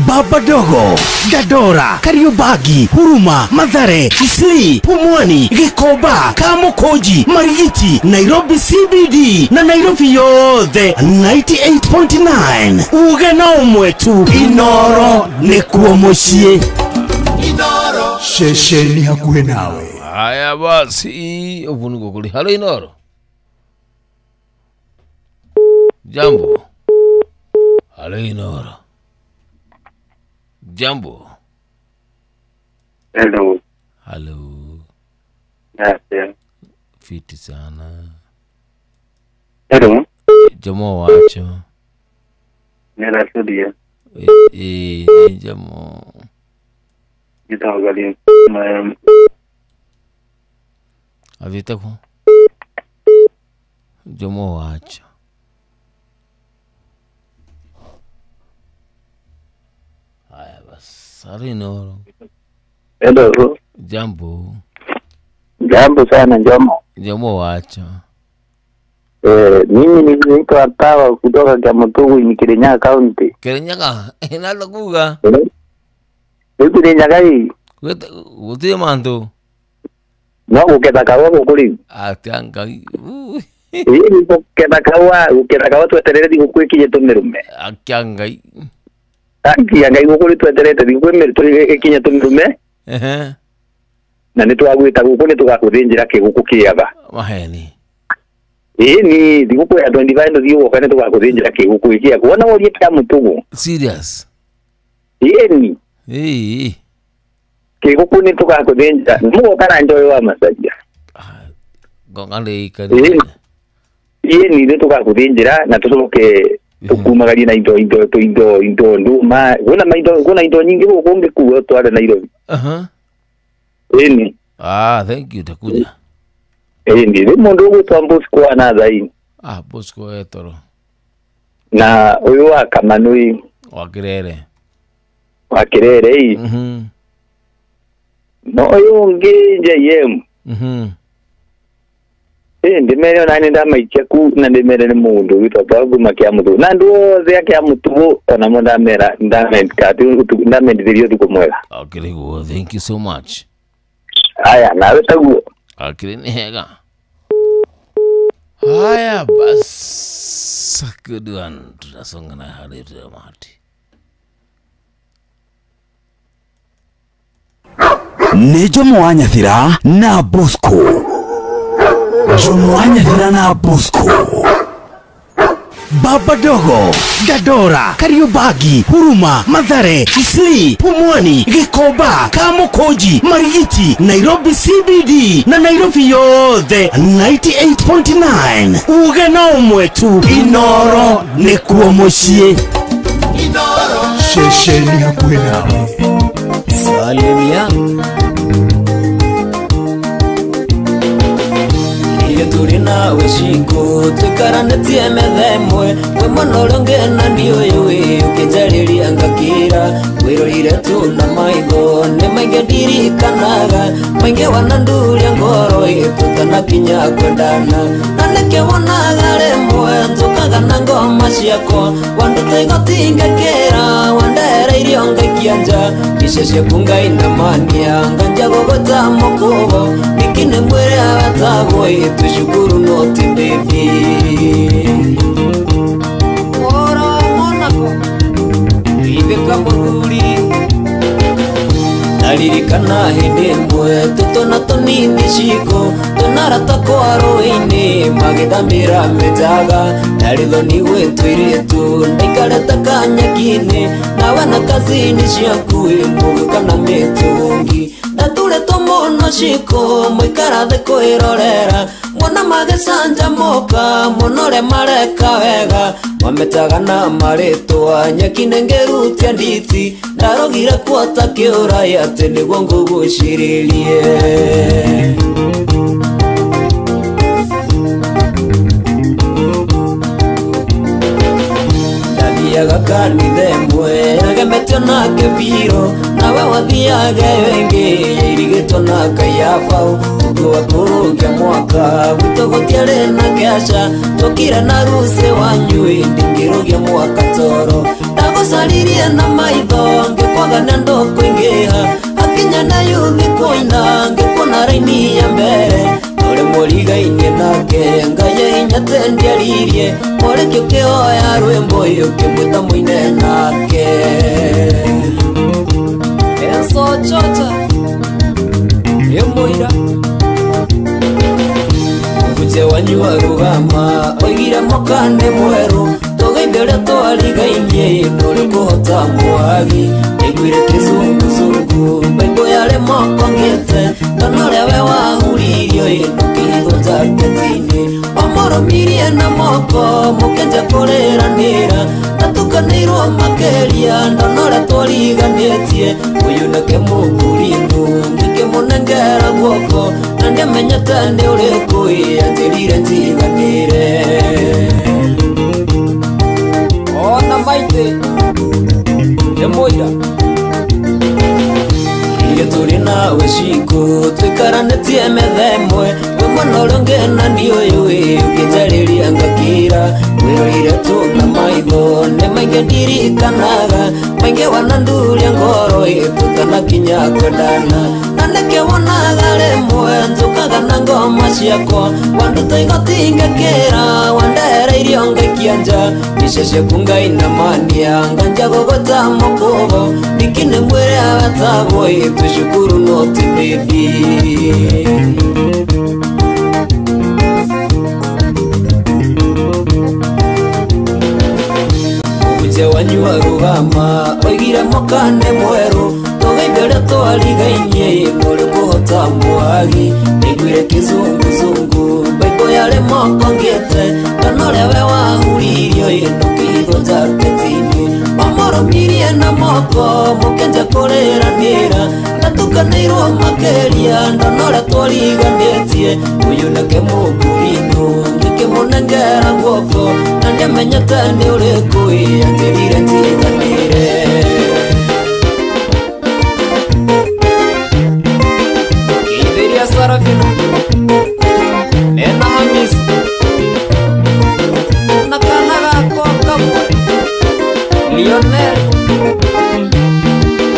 Baba Dogo, Dadora, Kariobagi, Huruma, Mathare, Isli, Pumwani, Gikoba, Kamukoji, Marigiti, Nairobi CBD na Nairobi yothe 98.9. Uge na ũmwe tu Inoro nĩkuo mũciĩ. Inoro ceceni hakuhĩ nawe. Haya basi, ũguo nĩguo kũrĩ. Halo Inoro. Jambo. Halo Inoro. Jambo. Hello. Hello. Yes. Fiti sana. Hello. Jomo wacho. Nera studio. Jomo. Gitawgali. Athiĩte kũ? Jomo wacho. Haya basi. Arinoro. Hello. Jambo. Jambo sana Jomo. Jomo wacho. Mimi ninaitwa Tawa kutoka Kiamutugu ni Kirinyaga County. Kirinyaga inalo kuga. Kirinyaga hii. Gutie mandu. No guketha kawa guku riu. Atia Ngai. Ĩĩ guketha kawa tweterere thigũkũ ĩkinye tũmĩrume. Akia Ngai. Akia Ngai gũkũ rĩ tweterete thigũkũ ĩkinye tũmĩrume. Ehe. Na nĩ twagwĩta gũkũ nĩ tũgakũthĩnjĩra kĩgũkũ kĩaga. Maheni. Ĩĩ ni thigũkũ ya 25 ndũthiĩ ũgoka nĩ tũgakũthĩnjĩra kĩgũkũ gĩkĩaga. Wona worie Kĩamũtũgũ. Serious. Ĩĩ ni. Ĩĩ. Kĩgũkũ nĩ tũgakũthĩnjĩra. Mũgoka na njoyo wa macaria. Ngoka nĩ Ĩĩ ni nĩ tũgakũthĩnjĩra na tũcoke tũkumagarie na indo indo indo ndũma. Kwĩna indo nyingĩ gũkũ ũngĩkua ũtware Nairobi. Aha. Ĩĩ ni. Ah, thank you takuja. Ĩĩ ni rĩu mũndũ ũgwĩtwo Bosco wa Nathai. Ah, Bosco etoro. Na ũyũ wa Kamanui. Wa Kirere. Wa Kirere ĩ. Mhm. No ũyũ ũngĩ JM. Mhm. Ĩĩ ndĩmere ona nĩ ndamaikia ku na ndĩmere nĩ mũndũ wĩtwo Babu Kĩamũtũgũ. Na andũ othe a Kĩamũtũgũ onamo ndamera ndamendithĩria ũtukũ mwega. Okay, well, thank you so much. Aya, nawe taguo. Akili ni hega. Haya bas. Good one. Tunasonga na hali yetu ya mahati. Nĩ Jomo wa Nyathira na Bosco. Jomo wa Nyathira na Bosco. Baba Dogo, Gadora, Kariobangi, Huruma, Mathare, Isli, Pumwani, Gikomba, Kamukunji, Marigiti, Nairobi CBD na Nairobi yothe 98.9. Uge na ũmwe tu Inoro nĩkuo mũciĩ. Inoro ceceni hakuhĩ nawe. Salimia turi nawe shiko tuikaranĩtie metha ĩmwe wĩ mwena ũrĩa ũngĩ na ndiũyũ ĩ ũkĩnjarĩria ngakira wĩrorire tu na maitho nĩ maingĩ ndirikanaga maingĩ wananduria ngoro ĩ tũtanakinya kwendana na nĩkĩo wonaga rĩmwe njũkaga na ngoma ciakwa wanduta igoti ngakĩra wandereirio ngaikia nja icio ciaku ngainamania nganja gũgũta mũkũbo ningĩ nĩ mwĩrĩ wetagwo ĩ tushukuru noti baby oro monako itheka muthuri naririkana hĩndĩ ĩmwe tũtũna tũnini ciko tũnarata kwa rũĩ-inĩ magĩthambĩra mĩtaga ndarĩ thoni gwĩtũirĩtu ndaikarĩte kanyeki-inĩ nawe na kazini ciaku mũgĩũka na mĩtũngi ndaturĩtwo mũno ciko mũikara thĩ kwĩrorera mwana magĩcanjamũka mũno ũrĩa mareka wega mametaga na marĩtwa nyeki nĩngĩrutia nditi ndarogire kuota kĩũrai atĩ nĩguo ngũgucĩrĩrie. Ndathiaga kanitha ĩmwe yagemetio na kĩbiro nawe wathiaga ĩyo ĩngĩ yairigĩtwo na kaiabaũ wa kũrũgia mwaka gwitũ gũtiarĩ na kĩaca tũkire na rucĩ wanyu ndingĩrũgia mwaka toro ndagũcaririe na maitho ngĩkwaga na ndũkũingĩha hakinya na yuthi kũina ngĩkuona raini ya mbere tũrĩ mũrigainie nake Ngai hinya tendiaririe mũrĩkĩ ũkĩhoya rwĩmbo ũkĩmwĩta mũine nake. Enso chocha ĩmũira Muje wanyu wa rugama oigire mwaka nĩ mwerũ tũgeithie ũrĩa twarigainie ndũrĩ kũhota mwagi ndaiguire kĩzunguzungu mbaibũ yarĩ moko ngĩte ndona ũrĩa we wahuririo ndũkĩhithwo jaketi-inĩ wamũrũmirie na moko mũkĩnja kũrĩranĩra ndatukanĩirwo makĩria ndona ũrĩa twariganĩtie ũyũ nake mũkũrinũ ngĩkĩmũnengera guoko na ndiamenyete nĩ ũrĩkũ anjĩrire njiganĩre ona maitĩ nĩ mũira iria tũrĩ nawe cikũ tũikaranĩtie metha ĩmwe wĩ mwena ũrĩa ũngĩ na niĩ ũyũ ũkĩnjarĩria ngakira wĩrorire tu na maitho nĩ maingĩ ndirikanaga maingĩ wananduria ngoro tũtanakinya kwendana na nĩkĩo wonaga rĩmwe njũkaga na ngoma ciakwa wanduta igoti ngakĩra wandehereirio ngaikia nja mbica ciaku ngainamania nganja gũgũta mũkũbo ningĩ nĩ mwĩre agatagwo tũcukuru no ti baby. Wanyua rugama oigire mokane mweru tũgeithĩre twarigainie nũrĩ kũhota mwagi nĩiguire kĩzunguzungu baibũ yarĩ moko ngĩte kana ũrĩa we wahuririo ĩno kĩhitho njaketi-inĩ wamũrũmirie na moko mũkĩnja kũrĩranĩra ndatukanĩirwo makĩria ndona ũrĩa twariganĩtie ũyũ nake mũkũrinũ ngĩkĩmũnengera guoko na ndiamenyete nĩ ũrĩkũ anjĩrire njiganĩre. Kiithiria Sarafina mena Hamisi na kana gakwa kamwe Lionel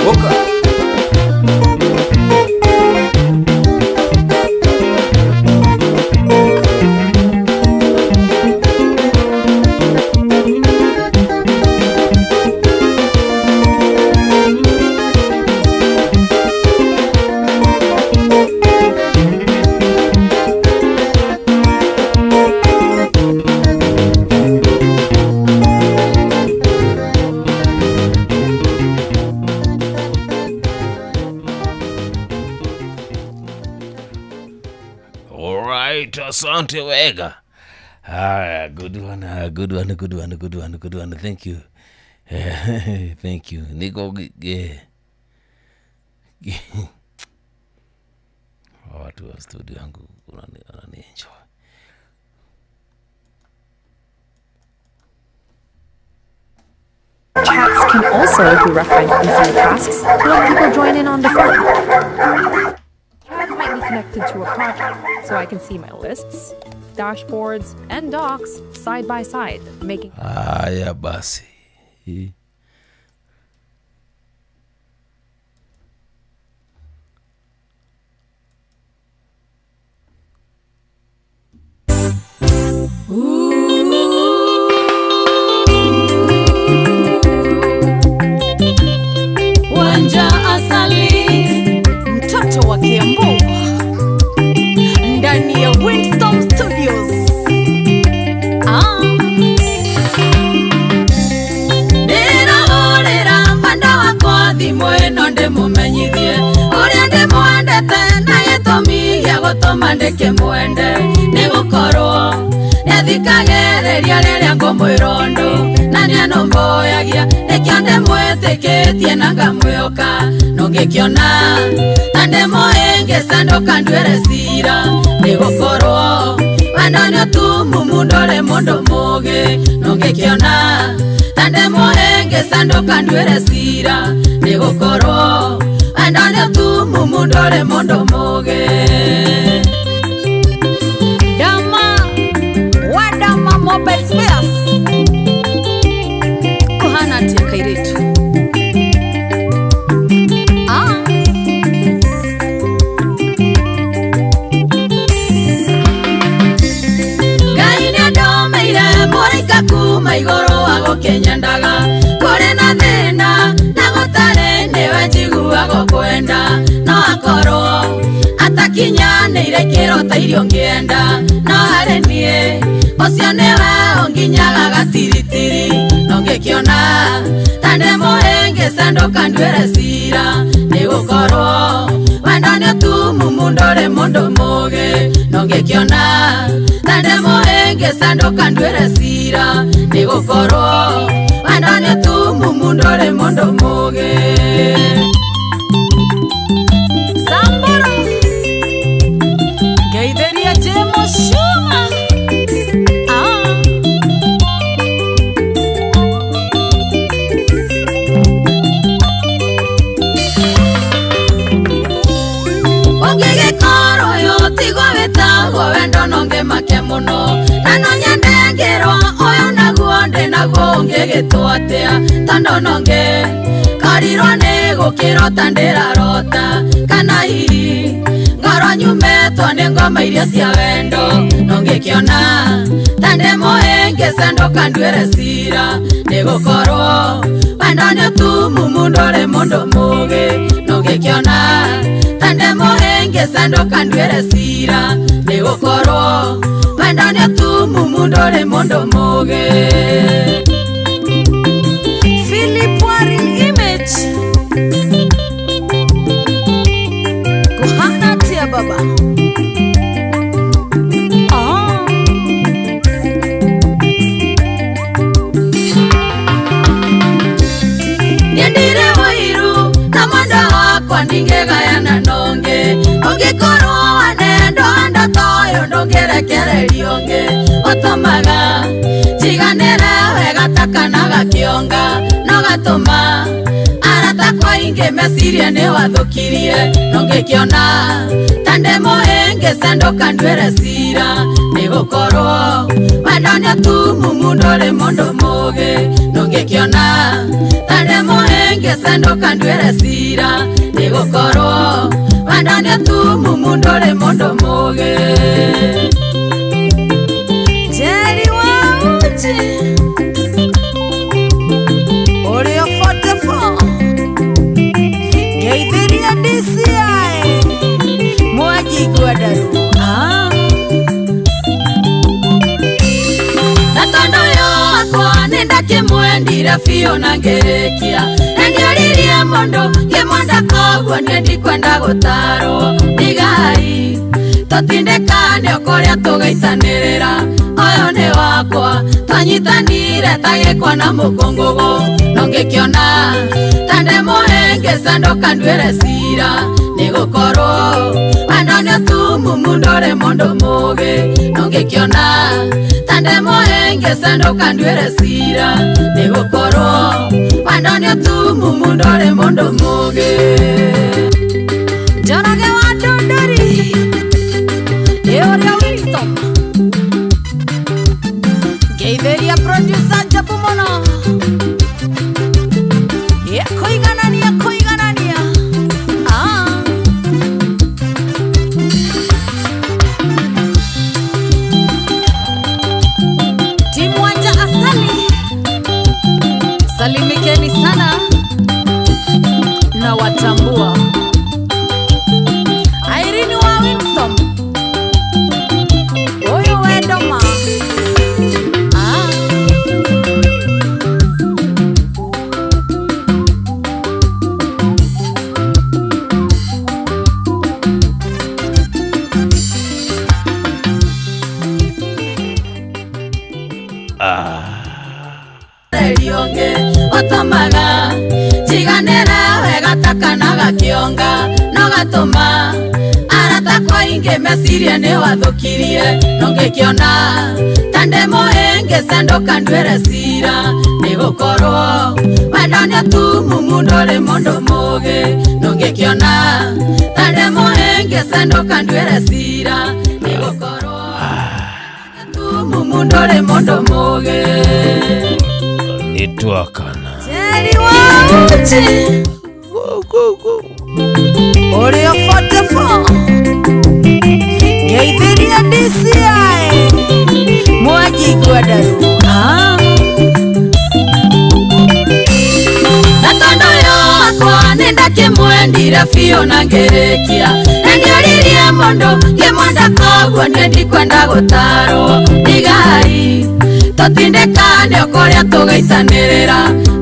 Boka. Asante wega. Ah, good one, good one, good one, good one, good one. Thank you. Thank you. Niko watu wa studio yangu wanani enjoy. Chats can also be referenced inside tasks to let people join in on the fun. Chat might be connected to a project, so I can see my lists, dashboards, and docs side by side, making... Haya basi. Wanja Asali, mtoto wa Kiambu, ndani ya Windstorm Studios. Ndĩrahũrĩra mwenda wakwa thimũ ĩno ndĩmũmenyithie ũrĩa ndĩmwendete na gĩtũmi gĩa gũtũma ndĩkĩmwende nĩ gũkorwo nĩathikagĩrĩria rĩrĩa ngũmwĩra ũndũ na nĩanũmbũyagia nĩkĩo ndĩmwĩtĩkĩtie na ngamwĩhoka nũngĩkĩona na ndĩmũhĩngĩca ndũkanduĩre cira nĩ gũkorwo wendo nĩ ũtumumu ndũrĩ mũndũ mũũgĩ nũngĩkĩona na ndĩmũhĩngĩca ndũkanduĩre cira nĩ gũkorwo wendo nĩ ũtumumu ndũrĩ mũndũ mũũgĩ. Dama wadama mobile spares kuhana atia kairitu. Ngai nĩandomeire mũraika kuma igũrũ agũkĩnyendaga kũrĩ na thĩna na gũtarĩ nĩwe njiguaga kwenda no akorwo atakinyanĩire kĩro ta irio ngĩenda no harĩ niĩ ũcio nĩwe ũnginyaga gatiritiri no ngĩkĩona ta ndĩmũhĩngĩca ndũkanduĩre cira nĩ gũkorwo wendo nĩ ũtumumu ndũrĩ mũndũ mũũgĩ no ngĩkĩona ta ndĩmũhĩngĩca ndũkanduĩre cira nĩ gũkorwo wendo nĩ ũtumumu ndũrĩ mũndũ mũũgĩ. Samburu wendo nonge make muno na no nyende ngirwo uyu naguo ndi naguo ungigitwo atia tondu nonge karirwo ni gukirota ndirarota kana hihi ngoro nyumetwo ni ngoma iria cia wendo nongikiona ta ndi muhĩngĩca ndũkanduĩre cira nĩgũkorwo wendo nĩ ũtumumu ndũrĩ mũndũ mũũgĩ nũngĩkĩona ta ndĩ mũhĩngĩca ndũkanduĩre cira nĩgũkorwo wendo nĩ ũtumumu ndũrĩ mũndũ mũũgĩ. Philip Warin Image kuhana tia baba. Nyendire wairu na mwenda wakwa ningegayana nonge ungikorwo wanendo ndo toyo ndungirekererio ungi utumaga njiganire wega ta kana gakĩonga no gatũma arata kwa ingĩ mecirie nĩ wathũkirie nũngĩkĩona ta ndĩ mũhĩngĩca ndũkanduĩre cira nĩgũkorwo wendo nĩ ũtumumu ndũrĩ mũndũ mũũgĩ nũngĩkĩona ta ndĩ mũhĩngĩca ndũkanduĩre cira nĩgũkorwo wendo nĩ ũtumumu ndũrĩ mũndũ mũũgĩ. Jerry wa uji Oreo 44 Geithiria DCI Mwangi Ngwendaru. Na tondu ũyũ wakwa nĩndakĩmwendire biũ na ngĩrĩkia na ndioririe mũndũ ngĩmwenda koguo niĩ ndikwenda gũtarwo ndigai tũtindĩkane o kũrĩa tũgaitanĩrĩra ũyũ nĩ wakwa twanyitanire ta gĩkwa na mũkũngũgũ nũngĩkĩona ta ndĩ mũhĩngĩca ndũkanduĩre cira nĩgũkorwo wendo nĩ ũtumumu ndũrĩ mũndũ mũũgĩ nũngĩkĩona ta ndĩ mũhĩngĩca ndũkanduĩre cira nĩgũkorwo wendo nĩ ũtumumu ndũrĩ mũndũ mũũgĩ. Njoroge wa Ndũndũri ĩ ũrĩa Winston ngeithĩria producer Njabu mũno kũiganania kũiganania. Timu Wanja Asali salimikeni sana na watambua. Irene wa Winston oyo wendoma. Otomaga njiganĩre wega ta kana gakĩonga no gatũma arata kwa ingĩ mecirie nĩ wathũkirie nũngĩkĩona ta ndĩ mũhĩngĩca ndũkanduĩre cira nĩgũkorwo wendo nĩ ũtumumu ndũrĩ mũndũ mũũgĩ nũngĩkĩona ta ndĩ mũhĩngĩca ndũkanduĩre cira nĩgũkorwo ũtumumu ndũrĩ mũndũ mũũgĩ. Nitwakana Jerry wa uji Oreo 44 Geithiria DCI Mwangi Ngwendaru. Na tondu ũyũ wakwa nĩndakĩmwendire biũ na ngĩrĩkia na ndioririe mũndũ ngĩmwenda koguo niĩ ndikwenda gũtarwo ndigai tũtindĩkane o kũrĩa tũgaitanĩrĩra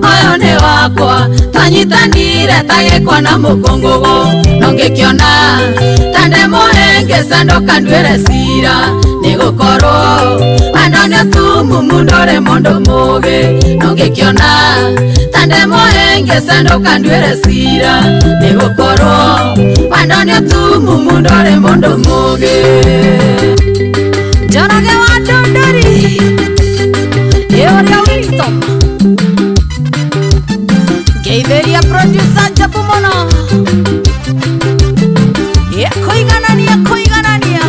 ũyũ nĩ wakwa twanyitanire ta gĩkwa na mũkũngũgũ nũngĩkĩona ta ndĩ mũhĩngĩca ndũkanduĩre cira nĩgũkorwo wendo nĩ ũtumumu ndũrĩ mũndũ mũũgĩ nũngĩkĩona ta ndĩ mũhĩngĩca ndũkanduĩre cira nĩgũkorwo wendo nĩ ũtumumu ndũrĩ mũndũ mũũgĩ. Njoroge wa Ndũndũri ĩ ũrĩa Winston ngeithĩria producer Njabu mũno kũiganania kũiganania.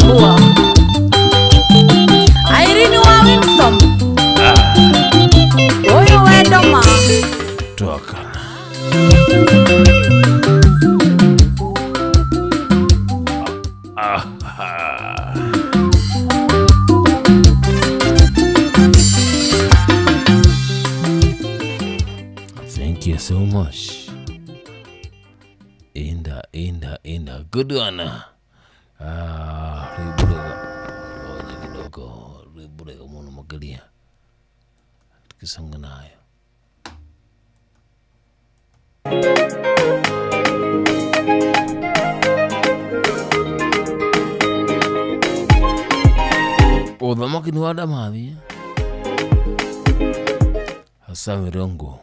Wambua Irene wa Winston Oyo wendo ma Toka Thank you so much. Inda inda good one. Riburega kidogo riburega muno mageria tukisonga nayo. Uthamaki ni wa Ndamathia Hassan Mirongo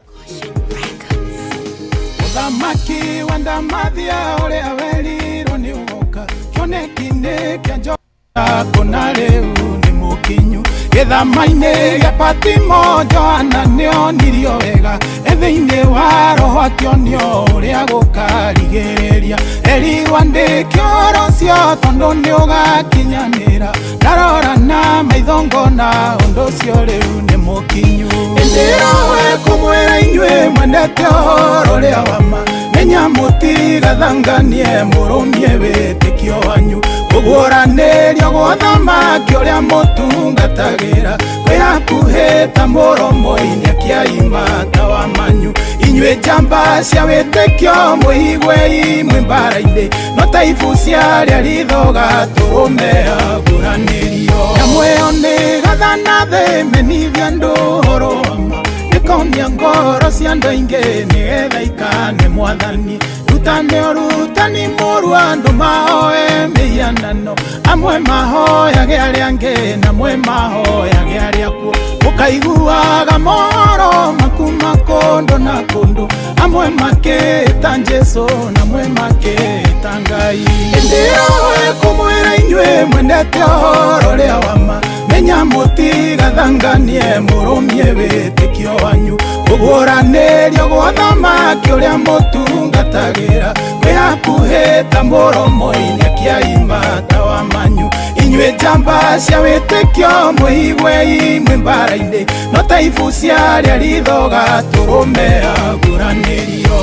Uthamaki wa Ndamathia uria werirwo ni ugoka kioneki-inĩ kĩa Johana kũna rĩu nĩ mũkinyu gĩthama-inĩ gĩa Patimo Johana nĩonirio wega e thĩinĩ wa roho akĩonio ũrĩa gũkarigĩrĩria erirwo andĩke ũhoro ũcio tondũ nĩũgakinyanĩra ndarora na maitho ngona ũndũ ũcio rĩu nĩ mũkinyu ĩndĩ roho ĩkũmwĩra inyuĩ mwendete ũhoro ũrĩa wa ma menya mũtigathanganie mũrũmie wĩtĩkio wanyu kũguũranĩrio gwa ũthamaki ũrĩa mũtungatagĩra kwĩ hakuhĩ ta mũromo-inĩ akĩaima ta wa manyu inyuĩ njamba cia wĩtĩkio mwĩiguei mwĩ mbara-inĩ no ta ibu cia arĩa rithoga tũrũme aguranĩrio nyamũ ĩyo nĩ gathana thĩ menithia andũ ũhoro wa ma ĩkomia ngoro cia andũ aingĩ nĩgetha ikane mwathani rutane ũrutani mũru andũ mahoe mĩhianano amwe mahoyage arĩa angĩ na amwe mahoyage arĩa akuũ ũkaiguaga mohoro makuma kũndũ na kũndũ amwe makĩta Jesũ na amwe makĩta Ngai ĩndĩ roho ĩkũmwĩra inyuĩ mwendete ũhoro ũrĩa wa ma menya mũtigathanganie mũrũmie wĩtĩkio wanyu kũguũranĩrio gwa ũthamaki ũrĩa mũtungatagĩra kwĩ hakuhĩ ta mũromo-inĩ akĩaima ta wa manyu inyuĩ njamba cia wĩtĩkio mwĩiguei mwĩ mbara-inĩ no ta ibu cia arĩa rithoga tũrũme aguranĩrio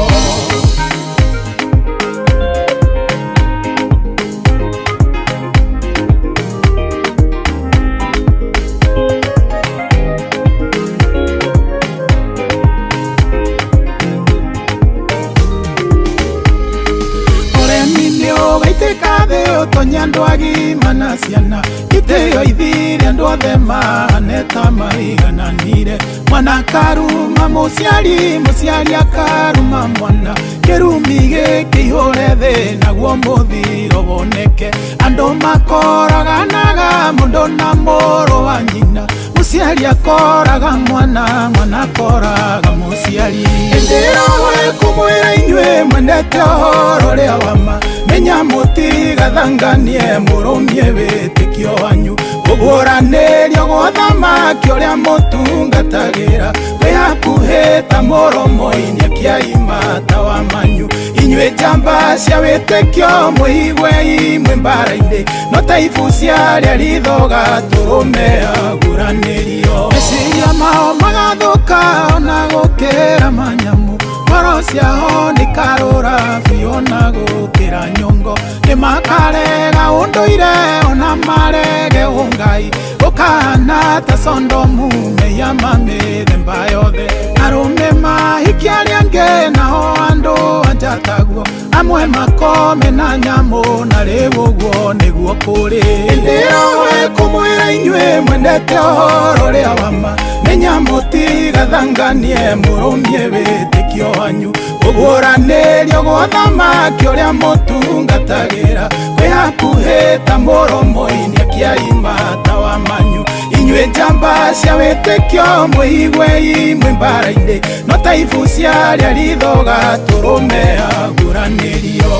Ũgaitĩka thĩ ũtonye andũ agima na ciana itĩo ithire andũ othe mahane ta maigananire mwana akaruma mũciari mũciari akaruma mwana kĩrumi gĩkĩihũre thĩ naguo mũthiro woneke andũ makoraganaga mũndũ na mũrũ wa nyina mũciari akoraga mwana mwana akoraga mũciari ĩndĩ roho ĩkũmwĩra inyuĩ mwendete ũhoro ũrĩa wa ma menya mũtigathanganie mũrũmie wĩtĩkio wanyu kũguũranĩrio gwa ũthamaki ũrĩa mũtungatagĩra kwĩ hakuhĩ ta mũromo-inĩ akĩaima ta wa manyu inyuĩ njamba cia wĩtĩkio mwĩiguei mwĩ mbara-inĩ no ta ibu cia arĩa rithoga tũrũme aguranĩrio meciria mao magathũka ona gũkĩra manyamũ ngoro ciao nĩ karũra biũ ona gũkĩra nyongo nĩ makarega ũndũire ona marege ũngai gũkahana ta Sondomu mehia ma mĩthemba yothe arũme mahikie arĩa angĩ nao andũ anja taguo amwe makome na nyamũ na rĩu ũguo nĩguo kũrĩ ĩndĩ roho ĩkũmwĩra inyuĩ mwendete ũhoro ũrĩa wa ma menya mũtigathanganie mũrũmie wĩtĩkio wanyu kũguũranĩrio gwa ũthamaki ũrĩa mũtungatagĩra kwĩ hakuhĩ ta mũromo-inĩ akĩaima ta wa manyu inyuĩ njamba cia wĩtĩkio mwĩiguei mwĩ mbara-inĩ no ta ibu cia arĩa rithoga tũrũme aguranĩrio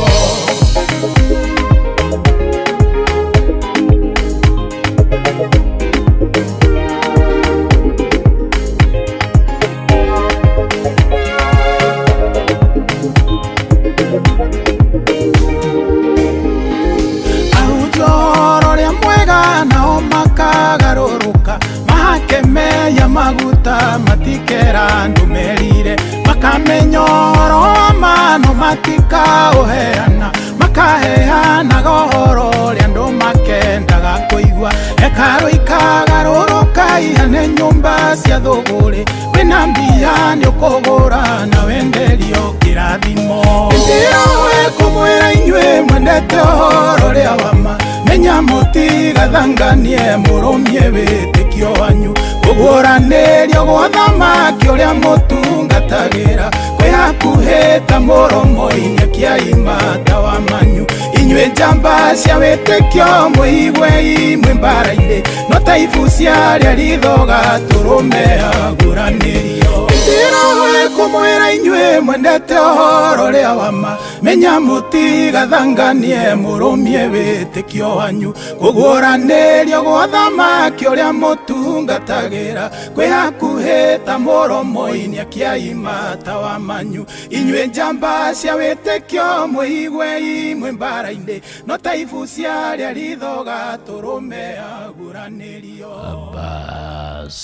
matikaiga matikera andũ merire makamenya ũhoro wa ma no matikaũheana makaheanaga ũhoro ũrĩa andũ makendaga kũigua hekarũ ikagarũrũka ihane nyũmba cia thũgũrĩ wĩna mbia nĩ ũkũgũra na wenderio kĩrathimo ĩndĩ we kũmwĩra inyuĩ mwendete ũhoro ũrĩa wa ma menya mũtigathanganie mũrũmie wĩtĩkio wanyu kũguũranĩrio gwa thamaki ũrĩa mũtungatagĩra kwĩ hakuhĩ ta mũromo-inĩ kĩaima ta wa manyu inyuĩ njamba cia wĩtĩkio mwĩigue imwe mbara-inĩ no ta ibu cia arĩa rithoga tũrũme aguranĩrio ĩndĩ kũmwĩra inyuĩ mwendete ũhoro ũrĩa wa ma menya mũtigathanganie mũrũmie wĩtĩkio wanyu kũguũranĩrio gwa thamaki ũrĩa mũtungatagĩra kwĩ hakuhĩ ta mũromo-inĩ kĩaima ta wa manyu inyuĩ njamba cia wĩtĩkio mwĩigue imwe mbara-inĩ no ta ibu cia arĩa rithoga tũrũme aguranĩrio. Bas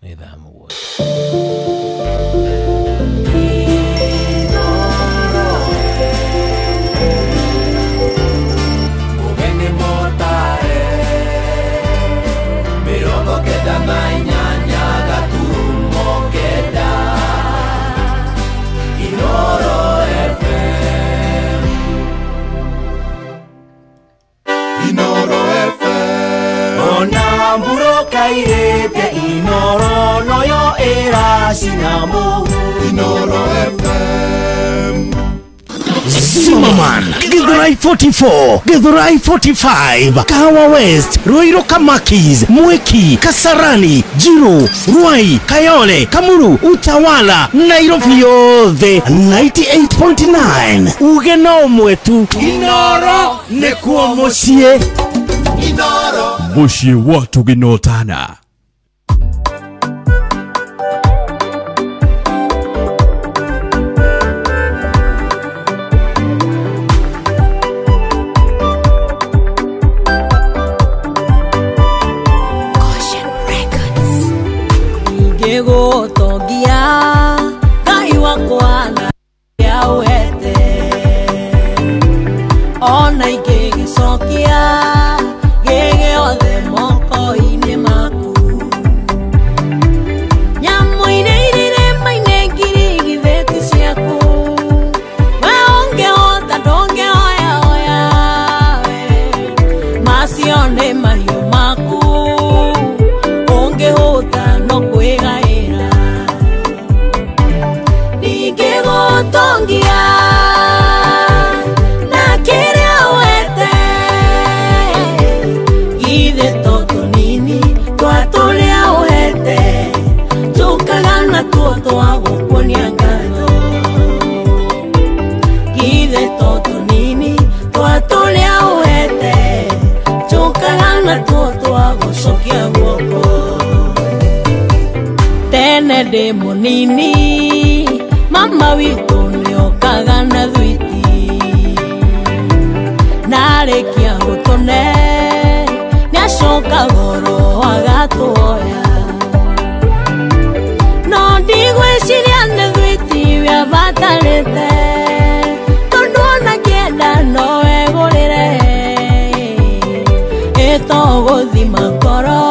nĩ thaa mũgwanja. Ũgeni mũtare 98 gaturumo 9 Inoro FM. Inoro FM. Ona mburokairĩte Inoro noyo ĩracina mũhu. Inoro FM. Zimmerman, Githurai 44, Githurai 45, Kahawa West, Ruiru Kamakis, Mwiki, Kasarani, Jiru, Ruai, Kayole, Kamuru, Utawala, Nairobi yothe 98.9. Uge no mwetu Inoro nĩkuo mũciĩ. Inoro mũciĩ wa tũgĩnotana. Gũtongia Ngai wakwa na ũhete ona ingĩgĩcokia gĩgĩothe moko-inĩ maku nyamũ iria irĩ irĩma-inĩ ngiri githĩti ciaku we ũngĩhota ndũngĩhoyahoya we macio nĩ mahiũ maku ũngĩhũta no kwĩgaĩra ningĩgũtongia na kĩrĩa ũhete githĩ to tũnini twa tũrĩa ũhete tũkaga natuo twa gũkuonia ngatho githĩ to tũnini twa tũrĩa ũhete tũkaga natuo twa gũcokia guoko tene ndĩ mũnini mama witũ nĩokaga na thwiti narĩkia gũtũne nĩacoka goro agatuoya no ndigwĩciria nĩ thwiti wĩabatarĩte tondũ ona kĩenda no egũrĩre ĩtogũthima ngoro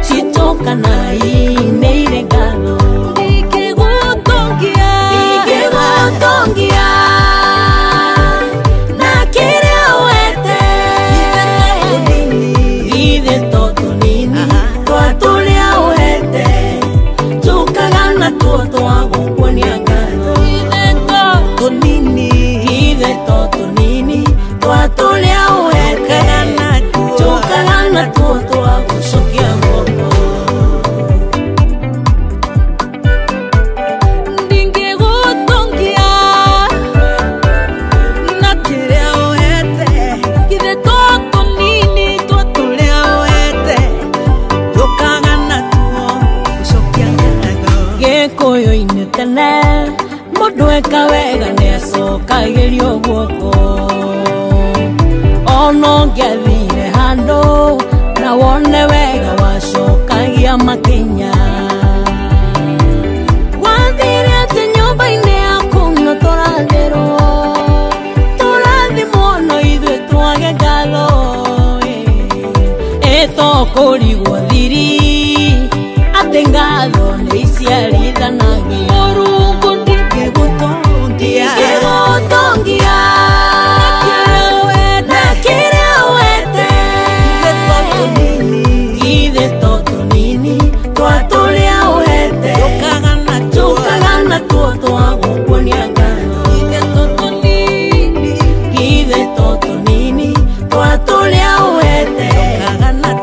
citũkana inĩ irĩ ngatho ndingĩgũtongia na kĩrĩa ũhete githĩ to tũnini twa tũrĩa ũhete tũkaga natuo twa gũkuonia ngatho githĩ to tũnini twa tũrĩa ũhete tũkaga natuo twa gũcokia guoko. Ndingĩgũtongia na kĩrĩa ũhete githĩ to tũnini twa tũrĩa ũhete tũkaga natuo gũcokia ngatho. Gĩkũyũ-inĩ tene mũndũ eka wega nĩacokagĩrio guoko ona ũngĩathire handũ na wone wega wacokagĩrio. mahinda makinya Gwathire atĩ nyũmba-inĩ yaku no tũrathĩrwo Tũrathimwo no ithuĩ twage ngatho Ĩtũkũrigwo thiri atĩ ngatho nĩ iciarithanagia Mũrungu ndingĩgũtongia Ndingĩgũtongia Na kĩrĩa ũhete Ithe to tũnini twa tũrĩa ũhete Tũkaga natuo twagũkuonia ngatho Ithe to tũnini twa tũrĩa ũhete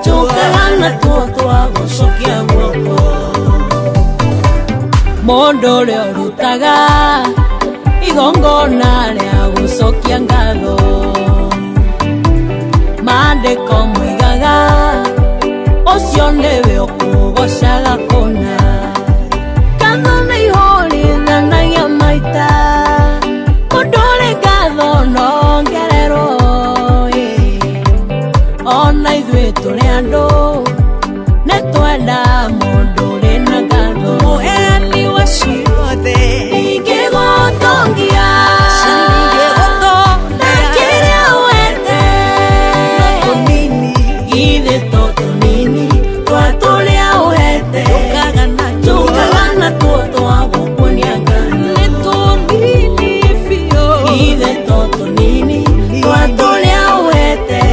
Tũkaga natuo twagũcokia guoko Mũndũ ũrĩa ũrutaga igongona rĩa gũcokia ngatho Maandĩko moigaga ũcio nĩwe ũkũgocaga kũna Ngatho nĩ ihũrithanagia maita Mũndũ ũrĩ ngatho no ongererwo Ona ithuĩ tũrĩ andũ nĩ twenda mũndũ ũrĩ na ngatho Mũheani wa ciothe Ndingĩgũtongia Na kĩrĩa ũhete Ithe to tũnini twa tũrĩa ũhete Tũkaga natuo twagũkuonia ngatho Ithe to tũnini twa tũrĩa ũhete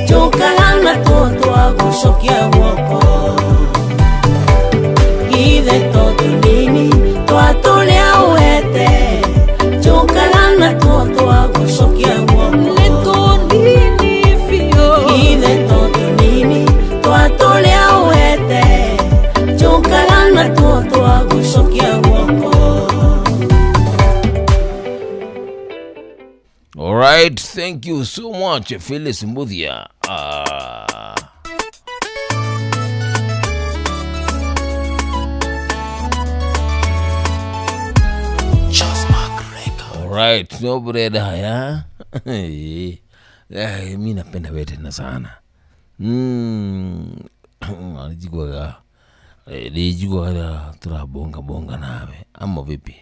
Tũkaga natuo twagũcokia guoko Ithe to tũnini twa tũrĩa ũhete Tũkaga natuo twagũcokia guoko Ithe to tũnini twa tũrĩa ũhete Tũkaga natuo twagũcokia guoko. All right, thank you so much, Phyllis Mbuthia. All right, no bread haya. Mi napenda wewe tena sana. Nijiguaga turabonga bonga nawe ama vipi?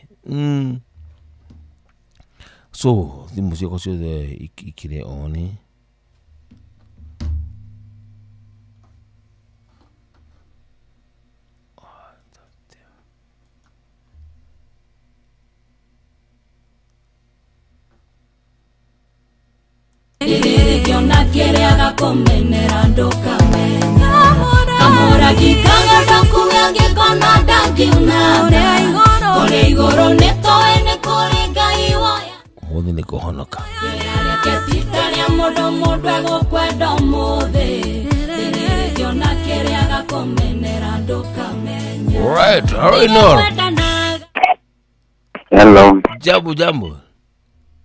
So thimũ ciakwa ciothe ikire oni. Kĩona kĩrĩa gakũmenera ndũkamenya Kamũragi kagathakũga ngĩkona ndangiuna Kũrĩ igũrũ nĩtoĩ nĩ kũrĩ Ngai woya Ũmũthĩ nĩ kũhonoka Rĩrĩa tita rĩa mũndũ mũndũ egũkwenda ũmũthĩ Kĩona kĩrĩa gakũmenera ndũkamenya. Right, hurry now. Hello. Jambo jambo.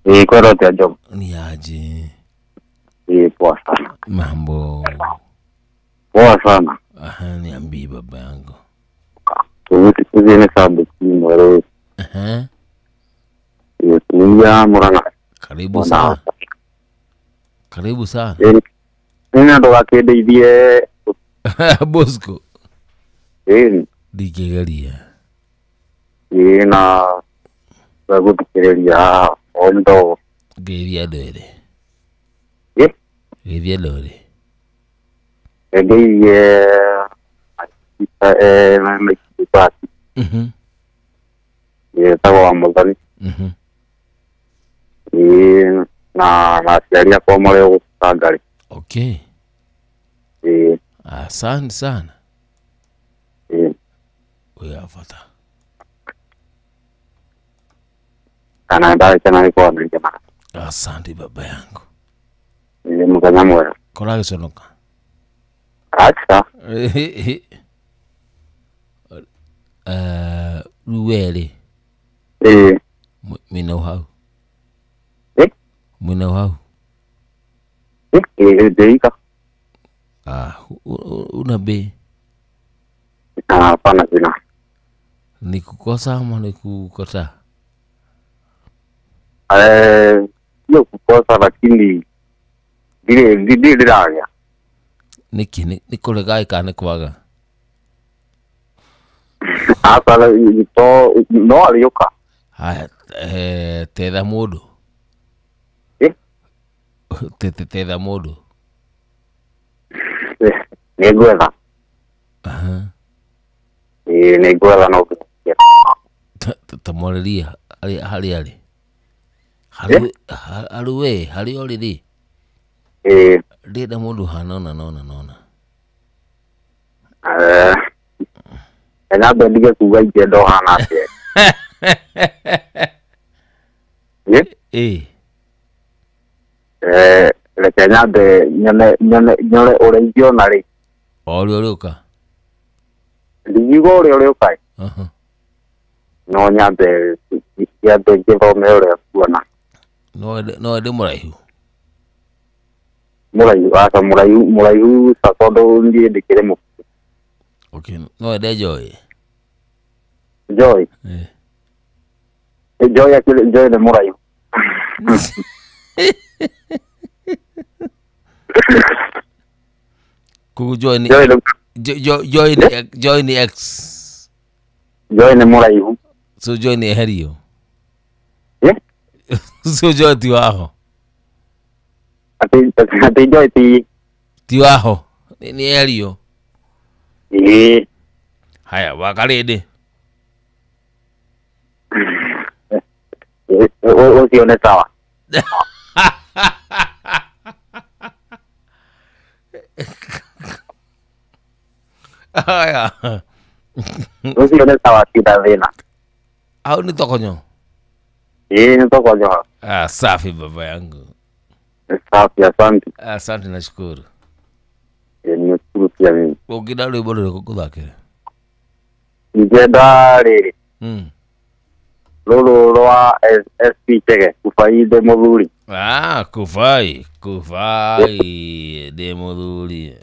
Kwero tia job. Ni aje? Poa sana. Mambo. Poa sana. Aha, niambie baba yangu. Tuzi sabu mwere. Aha. Tulia Murang'a. Karibu sana. Karibu sana. Nina ndo wakendeithie Bosco. Ndingĩgeria. Na gũthikĩrĩria o ndo. Ngeithia andũ erĩ. Ngeithia andũ erĩ. Ngeithie maitũ. Etagwo wa Mũthoni. Na aciari akwa marĩ o gũkũ Kangarĩ. Okay. Asante sana. Oya fata. Kana ndagĩka nĩ kwanĩria. Asante baba yangu. Ni mũthenya mwega. Kora gĩconoka. Acha. Rĩu we rĩ. Mwĩna ũ hau? Mwĩna ũ hau? Ndĩika. Una bei? Hapana sina. Ni kukosa ama ni kukataa? Sio kukosa lakini ndirĩ ndĩragĩa. Nĩkĩ? Nĩ kũrega kana nĩ kwaga? Aca to no arĩũka. Haya, tetha mũndũ. Tetha mũndũ. Nĩ ngwetha. Ĩĩ nĩ ngwetha no. Tamwarĩria harĩa arĩ. Harĩ we harĩa ũrĩ rĩ. Ĩĩ. Ndĩrenda mũndũ hana ũna na ũna na ũna. Nyambe ndige kuga ingĩenda ũhana atĩa. Ĩĩ. Reke nyambe nyone ũrĩa ingĩona rĩ. O ũrĩa ũrĩũka. Ndingiuga ũrĩa ũrĩũka. No nyambe ngĩthome ũrĩa kuona. No wende mũraihu? Mũraihu aca mũraihu ta tondũ niĩ ndĩkĩrĩ mũkuhĩ. Okay, no wende Joy? Joy? Ĩĩ. Joy akĩrĩ Joy nĩ mũraihu. Koguo Joy nĩ Joy nĩ ex. Joy nĩ mũraihu. So Joy nĩ eherio? So Joy ti waho? Atĩ Joy ti ti waho nĩ eherio? Ĩĩ. Haya, wakarĩndĩ. Ũcio nĩ sawa. Haya. Ũcio nĩ sawa ti thĩna. Au ni tokonyo? Ĩĩ nĩ tokonyo. Ah, safi baba yangu. Safi, asante. Asante nashukuru. Nimeshukuru pia mimi. Ũngĩenda rwĩmbo rũrĩkũ ngũthakĩre? Ingĩenda rĩrĩ. Rũrũ rwa SP Chege, Kũbai ndĩ mũthuri. Ah, Kũbai ndĩ mũthuri.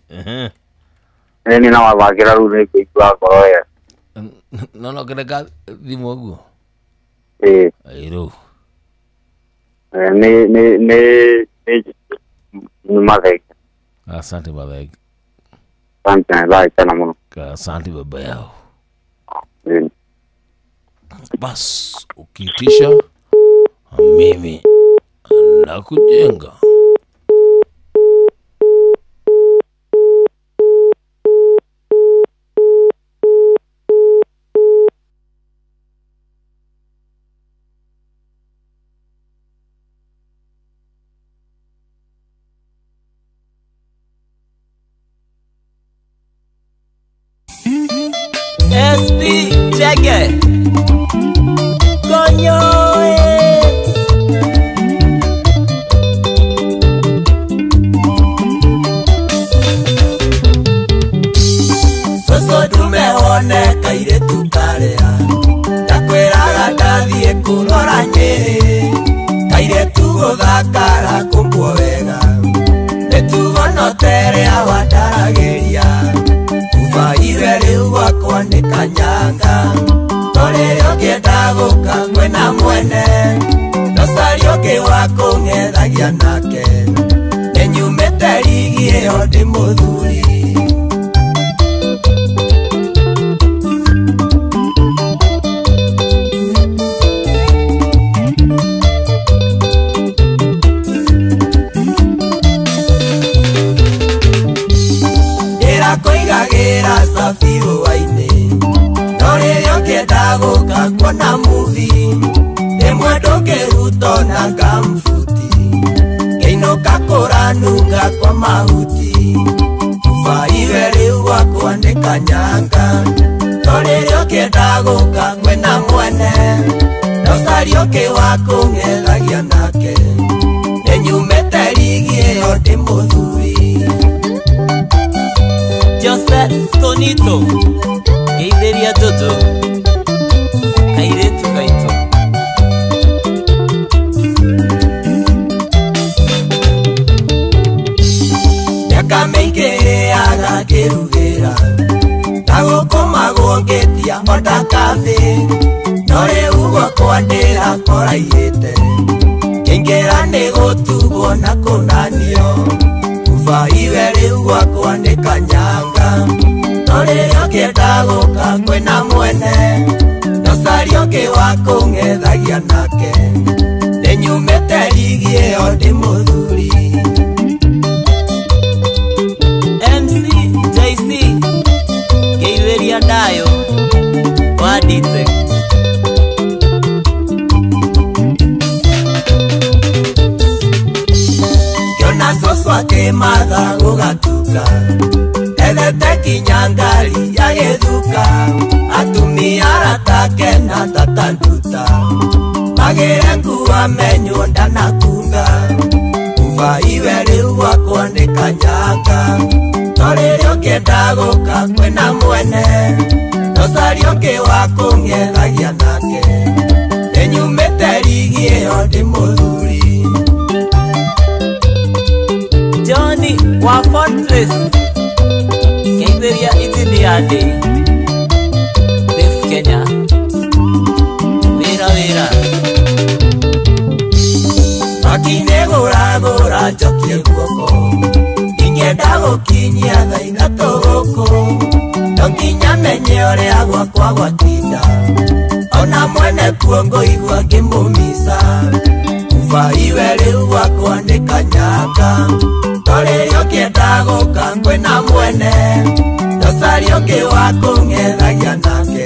Nĩ na wathakĩra rĩu nĩ ngũigua ngoro wega. No no kĩreka thimũ ũguo? Ĩĩ. Ĩĩ rĩu. Nĩ Mathenge. Asante Mathenge. Asante, ndagĩkena mũno. Asante baba yao. Bas, ukiitisha mimi nakujenga. SP Chege Konyo Soso dume wone kairetu karea Ndakwĩraga ndathiĩ kũrora Nyĩrĩ Kairetu gũthakara kũmbwo wega Mĩtugo no ta ĩrĩa wandaragĩria Kubaire rĩu gwakwa nĩ kanyanga Torĩrĩa ũngĩenda gũka mwena mwene Ndocaria ũngĩ wa kũng'ethagia nake Nĩnyumĩte rigi ĩyo ndĩ mũthuri. Ndĩrakũigagĩra cabi rũa-inĩ No rĩrĩa ũngĩenda gũka kuona movie Rĩmwe ndũngĩrutwo na ngambuti Ngĩinũka kũranunga kwa mahuti Kubaire rĩu gwakwa nĩ kanyanga No rĩrĩa ũngĩenda gũka mwena mwene Ndocaria ũngĩ wa kũng'ethagia nake Nĩnyumĩte rigi ĩyo ndĩ mũthuri. Jose Tonito Geithĩria Jojo Kairĩtu gaitũ. Mĩaka mĩingĩ ĩrĩaga ngĩrugĩra Na gũkũmagwo ngĩtia onda kathĩ No rĩu gwakwa ndĩrakoraihĩte Ngĩingĩra nĩ gũtugwo na kũnanio Kubaire rĩu gwakwa nĩ kanyanga No rĩrĩa ũngĩenda gũka kwĩna mwene kũng'ethagia nake nĩnyumĩte rigi ĩyo ndĩ mũthuri. MC JC ngeithĩria ndayo wa Dite. Ngĩona cũcũ akĩmatha gũgatuka ethete kinya ngari ya gĩthuka atumia aratake na tata nduta magĩre nguo amenywo ndanakunga kuba iwe rĩu gwakwa nĩ kanyanga to rĩrĩa ũngĩenda gũka kwĩna mwene ndũcarie ũngĩ wa kũng'ethagia nake nĩnyumĩte rigi ĩyo ndĩ mũthuri. Johnny wa Fortress ngeithĩria engineer ndĩ Dave Kenya wĩra wĩra. Makinĩgũragũra njokie guoko ingĩenda gũkinyia thaa ithatũ gũkũ no nginya menye ũrĩa gwakwa gwatinda ona mwene kuo ngũigua ngĩmũmica kuba iwe rĩu gwakwa nĩ kanyanga to rĩrĩa ũngĩenda gũka kwĩna mwene ndũcarie ũngĩ wa kũng'ethagia nake